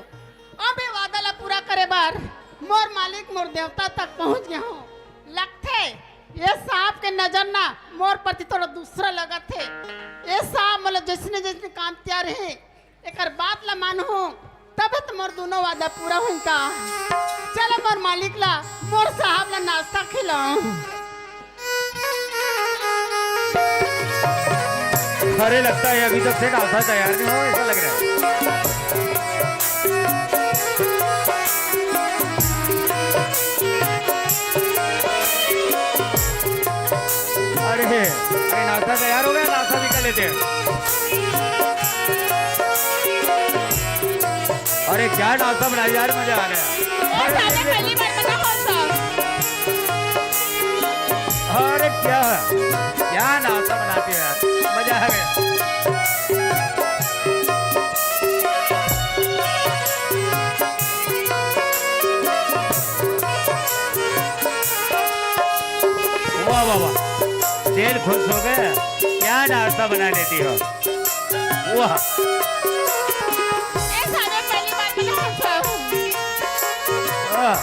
अब ये वादा ला पूरा करे बर मोर मालिक, मोर देवता तक पहुंच गए हो। लगथे ये साहब के नजर ना मोर प्रति थोड़ा दूसरा लगत हे। ये साहब मोला जैसने जैसने काम तियार हे, एकर बात ला मानहूं, तभे तो मोर दूनों वादा पूरा होही का। चलो मोर मालिक ला, मोर साहब ला नाश्ता खिलाऊं। अरे, लगता है अभी तक से नाश्ता तैयार नहीं हुआ, ऐसा लग रहा है। अरे, अरे, नाश्ता तैयार हो गया, नाश्ता भी कर लेते हैं। अरे, क्या नाश्ता बनाया यार, मजा आ गया। ए, साले पहली बार बना हो सब। अरे, क्या, क्या नाश्ता बनाते हो यार, मजा आ गया। वाह, वाह, वाह। दिल खुश हो गया। क्या नाश्ता बना लेती हो। वाह। ए साले पहली बार बना हो सब। वाह।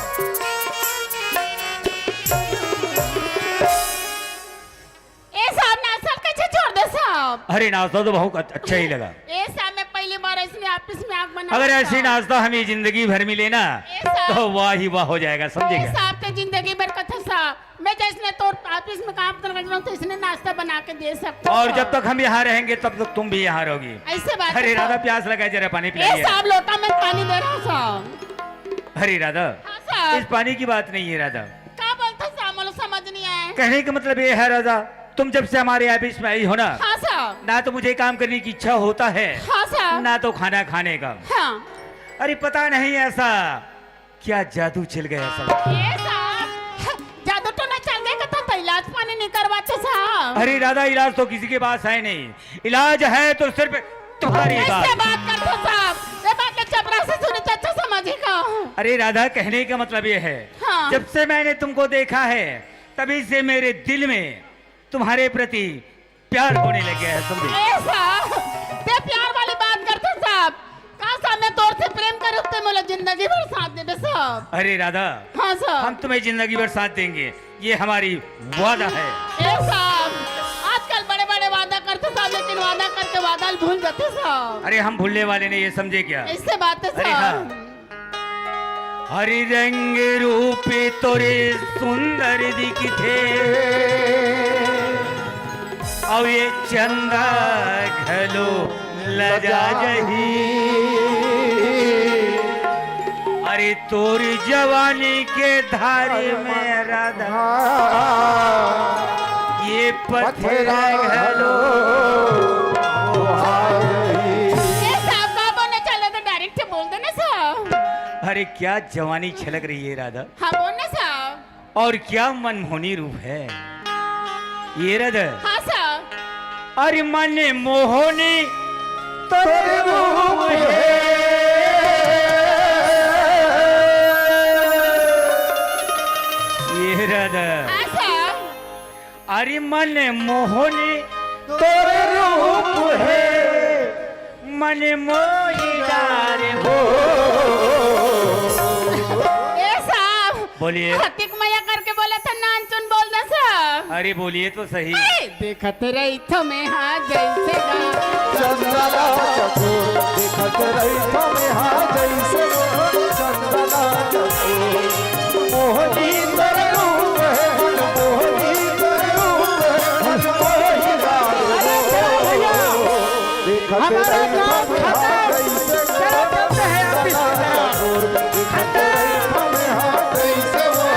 ए साहब, नाश्ता कैसे छोड़ दे साहब? अरे, नाश्ता तो बहुत अच्छ-, अच्छा ही लगा। ए साहब, मैं पहली बार ऐसने ऑफिस में आग बना अगर ऐसी साहब। नाश्ता हमें जिंदगी भर मिले ना, ए साहब। तो वाह ही वाह हो जाएगा, समझे ए क्या? साहब, ते जिंदगी भर कथा साहब, मैं जैसने तोर ऑफिस में काम कर रहा हूँ, तो इसने नाश्ता बना के दे सकता और हूँ। जब तक हम यहाँ रहेंगे, तब तक तुम भी यहाँ रहोगी। ऐसे बात अरे है राधा, साहब। प्यास लगा है, जरा पानी ए पिलाइए। साहब, लोटा में पानी दे रहा हूँ साहब। अरे राधा, हाँ साहब। इस पानी की बात नहीं है राधा। का बोलता साहब, मोला समझ नहीं आया। कहने का मतलब ये है राधा, तुम जब से हमारे ऑफिस में आई हो ना, हाँ साहब। ना तो मुझे काम करने की इच्छा होता है, हाँ साहब। ना तो खाना खाने का। हाँ। अरे पता नहीं ऐसा क्या जादू चल गया सब। ए साहब, जादू टोना चल गया का तो इलाज पानी नहीं करवाते साहब। अरे राधा, इलाज तो किसी के पास है नहीं, इलाज है तो सिर्फ तुम्हारी बात। कैसे बात करते साहब? ये बात तो चपरासी सुनी तो अच्छा समझी का। अरे राधा, कहने का मतलब ये है, हाँ। जब से मैंने तुमको देखा है, तभी से मेरे दिल में तुम्हारे प्रति प्यार होने लग गया है, समझे? ए साहब, ते प्यार वाली बात करते साहब। का साहब, मैं तोर से प्रेम करूँ, ते मोला जिंदगी भर साथ देबे साहब। अरे राधा, हाँ साहब। हम तुम्हें जिंदगी भर साथ देंगे, ये हमारी वादा है। ए साहब, आजकल बड़े-बड़े वादा करते साहब, लेकिन वादा करके वादा भूल जाते साहब। अरे हम भूलने वाले नहीं, ये समझे क्या? ऐसे बात है अरे हाँ। साहब। हरि रंग रूप तोरे सुंदर दिखथे, अउ ये चंदा घलो लजा जही। अरे तोर जवानी के धार में राधा, ये पथरा घलो बोहा जही। ए साहब, का बोलना चाहले तो डायरेक्ट बोल देना साहब। अरे क्या जवानी छलक रही है राधा। हाँ, बोल ना साहब। और क्या मनमोहनी रूप है ये राधा। हाँ साहब। अरे मन मोहनी तोर रूप है ये राधा। हाँ साहब। अरे मन मोहनी तोर रूप है, मन मोही डारे हो। ए साहब, बोलिए। हतिक मया करके बोला था, नानचुन बोल दे साहब। अरे बोलिए तो सही। ए, देखत रही तो मैं हाँ जैसे गा। चंदना चकोर, देखत रही तो मैं हाँ जैसे गा। चंदना चकोर। मोहनी तोर रूप है, मन मोहनी तोर रूप है, मन मोही डारे हो। देखत रही तो मैं हाँ जैसे गा। चंदना चकोर, देखत रही तो मैं हाँ जैसे गा।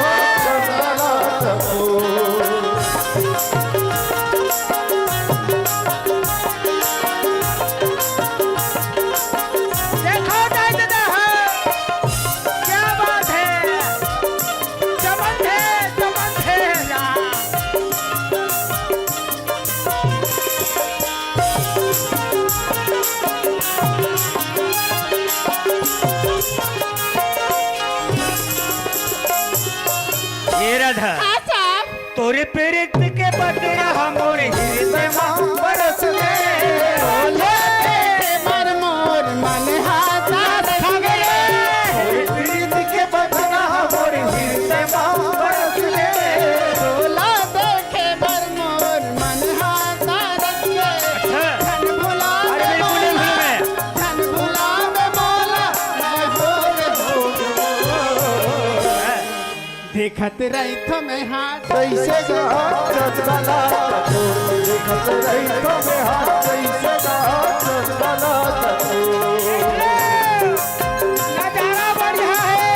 चंदना चकोर। हाँ साहब। तोरे प्रीत के बदरा मोरे हृदय मा बरस दे। तोला देखे बर मोर मन हा तरस गे। तोरे प्रीत के बदरा मोरे हृदय मा बरस दे। तोला देखे बर मोर मन हा तरस गे। अच्छा। झन भुलावे अरे, बिल्कुल नहीं भूलूं मैं। झन भुलावे मोला, मैं भूल हो गयो। देखत रहिथों मैं हाथ। कइसे गा चंदला तू, देखत रहिथों मैं हाथ, कइसे गा चंदला तू। नजारा बढ़िया है।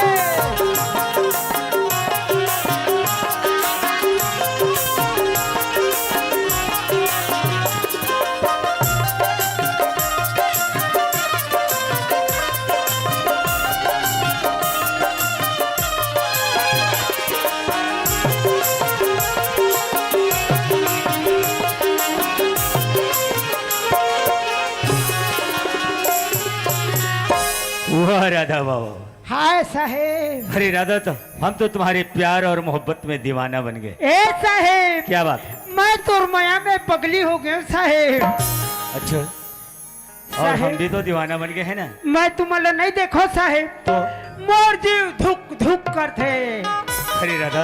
वाह राधा वाह। हाय साहेब। अरे राधा, तो हम तो तुम्हारे प्यार और मोहब्बत में दीवाना बन गए। ए साहेब। क्या बात है? मैं तोर मया में पगली हो गयो साहेब। अच्छा, और हम साहेब। भी तो दीवाना बन गए हैं ना। मैं तुम्हारा नहीं देखो साहेब। तो? मोर जीव धुक धुक करथे। अरे राधा,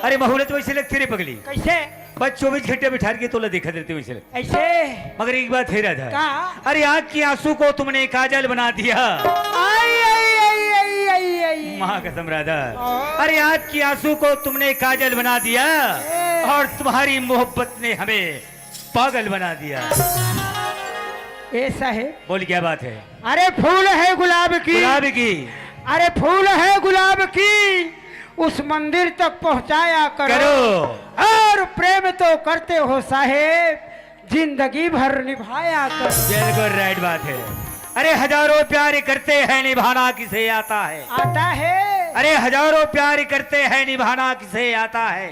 अरे महूँ ला तो वैसे लगथे रे पगली। कैसे? बस चौबीस घंटे बिठार के तोला देखत रहिथे वैसे लगथे। ऐसे? मगर एक बात है राधा। का? अरे आँख की आंसू को तुमने काजल बना दिया। आई, आई, आई, आई, आई, आई। माँ कसम राधा। हाँ। अरे आँख की आंसू को तुमने काजल बना दिया ए। और तुम्हारी मोहब्बत ने हमें पागल बना दिया। ए साहेब। बोल, क्या बात है? अरे फूल है गुलाब की। गुलाब की। अरे फूल है गुलाब की, उस मंदिर तक पहुंचाया करो। करो। और प्रेम तो करते हो साहेब, जिंदगी भर निभाया करो। बिल्कुल राइट बात है। अरे हजारों प्यार करते हैं, निभाना किसे आता है? आता है। अरे हजारों प्यार करते हैं, निभाना किसे आता है?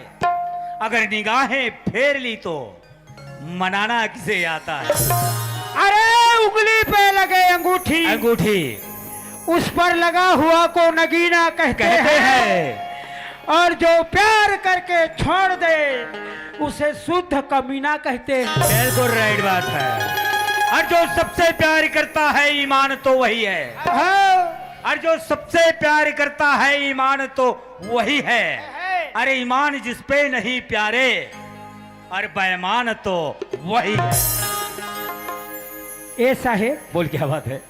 अगर निगाहें फेर ली तो मनाना किसे आता है? अरे उंगली पे लगे अंगूठी, अंगूठी। उस पर लगा हुआ को नगीना कहते कहते हैं। हैं। और जो प्यार करके छोड़ दे, उसे शुद्ध कमीना कहते हैं। बिल्कुल राइट बात है। और जो सबसे प्यार करता है ईमान तो वही है। हाँ। और जो सबसे प्यार करता है ईमान तो वही है। है। अरे ईमान जिस पे नहीं प्यारे, और बेईमान तो वही है। ए साहेब। बोल, क्या बात है?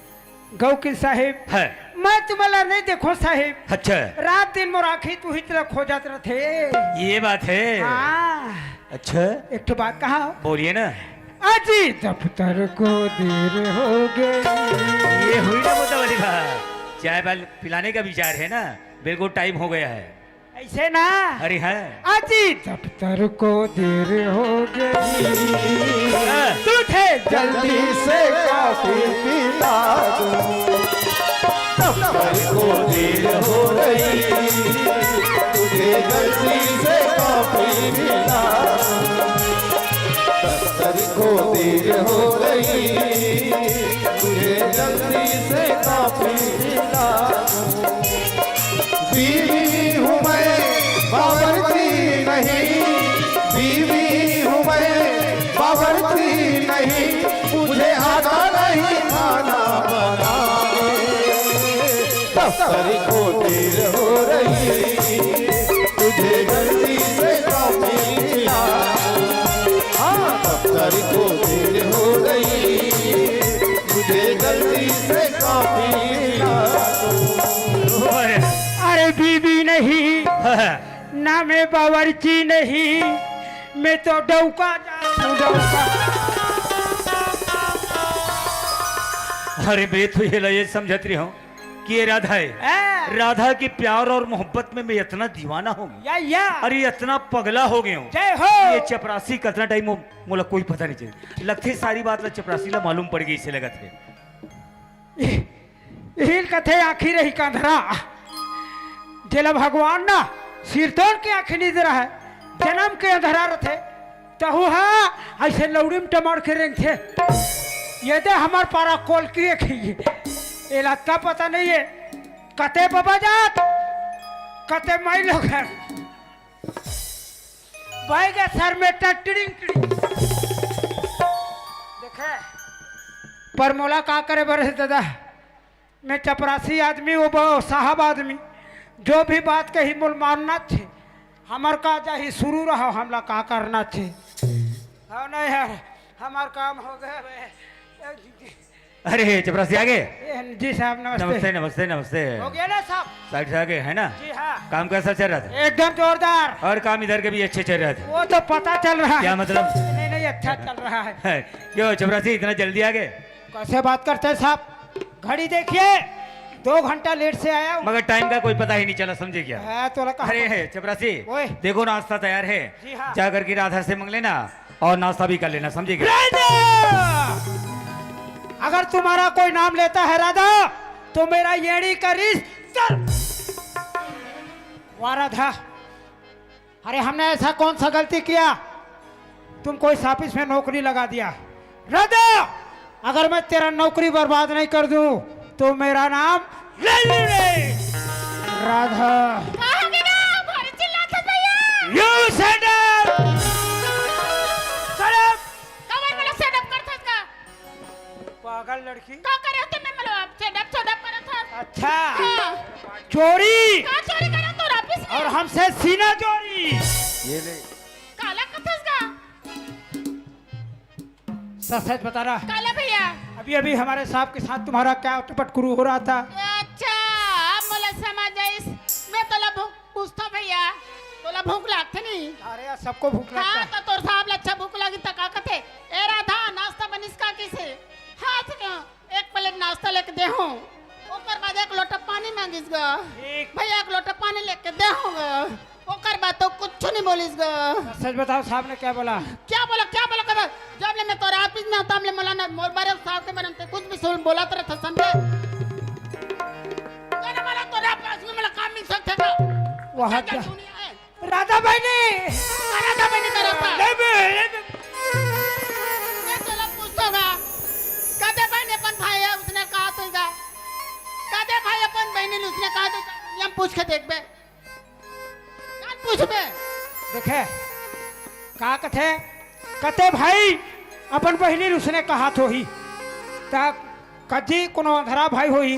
गौ की साहेब। है। मैं तुम्हारा नहीं देखो साहेब। अच्छा। रात दिन मोर आँखी तुही तरह खोजत रथे। ये बात है। हाँ। अच्छा। एक ठो बात कहा। बोलिए ना। अजी दफ्तर को देर हो गई। ये हुई ना मुद्दा वाली बात। चाय वाल-, पिलाने का विचार है ना, बिल्कुल टाइम हो गया है। ऐसे ना। अरे हाँ। अजी दफ्तर को देर हो गई। हाँ। तुझे जल्दी से कॉफी पिला दूं। दफ्तर को देर हो रही, तुझे जल्दी से कॉफी पिला दूं। दफ्तर को देर हो रही, तुझे जल्दी से कॉफी पिला दूं। बीवी हूँ मैं, बावर्ची नहीं। बीवी हूँ मैं, बावर्ची नहीं। मुझे आता नहीं खाना बनाने। दफ्तर को देर हो रही, तुझे जल्दी से कॉफी पिला। हाँ, दफ्तर को देर हो रही, मुझे जल्दी से कॉफी पिला। अरे बीवी नहीं, हाँ। ना मैं बावर्ची नहीं, मैं तो डौका जात हूँ, डौका। अरे मैं तो ये ला ये समझत रही हूँ कि ये राधा है। ए। राधा के प्यार और मोहब्बत में मैं इतना दीवाना हो गया। या, या। अरे इतना पगला हो गया हूँ। जय हो। ये चपरासी कतना टाइम हो, मोला कोई पता नहीं चले। लगथे सारी बात ला चपरासी ला मालूम पड़ गई, इसे लगत है। इहिल कथे आँखी रही का अंधरा, जेला भगवान ना सिरतोन के आँखी नहीं दे रहा है, जन्म के अंधरा रथे, तहु हा ऐसे लौड़ी में टमार के रेंगथे। ये दे हमार पारा कोल की एक ही, एला अतका पता नहीं है, कते बबा जात, कते माई लोग है। बह गे सर में टटिड़िंग टिड़िंग। देखे, पर मोला का करे बर हे दादा, मैं चपरासी आदमी, वो ब-, साहब आदमी, जो भी बात कही मोल मानना छे। हमर का जाही, शुरू रहो, हमला का करना छे। हाँ नहीं यार, हमार काम हो गया बे। अरे चपरासी आगे। ए, जी साहब, नमस्ते। नमस्ते, नमस्ते, नमस्ते। हो गया ना साहब? साइड से आगे, है ना? जी हाँ। काम कैसा चल रहा था? एकदम जोरदार। और काम इधर के भी अच्छे चल रहे थे? वो तो पता चल रहा है। क्या मतलब? नहीं, नहीं, अच्छा चल रहा है। है। क्यों चपरासी, इतना जल्दी आ गए? कैसे बात करते हैं साहब? घड़ी देखिए, दो घंटा लेट से आया हूँ। मगर टाइम का कोई पता ही नहीं चला, समझे क्या? हाँ, तो लगा। अरे है चपरासी, ओए। देखो नाश्ता तैयार है, जी हाँ। जाकर के राधा से मंग लेना और नाश्ता भी कर लेना, समझे क्या? राधा! अगर तुम्हारा कोई नाम लेता है राधा, तो मेरा एड़ी का रिश्ता। वाह राधा, अरे हमने ऐसा कौन सा गलती किया, तुमको इस ऑफिस में नौकरी लगा दिया? राधा, अगर मैं तेरा नौकरी बर्बाद नहीं कर दूं, तो मेरा नाम लल्लू नहीं। राधा। का हो गे गा? भारी चिल्लात हस भैया। You shut up! Shut up! कमर में लोग सेटअप करत हस का? पागल लड़की। का करे होते मैं मतलब आप सेटअप, सेटअप करत हस? अच्छा। हाँ। चोरी। का चोरी करे तोर ऑफिस में? और हमसे सीना चोरी। ये ले। काला कथस का? सच सच बताना। काला भैया। अभी अभी हमारे साहब के साथ तुम्हारा क्या टपटकुरू हो रहा था? अच्छा, अब मोला समझ आइस। मैं तोला भूख पूछता भैया, तोला भूख लागथे नहीं? अरे यार, सबको भूख लगता हाँ, है। तो तोर साहब ला अच्छा भूख लगी त का कथे? ए राधा, नाश्ता बनिस का किसे? हाँ, एक प्लेट नाश्ता लेके दे हूँ, ओकर बाद एक लोटा पानी मांगिस गा। ठीक। भैया, एक लोटा पानी लेके दे हूँ गा, ओकर बाद तो कुछ नहीं बोलिस गा। सच बताओ, साहब ने क्या बोला? क्या बोला, क्या बोला, कब? जब ले मैं तोरे ऑफिस में हूँ, तब ले मला ना, मोर बारे साहब के बारे में ते कुछ भी सुन बोला तो रहता, समझे? तेरे मला तोरे ऑफिस में मला काम मिल सकते था। वहाँ क्या क्या? दुनिया है? राधा बहिनी। राधा बहिनी का रहता। ले बे, ले बे। मैं तोला पूछतो गा। कदे बहिनी अपन भाई हे, उसने कहा तो गा। कदे भाई अपन बहिनी ने उसने कहा तो गा। हम पूछ के देख बे। जान पूछ बे। देखे, का कथे? कते भाई अपन बहिनी ने उसने कहा तो ही। ता कदी कोनो अंधरा भाई होही,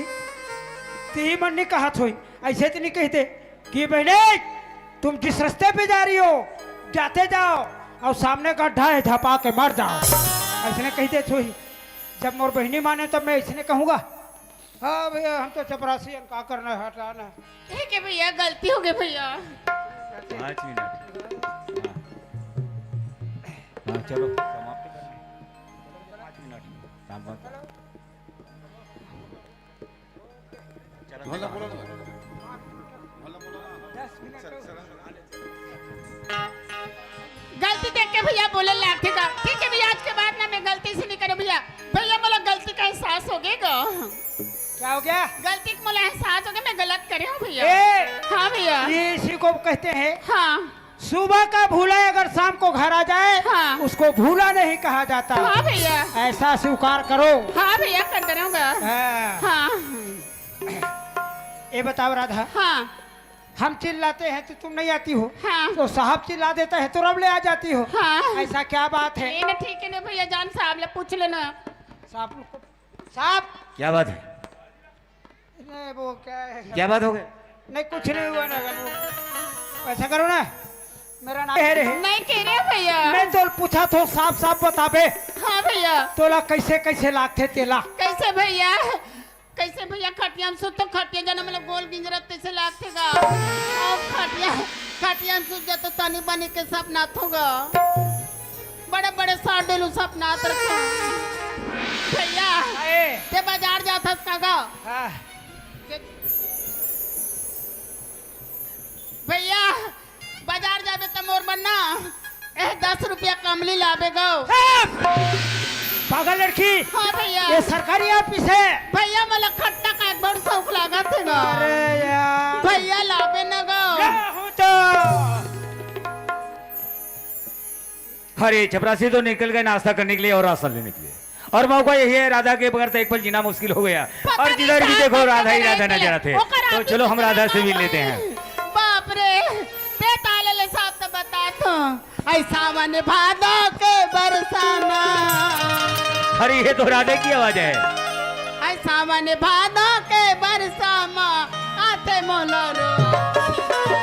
ती मन नहीं कहा तो ही। ऐसे तो नहीं कहते। कि बहने, तुम जिस रास्ते पे जा रही हो, जाते जाओ और सामने गड्ढा है, झपा के मर जाओ। ऐसने कहिथे छोही। जब मोर बहिनी माने, तब मैं ऐसने कहूँगा, हाँ भैया, हम तो चपरासी हैं, का करना है, हटाना है। ठीक है भैया, गलती हो गई भैया। पाँच मिनट। हाँ। हाँ, चलो, समाप्त कर लें। पाँच मिनट। काम बंद। गलती देख के भैया बोले लाग, ठीक है? ठीक है भैया, आज के बाद ना मैं गलती से नहीं करूँ भैया। भैया, मोला गलती का एहसास हो गया गा। क्या हो गया? गलती का मोला एहसास हो गया, मैं गलत करे हूँ भैया। ए! हाँ भैया। ये इसी को कहते हैं हाँ। सुबह का भूला अगर शाम को घर आ जाए, हाँ। उसको भूला नहीं कहा जाता। हाँ भैया। ऐसा स्वीकार करो। हाँ भैया, कर दे रहूँगा। हाँ। हाँ। ये बताओ राधा, हाँ। हम चिल्लाते हैं तो तुम नहीं आती हो, हाँ। तो साहब चिल्ला देता है तो रब ले आ जाती हो। हाँ। ऐसा क्या बात है? ये ना ठीक है ना भैया, जान साहब ले पूछ लेना। साहब, साहब। क्या बात है? नहीं, वो क्या है? क्या बात हो गई? नहीं, कुछ नहीं हुआ ना, वो ऐसा करो ना, मेरा नाम है रे। नहीं कह रहे भैया। मैं तो पूछा थो, साफ साफ बताबे। हाँ भैया। तोला कैसे कैसे लागथे तेला? कैसे भैया? कैसे भैया? खटिया में सुत तो खटिया जाना मतलब गोल गिंजरत तैसे लागथे गा। अब खटिया, खटिया में सुत जा तो तनी बनी के सपनाथों गा। बड़े बड़े साडुल सपनात रखे। भैया, आए। ते बाजार जात हस का गा? हाँ। भैया, बाजार जाबे त मोर बर ना, ए, दस रुपया कमली लाबे गो। ए, पागल लड़की। हाँ भैया। ये सरकारी ऑफिस है। भैया, मोला खट्टा का एक बड़ शौक लागत हे गा। अरे यार। भैया, लाबे ना गो। ना हो तो। अरे, चपरासी तो निकल गए नाश्ता करने के लिए और राशन लेने के लिए। और मौका यही है, राधा के बगैर तो एक पल जीना मुश्किल हो गया। पता और नहीं जिधर भी कहाँ देखो, राधा ही राधा नजर आते हैं। ओकर तो ऑफिस चलो, हम राधा से मिल लेते हैं। बाप रे, ते ताले ले साथ तो बता तो। ऐ सावन भादो के बरसा मा। अरे, ये तो राधे की आवाज है। ऐ सावन भादो के बरसा मा, आथे मोला रो।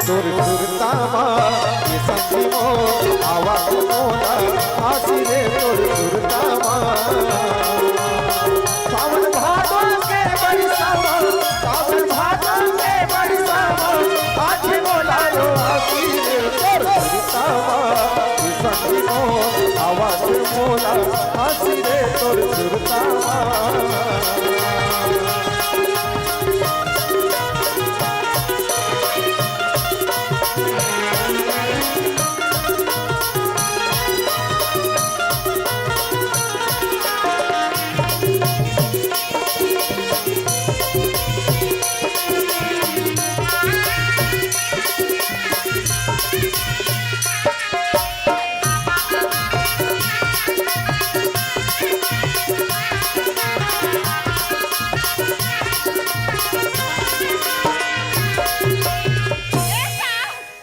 तोर सुरता मा, ये संगी मोर, आवा मोला, आसी रे तोर सुरता मा। सावन भादो के बरसा मा, सावन भादो के बरसा मा, आथे मोला रो, आसी रे तोर सुरता मा। संगी मोर, आवा मोला, आसी रे तोर सुरता मा।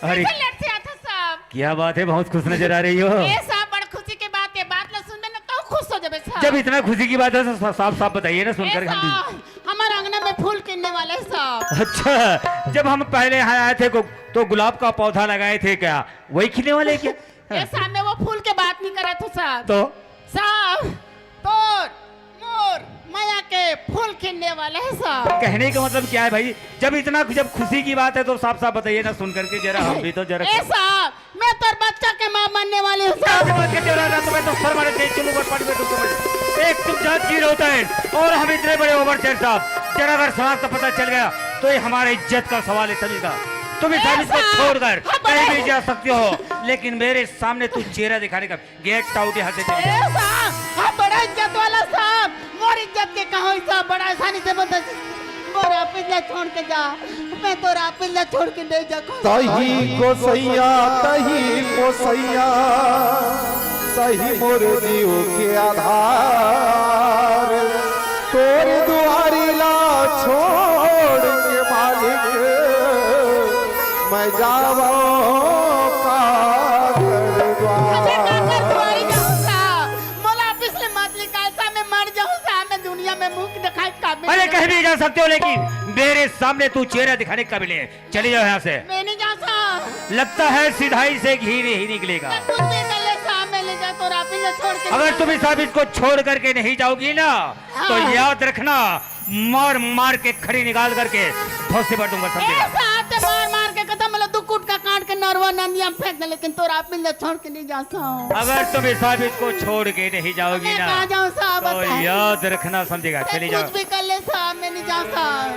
अरे, कैसे लेट से आथा साहब? क्या बात है, बहुत खुश नजर आ रही हो। ए साहब, बड़ खुशी के बात, ये बात ला सुन में ना तो खुश हो जाबे साहब। जब इतना खुशी की बात है तो सा-, साफ साफ बताइए ना, ए सुनकर हम भी। साहब, हमारे अंगना में फूल खिलने वाले हैं साहब। अच्छा, जब हम पहले यहाँ आए थे गु-, तो गुलाब का पौधा लगाए थे क्या, वही खिलने वाले हैं क्या? ए साहब, मैं वो फूल के बात नहीं कर रहा था साहब। तो? साहब, तोर मोर मया के फूल खिलने वाले हैं साहब। कहने का मतलब क्या है भाई? जब इतना, जब खुशी की बात है तो साफ साफ बताइए ना, सुन करके जरा हम भी तो जरा ए साहब, मैं तोर बच्चा के माँ बनने वाली हूँ साहब। बात करते हो राजा, तुम्हें तो शर्म आनी चाहिए। चलो, बस पानी में डूब के मर जाओ। एक तुम जात जी होता है और हम इतने बड़े ओवर साहब, जरा अगर समाज का पता चल गया तो ये हमारे इज्जत का सवाल है सभी का। तुम इस ए आदमी को साहब, छोड़कर हम कहीं बड़े भी जा सकते हो, लेकिन मेरे सामने तू चेहरा दिखाने का, गेट आउट यहाँ से चले ए जाओ। साहब, हम बड़ा इज्जत वाला साहब, मोर इज्जत के कहो साहब, बड़ा आसानी से बता, मोर ऑफिस ला छोड़ के जा, मैं तोर ऑफिस ला छोड़ के नहीं जा। तही गोसैया, तही गोसैया, तही मोर जीव के आधार। तोर दुआरी ला छोड़ के मालिक, मैं जावं काकर द्वार। अबे काकर दुआरी जाऊं साहब, मोला ऑफिस ले मत निकाल साहब, मैं मर जाऊं साहब, मैं दुनिया में मुंह दिखाए काबिल अरे, नहीं। कहीं भी जा सकते हो, लेकिन मेरे सामने तू चेहरा दिखाने के काबिल नहीं है। चले जाओ यहाँ से। मैं नहीं जा साहब। लगता है सिधाई से घी नहीं निकलेगा। मैं कुछ भी कर ले साहब, मैं ले जा तो राफी ने छोड़ के अगर नहीं तुम इस साबित को छोड़ करके नहीं जाओगी ना, हाँ। तो याद रखना, मार मार के खड़ी निकाल करके धोसी भर दूंगा, समझे? ए साहब, ते मार मार के खत्म, मतलब, दू कुट का काट के नरवा नंदिया में फेंक दे, लेकिन तोर आप मिलने छोड़ के नहीं जा साहब। अगर तुम इस साबित को छोड़ के नहीं जाओगी मैं ना, कहाँ जाऊँ साहब, तो बताइए। याद रखना, समझेगा? मैं चली जाओ। कुछ भी कर ले साहब, मैं नहीं जा साहब।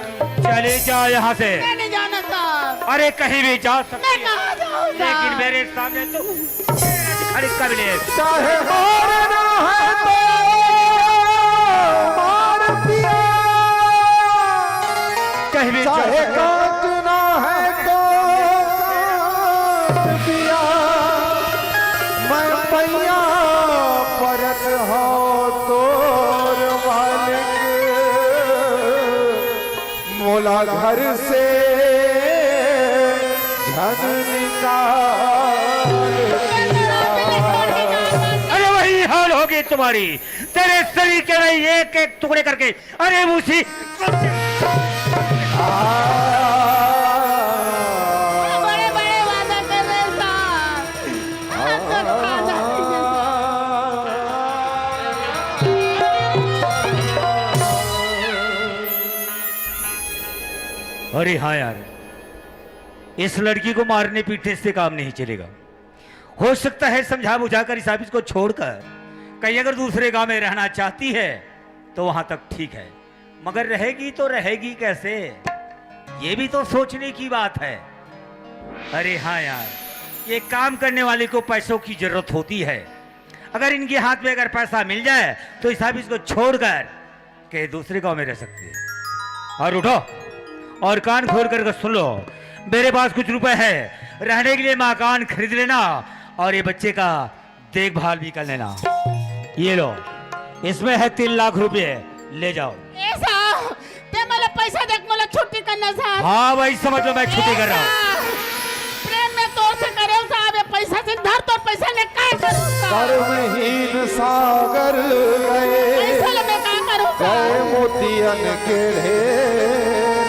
चली जाओ यहाँ से। मैं नहीं जाना साहब। अरे, कहीं भी जा सकती मैं हो, कहाँ जाऊँ लेकिन साहब? मेरे सामने तो खड़ी कर ले। चाहे मारना है तो मार पिया, कहीं भी चाहे काटना है तो काट पिया, मैं पैया परत हूँ तोर मालिक। मोला घर से झन निकाल दिया। अरे, वही हाल होगी तुम्हारी। तेरे शरीर के नहीं एक एक टुकड़े करके, अरे, उसी बड़े बड़े वादा कर रहे साहब। अरे हाँ यार, इस लड़की को मारने पीटने से काम नहीं चलेगा। हो सकता है समझा बुझा कर इस ऑफिस को छोड़कर कहीं अगर दूसरे गांव में रहना चाहती है तो वहां तक ठीक है, मगर रहेगी तो रहेगी कैसे? ये भी तो सोचने की बात है। अरे हाँ यार, ये काम करने वाले को पैसों की जरूरत होती है। अगर इनके हाथ में अगर पैसा मिल जाए तो इस ऑफिस को छोड़कर कहीं दूसरे गांव में रह सकती है। और उठो और कान खोल करके सुन लो, मेरे पास कुछ रुपए है, रहने के लिए मकान खरीद लेना और ये बच्चे का देखभाल भी कर लेना। ये लो, इसमें है तीन लाख रुपए, ले जाओ। ए साहब, ते मोला पैसा देके मोला छुट्टी करना साहब। हाँ भाई, समझ लो मैं छुट्टी कर रहा हूँ। ए साहब, प्रेम मैं तोर से करे साहब, ये पैसा से धर, तोर पैसा ले काय करूँ? कर्महीन सागर गए, पैसा ले मैं काय करूँ? गए मोतियन के ढेर,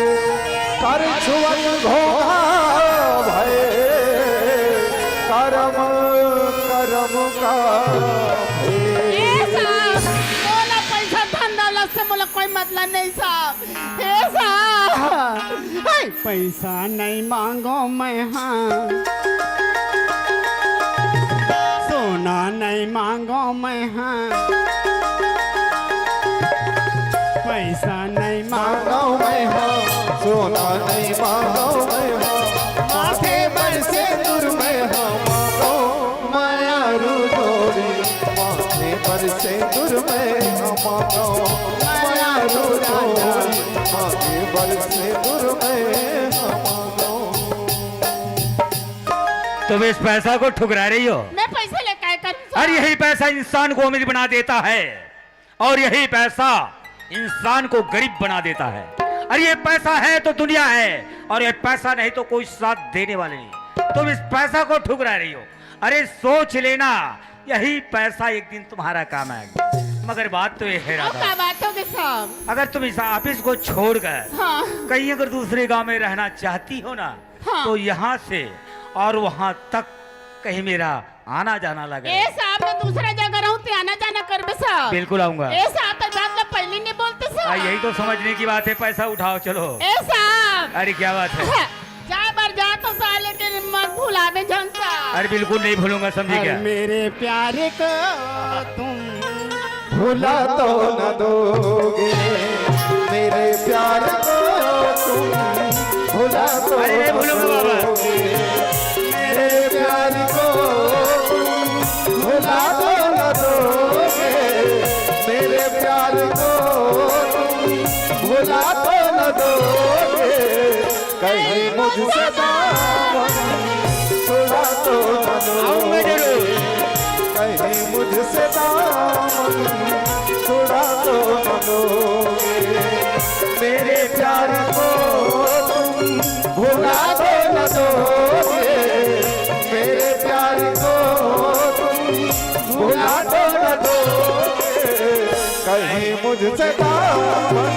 कर छुअत घोघा भय, करम, करम का भेद। ए साहब, मोला पैसा धन दौलत से मोला कोई मतलब नहीं साहब। ए साहब, हे, पैसा नहीं मांगो मैं हाँ, सोना नहीं मांगो मैं हाँ, पैसा नहीं मांगो मैं हाँ, सोना नहीं मांगो मैं हाँ, माथे पर सेंदूर मैं हाँ मांगो, माया रू जोड़ी, माथे पर सेंदूर मैं हाँ मांगो, माया रू जोड़ी, माथे पर सेंदूर मैं हाँ मांगो। तुम इस पैसा को ठुकरा रही हो। मैं पैसा ले काय करूँ साहब? अरे, यही पैसा इंसान को अमीर बना देता है और यही पैसा इंसान को गरीब बना देता है। अरे, ये पैसा है तो दुनिया है और ये पैसा नहीं तो कोई साथ देने वाले नहीं। तुम इस पैसा को ठुकरा रही हो। अरे, सोच लेना, यही पैसा एक दिन तुम्हारा काम आएगा। मगर बात तो ये है, राधा, का बात होगी साहब? अगर तुम इस ऑफिस को छोड़कर हाँ। कहीं अगर दूसरे गांव में रहना चाहती हो ना, हाँ। तो यहाँ से और वहाँ तक कहीं मेरा आना जाना लगे। ए साहब, मैं दूसरा जगह रहूँ, ते आना जाना करबे साहब। बिल्कुल आऊंगा। ए साहब, तो बात ला पहले नहीं बोलते साहब। आ, यही तो समझने की बात है। पैसा उठाओ, चलो। ए साहब। अरे, क्या बात है? जा बर जा तो साले के मत भुलावे झन साहब। अरे, बिल्कुल नहीं भूलूंगा, समझे क्या? मेरे प्यारे को तुम भुला तो न दोगे, मेरे प्यार को तुम भुला तो अरे, नहीं भूलूंगा बाबा। दोगे, मेरे प्यार को तुम भुला तो न दोगे, मेरे प्यार को तुम भुला तो न दोगे, कहीं मुझसे दामन छुड़ा तो न दोगे, कहीं मुझसे दामन छुड़ा तो न दोगे, मेरे प्यार को तुम भुला तो न दोगे, मेरे प्यार को तुम भुला तो न दोगे, कहीं मुझसे दामन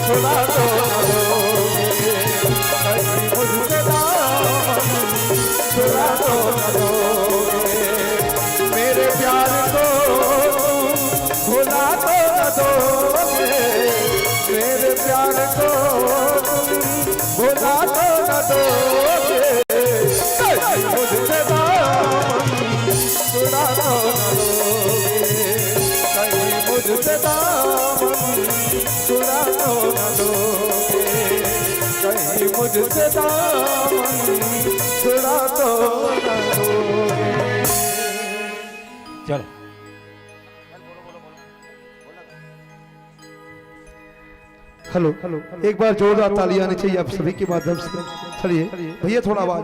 छुड़ा तो न दोगे, कहीं मुझसे दामन छुड़ा तो न दोगे, मेरे प्यार को तुम भुला तो न दोगे, मेरे प्यार को तुम भुला तो न दोगे, कहीं मुझसे दामन छुड़ा तो न दोगे, कहीं मुझसे दामन छुड़ा तो न दोगे, कहीं मुझसे दामन छुड़ा तो न दोगे। चलो। हेलो, हेलो, एक बार जोरदार ताली आनी चाहिए आप सभी के माध्यम से। चलिए भैया, थोड़ा आवाज,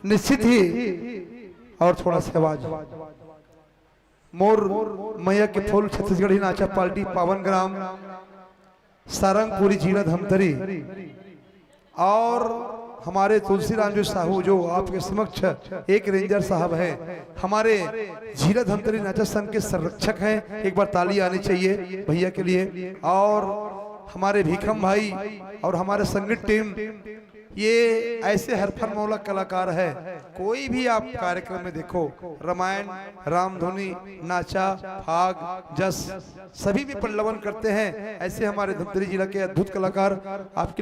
निश्चित ही, और थोड़ा सा आवाज। मोर मैया के फूल छत्तीसगढ़ी नाचा पार्टी पावन ग्राम सारंगपुरी जिला धमतरी और हमारे तुलसीराम जी साहू जो आपके समक्ष एक रेंजर साहब हैं, हमारे जिला धमतरी नाचा संघ के संरक्षक हैं। एक बार ताली आनी चाहिए भैया के लिए। और हमारे भीखम भाई और हमारे संगीत टीम, ये ऐसे हरफनमौला कलाकार है। कोई भी आप कार्यक्रम में देखो, रामायण, रामधुनी, नाचा, फाग, जस, सभी में पल्लवन करते हैं। ऐसे हमारे धमतरी जिला के अद्भुत कलाकार आपके